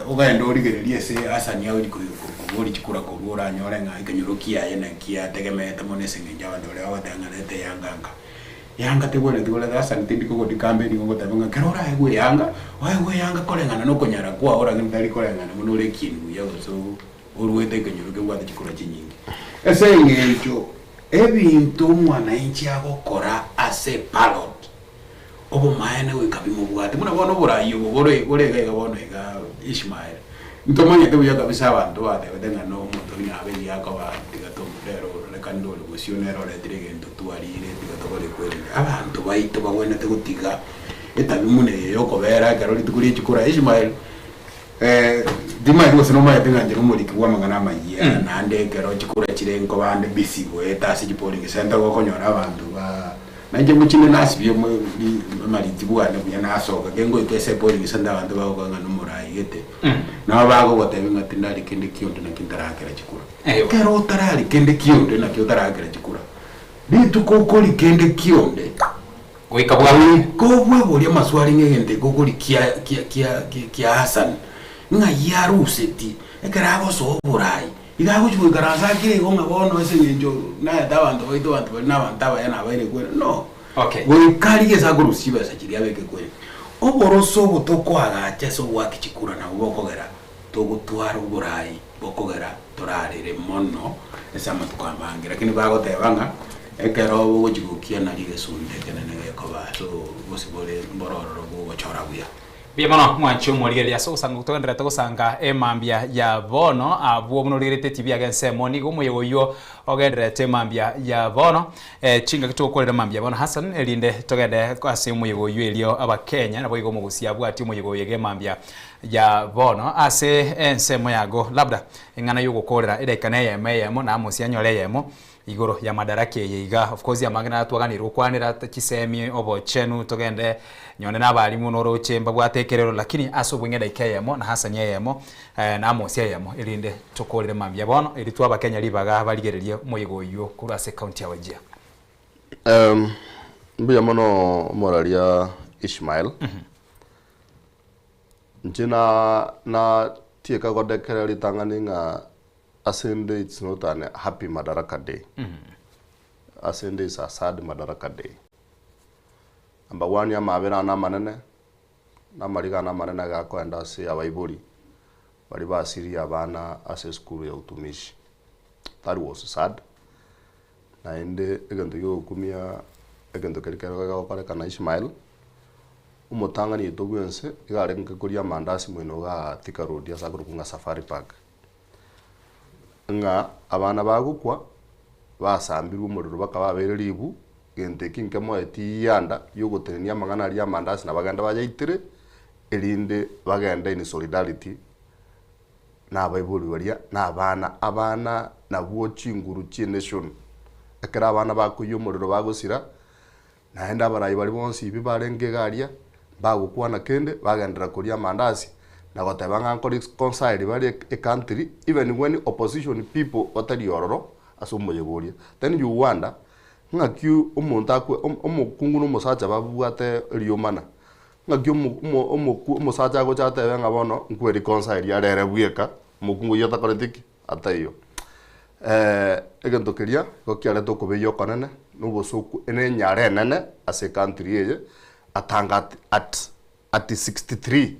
ogende origererie ase Hassan agochi ko- ko- koboria chikura korwa oranyore ng'a ekenyoro kiaye naki ategemeete mono ase eng'encho abanto baria bagoteba ng'a reta eyanga nka. Eyanga tebwenereti koreta Hassan tindi kogoti campaign igo ngoteba ng'a ekero oraegwe eyanga, oegwe eyanga koreng'ana na okonyara kwao lakini tari koreng'ana buna ore ekieni buya gose Oruete ekenyoro kebwate chikura chinyinge. Ase engencho ebinto omwananchi agokora ase eballot, obomaene goika bimobwate. Buna bono oborai obo bore bore iga iga bono iga Ishmael, ntomanyete buya kabisa abanto batebete ng'a no omonto oyio nabe egiya akoba tiga to rero reka ndore bosio nere oretire egento twarire tiga tokore kwerende. Abanto baito bagwenerete gotiga etabi buna eye ya okobera ekero rituko rie chikura. Ishmael. Timanyeti gose nomanyete ng'a inche nomoriki bw'amang'ana amayia, naende ekero chikura chire nkoba ande busy goeta ase chipolling center igo okonyora abanto ba. Nainche ngochinde nasibia omo ri amariti bwane buya nasoka, kengoika ase epoling center abanto bagoka ng'a nomorai gete, nabo bagogotebia ng'a tindari kende kionde naki ntarakera chikura. Ekero otarari kende kionde naki otarakera chikura, rituko okori kende kionde, Goika bwabore. Goika obweborie amaswali ng'a egento eke okori kia kia kia kia Hassan, ng'ai aruseti ekero agosoa oborai, Iga agochia goikaransa akire igo ng'a bono ase eng'encho naete abanto baito abanto baria nabanto abaya nabaire kweri no. Okay. Goika rigia ase akorusia chibesa chiria abeke kweri. Oboroso obo tokoagacha ase ogoaka chikura nabwo bokogera togotwara oborai bokogera torarere mono ase amatuko amange. Lakini bagoteba ng'a ekero bogochia gokia nario egesunte ekenene gekoba ase obosibore mboro ororo bogochora buya. Mbuya mono mwanche omorigereria ase ogosanga togendererete gosanga emambia ya bono abwo buna origereretie TV age ensemo nigo omoyega oyio ogendererete emambia ya bono eh, chingaki togokorera emambia ya bono Hassan erinde togende ase omoyega oyio erio abakenya naboigo omogusia abwatie omoyega oyo iga emambia ya bono ase ensemo yago labda eng'ana yogokorera edaika na eyemo eyemo na amosi anyore eyemo Igoro ya madaraka eye iga. Of course amang'ana natwaganire gokwanera chisemi, obochenu, togende nyonde na abalimu noroche mbabwate ekerero lakini ase obong'e edaika eyemo na Hassan eyemo na Amos eyemo erinde tokorere mambia bono eri twe abakenya ribaga barigererie omoyega oyio korwa ase ecounty ya Wajir. Mbuya mono omoraria Ishmael. Inche na natieka godekera ritang'ani ng'a Ase inde it's not an happy Madaraka day. Ase inde is a sad Madaraka day. Number one amabera ane amanene, na amariga ane amanene iga akoenda ase abaibori baria basirie abana ase esukuru ya utumishi. That was sad. Naende egento giogokumia egento keria kere gegokorekana Ishmael, omotang'ani oito bwense iga arenge koria amandasi moino igaa Thika Road ase akorokwa ng'a Safari Park. Ng'a abana bagokwa, basambirwe omorero bakaba babeire ribu, gento eki nkemoeti iyanda yogotenenia amang'ana aria amandasi na bagende bayaitere, erinde bagende in solidarity na abaibori baria na abana. Abana nabwo chinguru chie nation. Ekero abana bakoiywa omorero bagosira, Naende abarai baria bonsi ibi barenge iga aria, mbagokwana kende, bagenderera koria amandasi, na goteba ng'a nkore reconcile bare ecountry, even when opposition people batari ororo ase omoyega oria. Then you wonder, ng'aki omonto akwe omokungu na omosacha babwate eriomana, ng'aki omo omo omoku omosacha agocha atebe ng'a bono nkwe reconcile arere bweka, omokungu oyio atakoreti ki? Ataiyo. Egento keria nigo kiarete okobeyia okonene, na obosoku, na enyara enene ase ecountry eye, atanga at at at 63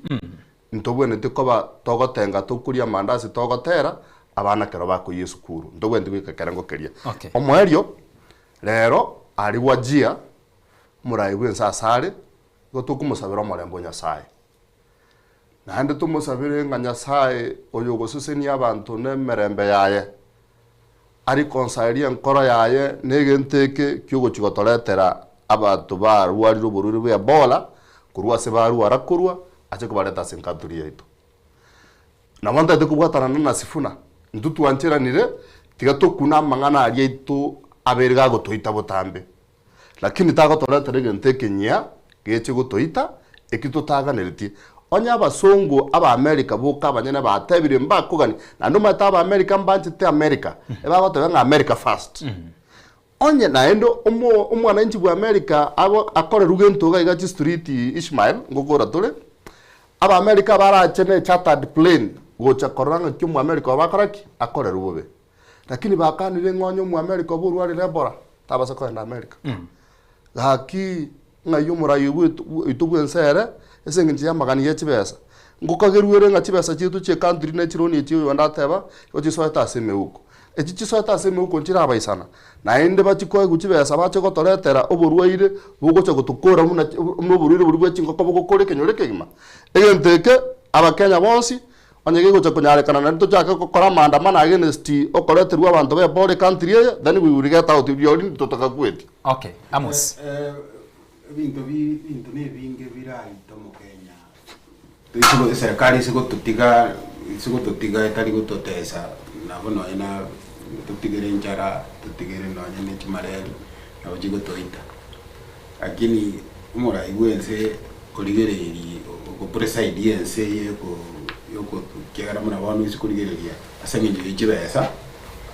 ntobwenereti koba togotenga tokoria amandasi togotera, abana ekero bakoyia esukuru, ntobwenereti goika ekerengo keria. Okay. Omoerio, rero aria Wajir, omorai bwense asare, nigo tokomosabera omorembe o Nyasaye. Naende tomosabere ng'a Nyasae oyogosesenia abanto nemerembe yaye, arikonsaerie enkoro yaye negento eke ki'ogochia gotoretera abanto barwarire oborwaire bwa Ebola korwa ase barwara korwa, ache kobareta ase enkanturi yaito. Nabo ntagete kobwatana na Nasifuna, intwe twancheranire, tiga tokune amang'ana aria aito abere gagotoita botambe. Lakini tagotoretera egento ekenyia geche gotoita, eki totaganeretie. Onye abasongo ab'America boka abanyene batebire mbakogani, naende omanyete ab'America mbanchete America, ebagoteba ng'a America first. Onye naende omo omwananchi bw'America ago akorerwe gento iga iga chistreet Ishmael, ngokora tore, Ab'America barache ne chartered plane gocha korora ng'aki omoamerica obo akora ki? Akorerwe bobe. Lakini bakanire ng'a onye Omoamerika obo orwarire Ebola, tabasa kogenda America. Gaki ng'ai omorai oito oito bw'ense ere, ase eng'encho y'amagani ye chibesa. Ngokagerwa ere ng'a chibesa chiaito chia ecountry ne chironi echi oyonde ateba, igo chisoete ase emeuko. Echi chisoete ase emeuko nchirabaisana, naende bachie koegwa chibesa bache gotoretera oborwaire bogocha gotokora buna buna oborwaire boria bwa chingoko bogokora ekenyoro ekegima. Egento eke, abakenya bonsi, Onye gegocha konyarekana naende tochake gokora amaandamano against okoreterwa abanto ba Ebola ecountry eye, then we will get out rirorio ntotagakweti. Okay, Amos. Ebinto bi ebinto na ebinge biraite omokenya toise go eserekari ase gototiga ase gototiga etari gototesa nabo nonye na totigere enchara totigere nonye ne chimareri nabo chigotoita. Lakini omorai bwa ense origereirie ogopreside ense yoko yoko kiagera buna bono ase korigereria ase eng'encho ya chibesa,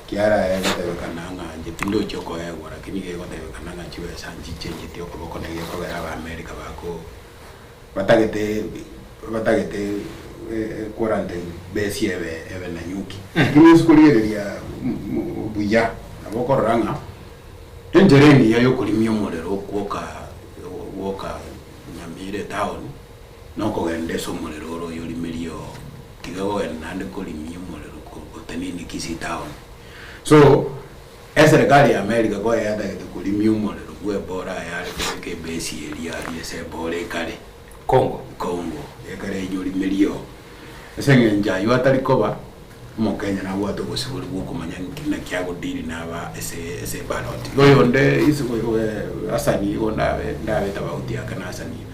kiara egotebekana ng'a inche tindochi okoegwa lakini iga egotebekana ng'a chibesa nchichencheti okoboko na egekogera abaamerika bako batagete batagete equarantine base ebe ebe Nanyuki. Lakini ase korigereria buya nabo okorora ng'a enchera engiya ya okorimia omorero okwoka gwoka Nyamira etown na okogenda ase omorero ore oyorimerie oo tiga kogenda naende korimia omorero gotenene Kisii town. So Eserekari ya America konya yatagete korimia omorero bw'Ebola ayare kobeka ebesi eria aria ase Ebola ekare Congo. Congo ekare enyorimerie oo. Ase eng'encho aywo atari koba, Omokenya nabwate obosibore bw'okomanya nki naki agodeal naba ase ase ebalot. Igo oyonde ase Hassan igo ndabe ndabe etabauti yake na Hassan iga.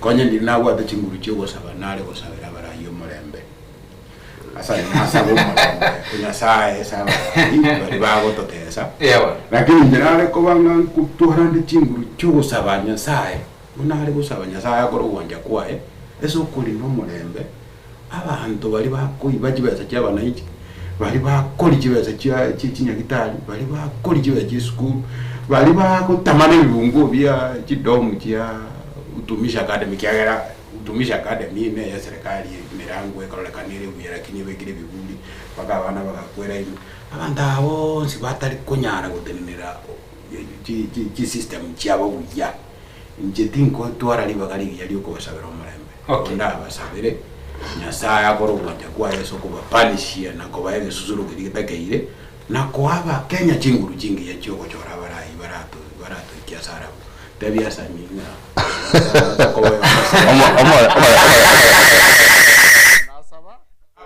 Konya ndiri nabwate chinguru chiogosaba nare gosabera abarayia omorembe. Ase nasabe omorembe o Nyasae ase abarai baria bagototesa. Lakini inche nare koba ng'a nkotwara nde chinguru chi'ogosaba Nyasae, buna nare gosaba Nyasae akore ogwancha kwaye ase okorina omorembe, abanto baria bakoiba chibesa chia abananchi, baria bakoria chibesa chia chie chinyagitari, baria bakoria chibesa chia esukuru, baria bagotamana ebibunguo bia chidomu chia Utumishi Academy ekiagera Utumishi Academy neye eserekari emerango ekororekana ere buya lakini ebekire ebiburi mpaka abana bagakwera ime. Abanto aba bonsi batari konyara gotenenera chisystem chiabo buya, inche tinkotwara ribaga rigiya riokobasabera omorembe. Okay. Ndabasabere Nyasaye akore ogwancha kwaye ase okobapanishia na kobaa egesusuro keria getakeire, na koa Abakenya chinguru chingiya chiogochora abarai baratoikie ase arabwo. Tebia Asani ng'a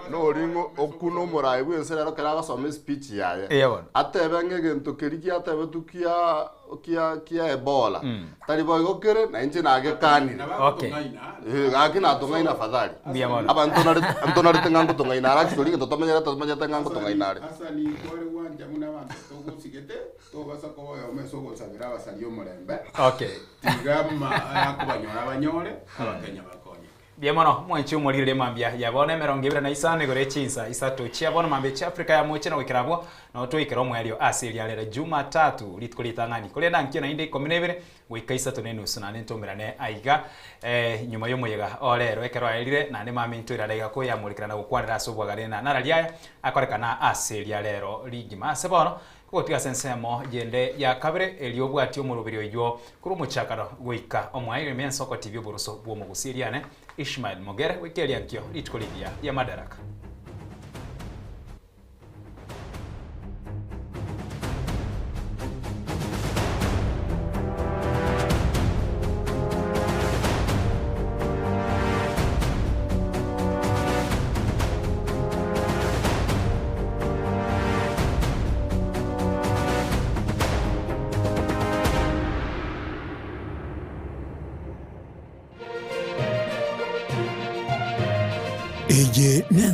Noring'o okune omorai bw'ense rero ekero agosoma espeech yaye, Eya bono. atebe ng'a egento keria giatebetwe kia kia kia Ebola, tari boigo kere, na inche nagekanire. Okay. Eh, gaki natong'aina afadhali. Mbuya mono. Abanto narete ntonarete ng'a ngotong'aina are actually egento tomenyerete tomenyete ng'a ngotong'aina are. Asani kware gwancha buna abanto togosigete Tobasa koba oyomo ase ogosabera abasaria omorembe, Okay. tiga akobanyora abanyore, Abakenya bakonyeke. Mbuya mono mwanche omorire mambia ya bono 25 igoro echinsa isato chia bono mambia chia Africa ya moche na goikera abwo nabo twaikera omoerio ase eriarere Jumatatu rituko ritang'ani korende ankio naende 12 goika isato na enusu naende ntomerane aiga eh, nyuma y'omoyega o rero ekero aerire naende mambia ntoirare aiga koyamurikera na gokwanera ase obwagare na nararia aya akorekana ase eriarero rigima ase bono Gotiga ase ensemo yende ya kabere, erio obwatie omoroberi oyio korwa omochakano goika omoerio ime ensoko tibia oboroso bw'omogusi eriane Ishmael Mogere goika eriankio rituko rigiya ria Madaraka. Eye nense.